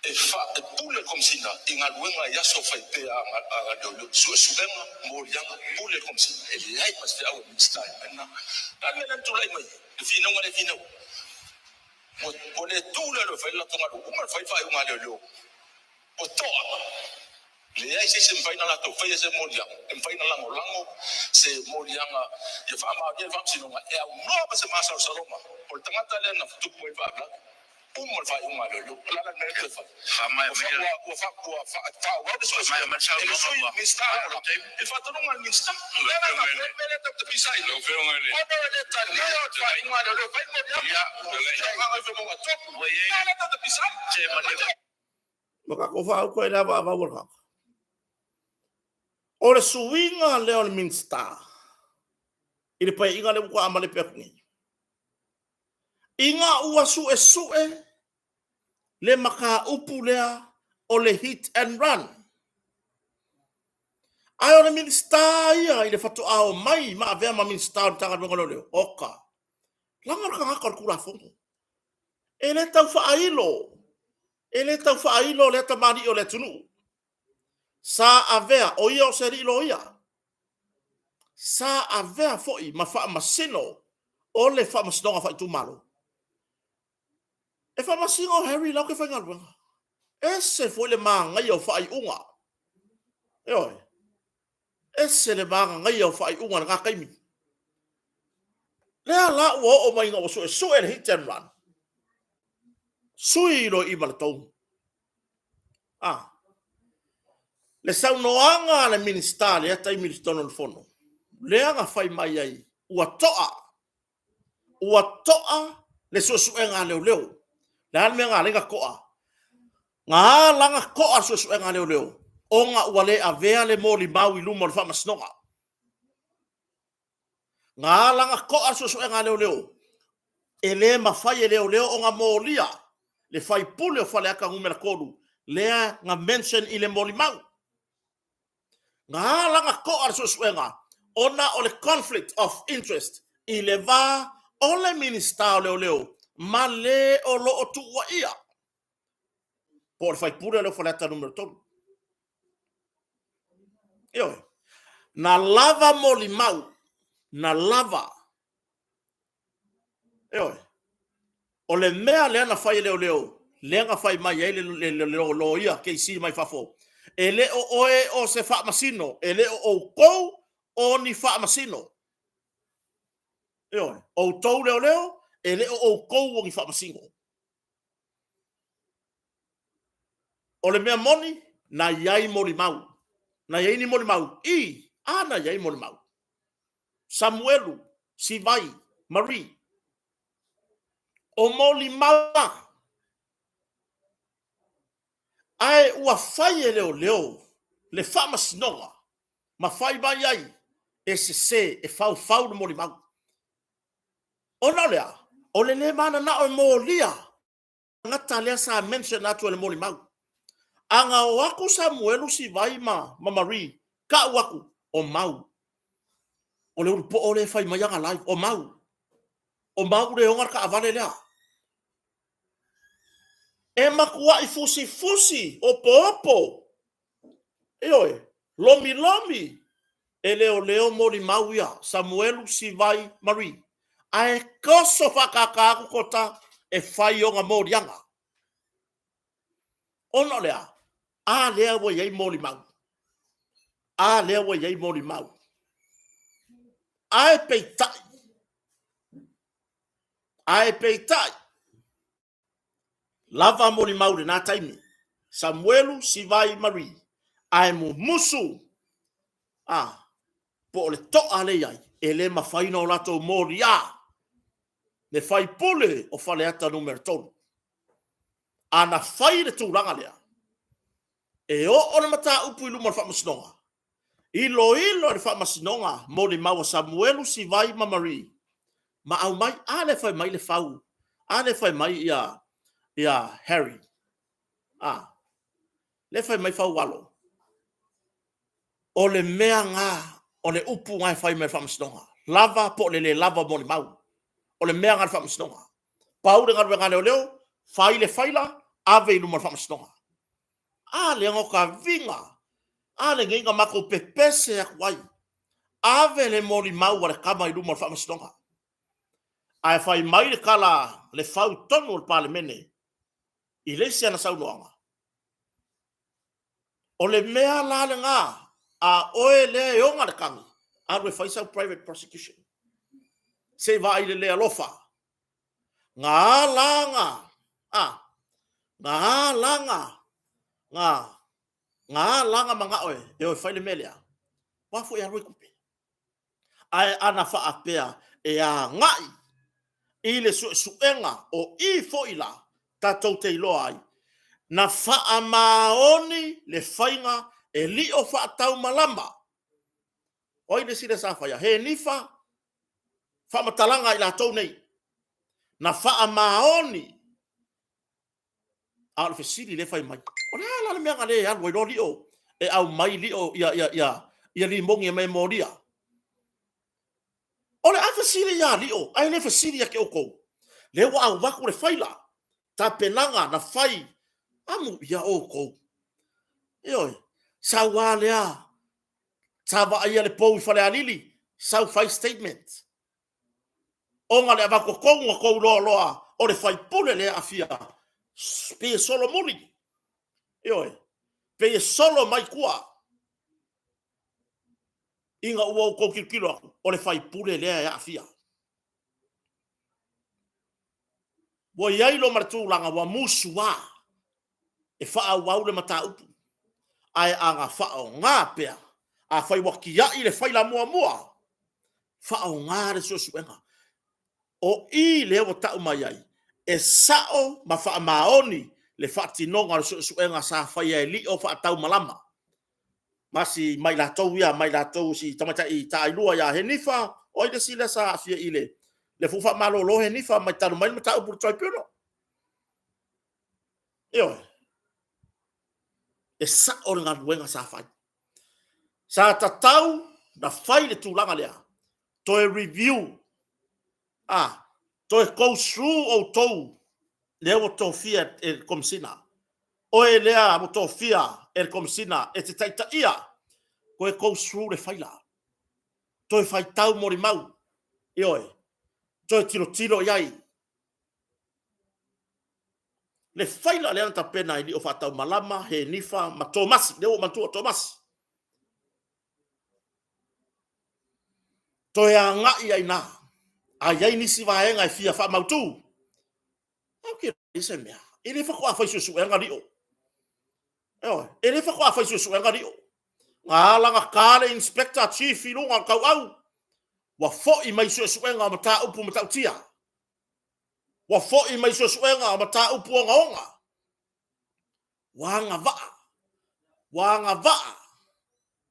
E fa, e pule le Komesina i galuega i aso fai pea a leoleo, suesuega, moliaga, pule le Komesina. E leai ma se feau a le Minisita i le mea lena. O le a le mea lea na tulai mai ai? Le finauga lea e finau ai. Ua, ua le tu leoleo e fai le latou galuega, ua uma ona fai le faaiuga a leoleo, ua toa. Leai se isi e mafai ona latou faia se moliaga, e mafai ona lagolago se moliaga ia faamaonia le faamasinoga e aunoa ma se masalosaloga o le tagata lea na tupu ai le faalavelave. Uma le faaiuga a leoleo. O le a la le mea lea toe fai? Ua faaauau le suesuega e le Sui Minisita Lagolago i le faatonuga a le Minisita. O le a la le mea lea tatou te pisa ai? Ona e le talia le faaiuga a leoleo e fai le moliaga. Gagaifomauga 3. O le a la tatou te pisa ai? Ma tatou faautu ai le avaavau o le tagata. O le suiga lea o le Minisita i le paeaiga lea ua toe amalepe atu nei, ina ua suesue le mataupu lea o le hit and run. Ae o le Minisita ia i le faatoa omai ma avea ma Minisita o le Matagaluega o Leoleo, oka, leaga o le tagata o le Tulafono. E le tau faailo, e le tau faailo lea tamalii o le atunuu. Sa avea, o ia o se alii loia, sa avea foi ma faamasino o le Faamasinoga Faaitumalo. E faamasino Harry la ou te faigaluega. Ese foi le manaia o faaiuga. Ioe. Ese le magagaia o faaiuga i lena taimi. Lea la ua oo mai ina ua suesue le hit and run. Sui loa i ma le tonu. Ah. Le saunoaga a le Minisita lea taimi i totonu o le fono, lea na fai mai ai, ua to'a, ua to'a le suesuega a leoleo. Le a le mea na ala ai ona to'a? Na ala ona to'a le suesuega a leoleo, ona ua le avea le molimau i luma o le faamasinoga. Na ala ona to'a le suesuega a leoleo, e le mafai e leoleo ona molia le faipule o Faleata Nu.3 lea na mention i le molimau. Na ala ona to'a le suesuega ona o le conflict of interest i le va o le Minisita o Leoleo ma le o lo o tuuaia po o le faipule lea o Faleata Nu.3. Ioe. Na lava molimau, na lava. Ioe. O le mea lea na fai e leoleo, lea na fai mai ai le loia KC mai fafo, e le o oe o se faamasino, e le o outou o ni faamasino. Ioe. Outou leoleo, e le o outou o ni faamasino. O le mea moni, na i ai molimau. Na i ai ni molimau? I, a na i ai molimau. Samuelu, Sivai, Marie. O molimau a. Ae ua fai e leoleo le faamasinoga ma fai mai ai e sese, e faufau le molimau. Ona o le a? O le le mananao e molia tagata lea sa mention atu e le molimau. A na o atu Samuelu, Sivai ma Marie, tau atu, o Mau. O le ulupoo lea e fai mai ana live, o Mau. O Mau le ona le taavale lea. E matuai fusifusi, opoopo, ioe, lomilomi e leoleo molimau ia, Samuelu, Sivai, Marie. Ae toso faatata atu Kota e fai ona moliaga. Ona o le a? A lea ua i ai molimau. A lea ua i ai molimau. Ae peitai, ae peitai, Lava molimau i lena taimi. Samuelu, Sivai, Marie, ae mumusu a po o le to'a lea i ai, e le mafai ona o latou moliā le faipule o Faleata Nu.3. A na fai le tulaga lea, e oo le mataupu i luma o le faamasinoga, Iloilo e le Faamasinoga molimau a Samuelu, Sivai ma Marie, ma aumai, a lea fai mai le fau, a lea fai mai ia, ia Harry, a lea fai mai Faualo. O le mea na, o le upu na e fai mai e le Faamasinoga, lava po o le le lava o molimau. O le mea na a le Faamasinoga. Pau le galuega a leoleo, fai le faila, ave i luma o le Faamasinoga. A lea na ota viga, a lenei na matou pepese atu ai, ave le molimau a le tama i luma o le faamasinoga. Ae fai mai le tala le fau tonu o le Palemene i le isi ana saunoaga, o le mea la lena a oe lea e ona le tagi, alu e fai sau private prosecution. Se i vaai i le le alofa. Na ala na, a, na ala na, na, na ala na manao e, e o e fai le mea lea, ua foi e alu ai tupe. Ae ana faapea e agai i le suesuega o i foi la tatou te iloa ai, na faamaoni le faiga e lio faataumalama. O ai le isi lea sa faia? Henifa faamatalaga a i latou nei, na faamaoni. A o le fesili lea e fai mai, o le a la le mea na le alu ai loa Lio e aumai Lio ia, ia, ia, ia limogi e mai molia? O le a fesili ia Lio, ae le fesili ia te outou. Lea ua avatu le faila, tapenaga na fai, amu ia outou. Ioe, sau lava lea Sa vaaia le pou i Falealili, sau fai statement. Ona le avatu totonu na tou iloa loa o le faipule lea e aafia, pei e solomuli. Ioe, pei e solo mai tua. Ina ua outou tilotilo atu, o le faipule lea e aafia. Ua i ai loa ma le tulaga ua musuā e faaauau le mataupu, ae ana faaaoga pea, afai ua tiai le faila muamua, faaaoga le suesuega. O i lea ua tau mai ai, e sao ma faamaoni le faatinoga o le suesuega sa faia e Lio Faataumalama ma si ma i latou ia, ma i latou si tamaitai taailua ia Henifa, o ai le isi lea sa aafia i le lea foi ua faamalolo Henifa mai talu mai le mataupu i le Tribunal. Ioe. E sao le galuega sa fai. Sa tatau na fai le tulaga lea, toe review, a, toe go through outou lea ua tofia e le Komesina. Oe lea ua tofia e le Komesina e te taitaia, toe go through le faila, toe faitau molimau, ioe, toe tilotilo i ai. Le faila lea na tapena e Lio Faataumalama, Henifa ma Tomasi, lea ua ou manatua o Tomasi. Toe agai ai i ina. A i ai nisi vaega e fia faamautu, ou te iloa se mea, e le faatoa fai suesuega Lio. Ioe, e le faatoa fai suesuega Lio. Na ala ona ta le Inspector Chief i luga o le tauau, ua foi mai suesuega o mataupu matautia. Ua foi mai suesuega o mataupu ogaoga. Ua agavaa, ua agavaa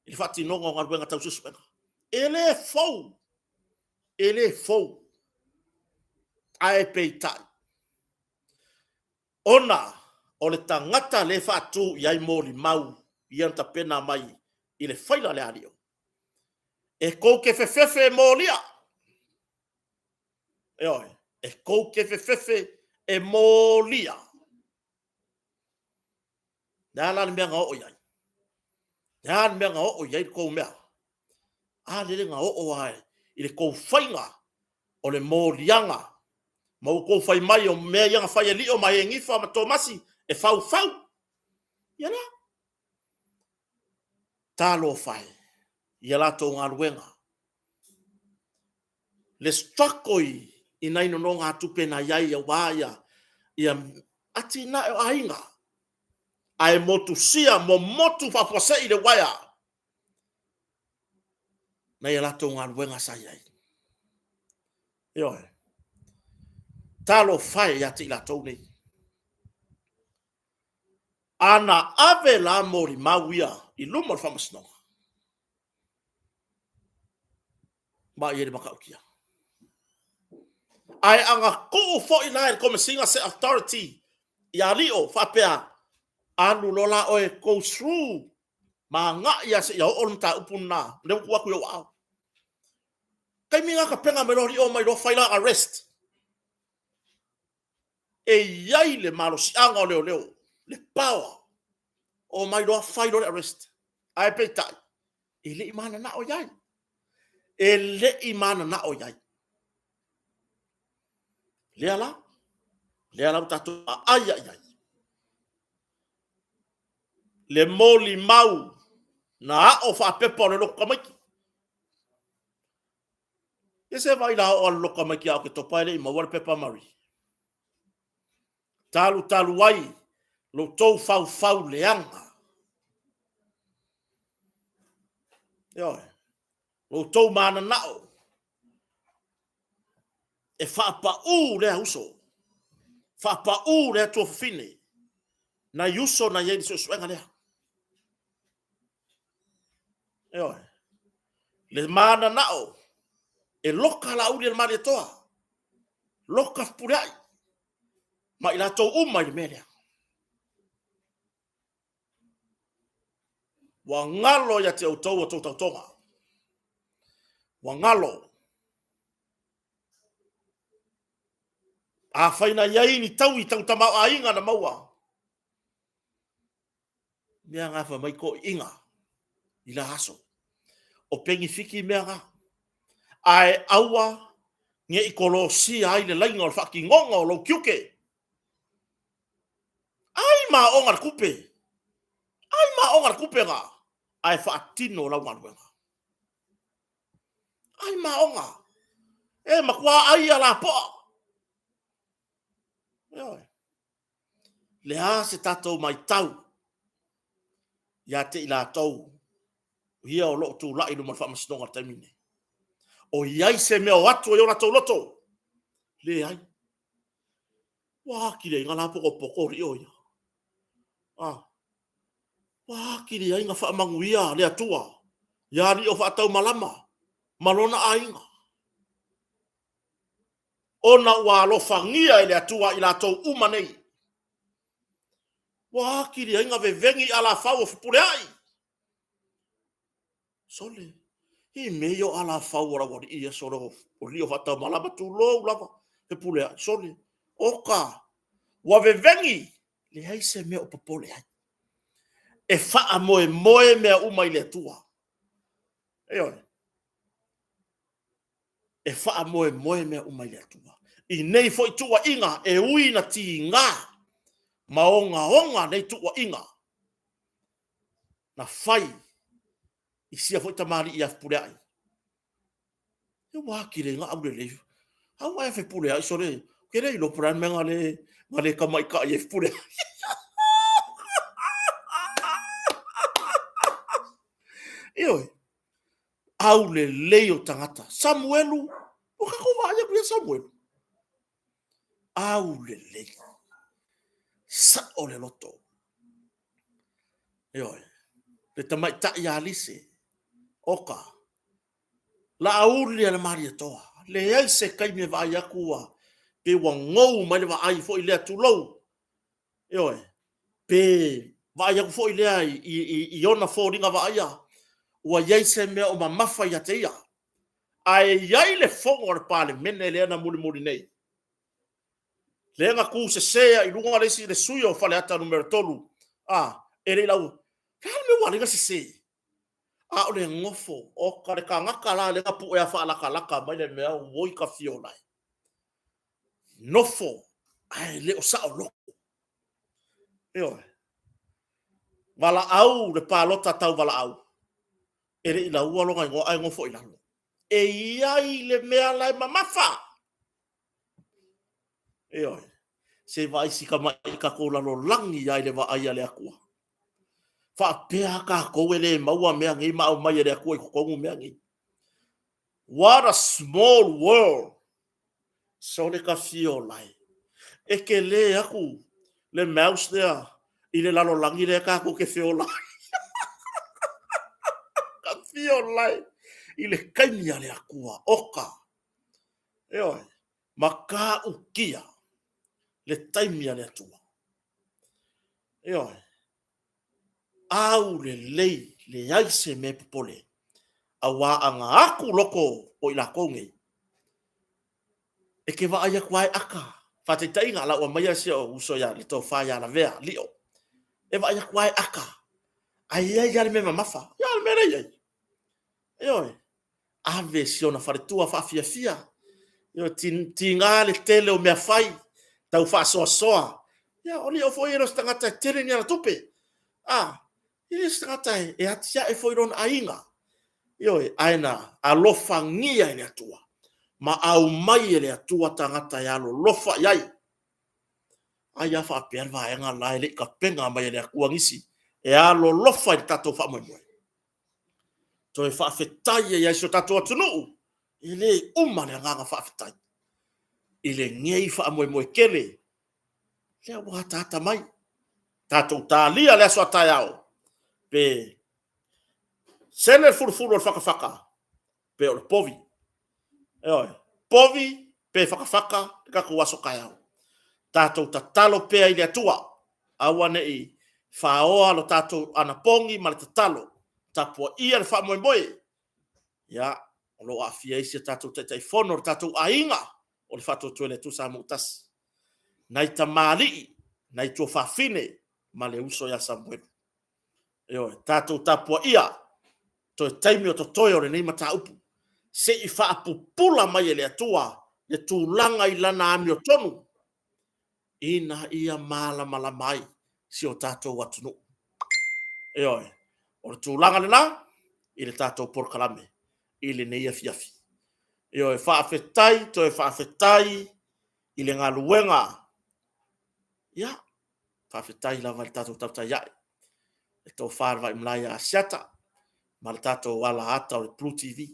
i le faatinoga o galuega tau suesuega. E le fou, e le fou. Ae peitai, ona o le tagata lea e faatu i ai molimau ia na tapena mai i le faila lea a Lio, e tou te fefefe e molia, ioe, e tou te fefefe e molia. Le a la le mea na oo i ai? Le a le mea na oo i ai le tou mea? A lele na oo lava i le tou faiga o le moliaga ma outou fai mai o mea ia na fai e Lio ma Henifa ma Tomasi e faufau. Ia lea. Talofa e i a latou galuega, le struggle i nai nonogatupe na i ai aua ia atinae o aiga, ae motusia, momotu faafuasei le uaea nai a latou galuega sa i ai. Ioe. Talofa e ia te i latou nei. A na ave la molimau ia i luma o le faamasinoga, ma i ai le matautia. Ae ana tuu foi la e le Komesina se authority ia Lio faapea, alu loa la oe go through ma agai lava seia oo le mataupu lena, lea ua tuu atu i ou aao. Taimi lena tapena mai loa Lio omai loa fai la arrest. E i ai le malosiaga o leoleo, le power, omai loa fai loa le arrest. Ae peitai, e le i mananao i ai. E le i mananao i ai. Lea la, lea la ua tatou vaai i ai. Le molimau na ao faapepa o le lotu tamaiti. Ia se vaai la oo a le lotu tamaiti ia Oketopa e le i maua le pepa a Marie. Talu talu ai lo tou faufau leaga. Ioe, lo tou mananao e faapaū lea uso, faapaū lea tuafafine, nai uso na i ai i le suesuega lea. Ioe. Le mananao e loka Laauli e le Malietoa, loka Fepuleai ma i latou uma i le mea lea. Ua galo ia te outou a outou tautoga. Ua galo. Afai na i ai ni taui tau tamaoaiga na maua, mea na fai mai toeaiina i la aso. O penifiti mea na. Ae aua ne i kolosia ai le laina o le faatinoga o lou tiute. Ai maoga le tupe. Ai maoga le tupe na, ae faatino lau galuega. Ai maoga. E matua ai a lapoa. Ioe. Le a se tatou maitau ia te i latou ia o lo o tulai i luma o le faamasinoga i le taimi lenei. O i ai se mea o atu ai o latou loto? Leai. Ua atili ai na lapotopoto alii o ia. Ah. Ua atili ai na faamanuia le Atua ia alii o faataumalama ma lona aiga. Ona ua alofagia e le Atua i latou uma nei. Ua atili ai na veveni alafau o Fepuleai. Sole, i mea ia o alafau o laualii ia, sole, o alii o faataumalama, tulou lava, Fepuleai, sole, oka, ua veveni, leai se mea o popole ai. E faamoemoe mea uma i le Atua. Ioe. E faamoemoe mea uma i le Atua. I nei foi tuuaiga e ui na tiga ma ogaoga nei tuuaiga na fai i sia foi tamalii ia Fepuleai. E ua atili ai na aulelei. Au ae Fepuleai sole, ke le iloa po o le a le mea na le tamaitai ai Fepuleai. Ioe, aulelei o tagata. Samuelu, ua tatou vaai atu ia Samuelu. Aulelei. Sao le loto. Ioe. Le tamaitai ia Lise, oka, Laauli a le Malietoa. Leai se taimi e vaai atu ua pei ua gou mai le vaai foi lea, tulou, ioe, pe vaai atu foi lea i ona foliga vaaia, ua i ai se mea o mamafa ia te ia. Ae i ai le fono a le Palemene lea na mulimuli nei, lea na tu sese ai i luga le isi le sui o Faleata Nu.3, a, e le i lau, le a le mea ua ala ai ona sese? A o le nofo, oka le tagata la lea na puea faalatalata mai le mea, oi ka fiola e. Nofo, ae le o saoloto. Ioe. Valaau le palota tau valaau, e le i laua lona igoa ae nofo i lalo. E i ai le mea la e mamafa. Ioe. Se vaai si tamai tatou lalolagi lava i le vaai a le Atua. Faapea tatou e le maua mea nei ma aumai e le Atua i totonu mea nei. What a small world! Sole ka fiola e. E tele atu le mouse lea i le lalolagi lea tatou te feola ai. Ka fiola e i le taimi a le Atua. Oka! Ioe. Matautia le taimi a le Atua. Ioe. Aulelei, leai se mea e popole, auā a na aku loko o i lakou nei, e ke vaai atu lava e aka. Faataitaiga, la ua aumaia si ou uso ia le tofa ia Lavea, Lio, e vaai atu lava e aka, ae i ai lava le mea mamafa. Ia, o le mea lea e i ai. Ioe. Ave si ona faletua faafiafia. Ioe, tiga le tele o mea fai, tau faasoasoa. Ia, o Lio foi e le o se tagata e tele ni ana tupe. A, e le o se tagata e atiae foi i lona aiga. Ioe, ae na alofagia e le Atua ma aumai e le Atua tagata e alolofa i ai. Ai a faapea le vaega la e le i tapena mai e le Atua nisi e alolofa i le tatou faamoemoe. Toe faafetai ai i si o tatou atunuu, e le uma le agaga faafetai i lenei faamoemoe tele lea ua ataata mai. Tatou talia le aso a taeao, pe sele le fulufulu o le fatafata, pe o le povi. Ioe, povi pe fatafata le tatou aso taeao. Tatou tatalo pea i le Atua, aua ne i faoa lo tatou anapogi ma le tatalo, tapuaia le faamoemoe. Ia, o lo o aafia ai si a tatou Taitaifono, le tatou aiga o le Faatuatua i le Atua Samoa ua Tasi, nai tamalii, nai tuafafine ma le uso ia Samuelu. Ioe, tatou tapuaia toe taimi o totoe o lenei mataupu, se i faapupula mai e le Atua le tulaga i lana amiotonu, ina ia malamalama ai si o tatou atunuu. Ioe, o le tulaga lena i le tatou polokalame i lenei afiafi. Ioe, faafetai, toe faafetai i le galuega. Ia, faafetai lava i le tatou tautai ae, le tofa i le vaimalae ia Asiata ma le tatou alaata o le Blue TV.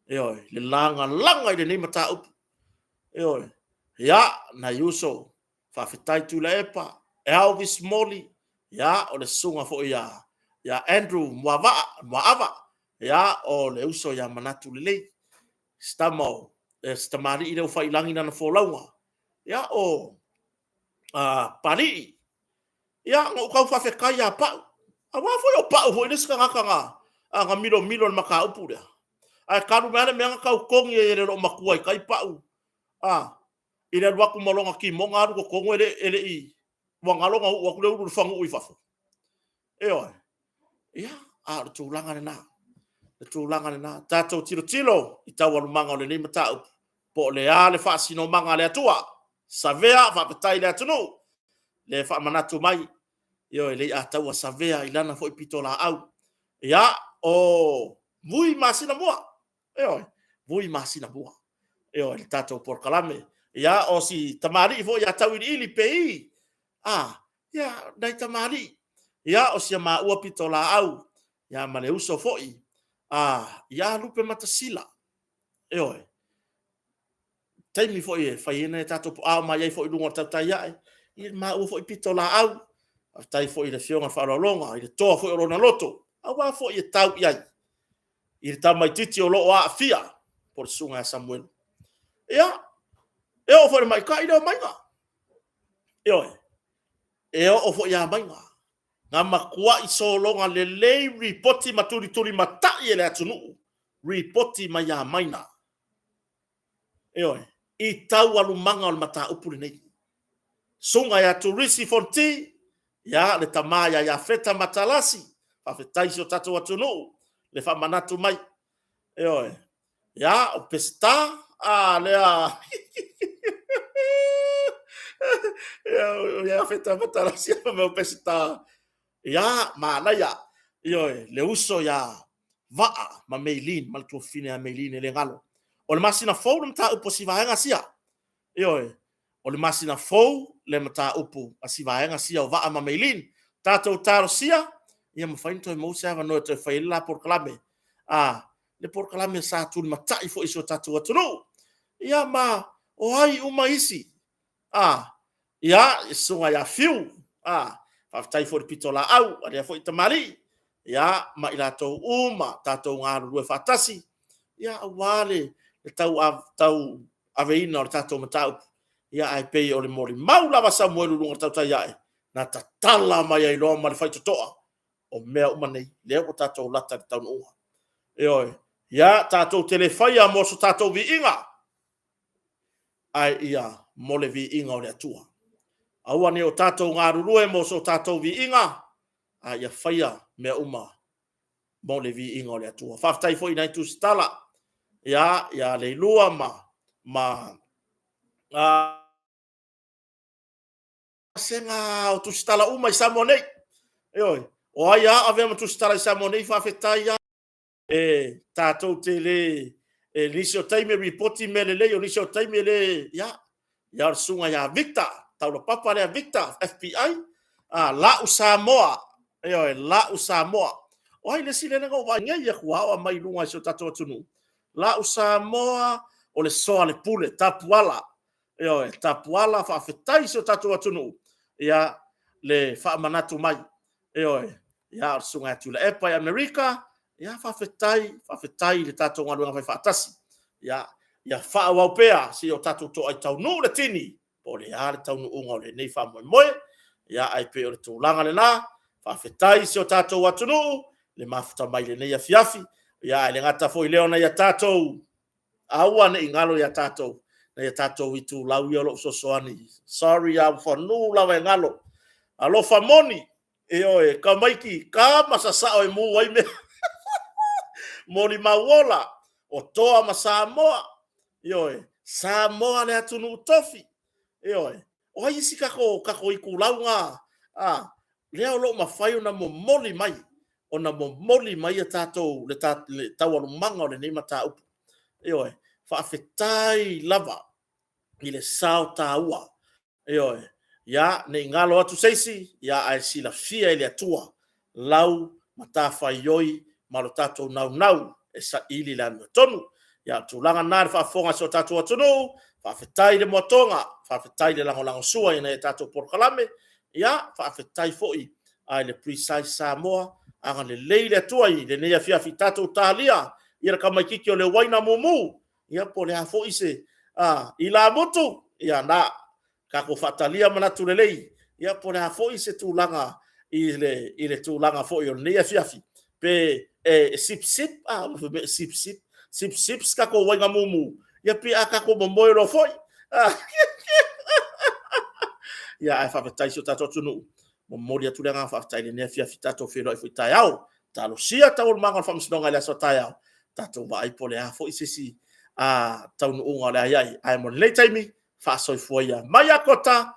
Ioe, le lagalaga i lenei mataupu. Ioe, ia, nai uso, faafetai Tuilaepa, Elvis Moli, ia, o le susuga foi ia, ia Andrew Muavaa, Muaava, ia, o le uso ia Manatu Lelei, si tama o, si tamalii lea ua fai i lagi lana folauga, ia, o Palii. Ia, na ou tau faafetai ia Pau, aua foi o Pau foi le isi tagata na milomilo i le mataupu lea. Ae talu mai lava le mea na tau togi ai e le loomatua i tai Pau, i le alu atu ma lona timoga alu i totonu e le i, ua galo na uu atu le ulu i le fagu'u i fafo. Ioe. Ia, a o le tulaga lena, le tulaga lena. Tatou tilotilo i taualumaga o lenei mataupu, po o le a le faasinomaga a le Atua. Savea, faafetai i le atunuu, le faamanatu mai, ioe, Leiataua Savea i lana foi pitolaau. Ia, o Vui masina mua, ioe, Vui masina mua, ioe, le tatou polokalame. Ia, o si tamalii foi ia Tauiliili Pei, ia, nai tamalii, ia, o si a maua pitolaau, ia, ma le uso foi ia Lupematasila. Ioe. Taimi foi e fai ai nai a tatou a o ma i ai foi i luga o le tautai ae, ia maua foi pitolaau. Faafetai foi i le Afioga i le Faaaloaloga i le toa foi o lona loto, aua foi e tau i ai i le tamaitiiti o lo o aafia po o le susuga ia Samuelu. Ia, e oo foi i le matai lea o Maiga. Ioe, e oo foi ia Maiga, na matuai sologa lelei lipoti ma tulitulimatai e le atunuu lipoti mai ia Maina. Ioe, i taualumaga o le mataupu lenei. Susuga ia Turisi Fonti, ia le tama ia Iafeta Matalasi, faafetai i si o tatou atunuu le faamanatu mai. Ioe, ia o Peseta, a lea o Iafeta Matalasi o Peseta. Ia, manaia. Ioe, le uso ia Vaa ma Meilin ma le tuafafine ia Meilin e le galo. O le masina fou le mataupu a si vaega sia. Ioe, o le masina fou le mataupu a si vaega sia o Vaa ma Meilin. Tatou talosia ia mafai ona toe maua se avanoa e toe fai ai le la polokalame. Le polokalame sa tulimatai foi e si o tatou atunuu. Ia ma o ai uma isi? Ia, le susuga ia Fiu, faafetai foi i le pitolaau a lea foi tamalii, ia ma i latou uma tatou galulue faatasi, ia aua le tauaveina o le tatou mataupu. Ia ae pei o le molimau lava a Samuelu i luga o le tautai ae, na tatala mai ai loa ma le faitotoa o mea uma nei, lea ua tatou lata i le taunuuga. Ioe, ia tatou te le faia mo so tatou viiga, ae ia mo le viiga o le Atua. Aua ne i o tatou galulue mo so tatou viiga, a ia faia mea uma mo le viiga o le Atua. Faafetai foi i nai tusitala, ia, ia Leilua ma, ma vasega o tusitala uma i Samoa nei. Ioe, o ai a avea ma tusitala i Samoa nei, faafetai lava. E tatou te le, e nisi o taimi e ripoti mea lelei, o nisi o taimi e le, ia, ia o le susuga ia Victor, taulapapa lea Victor, FBI, Lau Samoa, ioe, Lau Samoa. O ai le isi lea na ou vaai nei atu lava o aumai i luga i si o tatou atunuu? Lau Samoa, o le Soa le Pule, Tapuala, ioe, Tapuala, faafetai i si o tatou atunuu, ia, le faamanatu mai, ioe, ia, o le susuga ia Tuilaepa i Amerika, ia, faafetai, faafetai i le tatou galuega fai faatasi, ia, ia faaauau pea seia o tatou toai taunuu le tini, po o le a le taunuuga o lenei faamoemoe, ia, ae pei o le tulaga lena, faafetai i si o tatou atunuu, le mafuta mai i lenei afiafi, ia, ae le gata foi i lea o nai a tatou aua ne i galo ia tatou, nai a tatou itulau ia o lo o fesoasoani. Sorry lava, ua fanu lava e galo. Alofa moni, ioe, tamaiti, tama sasao e mu ai mea. Molimau ola, o Toa ma Samoa, ioe, Samoa le atunuu tofi, ioe. O ai isi tatou, tatou itulau na, a, lea o lo o mafai ona momoli mai, ona momoli mai a tatou, le taualumaga o lenei mataupu. Ioe. Faafetai lava i le sao taua. Ioe. Ia, ne i galo atu se isi, ia ae silafia e le Atua lau matafaioi ma lo tatou naunau e saili le amiotonu. Ia, o le tulaga lena i le faafofoga a si o tatou atunuu, faafetai i le moatoga, faafetai i le lagolagosua i nai a tatou polokalame, ia, faafetai foi i le Precise Samoa, agalelei le Atua i lenei afiafi, tatou talia ia le tamaitiiti o le uaina mumu, ia po o le a foi se ilamutu, ia na, tatou faatalia manatu lelei, ia po o le a foi se tulaga i le tulaga foi o lenei afiafi, pe e sip sip, fai mai e sip sip, sip sip se tatou uaina mumu, ia pe a tatou momoe loa foi. Ia ae faafetai i si o tatou atunuu, momoli atu le agaga faafetai i lenei afiafi, tatou feiloai foi taeao. Talosia taualumaga o le faamasinoga i le aso a taeao, tatou vaai po o le a foi se isi taunuuga o le a i ai. Ae mo lenei taimi, faasoifua ia. Mai ia Kota,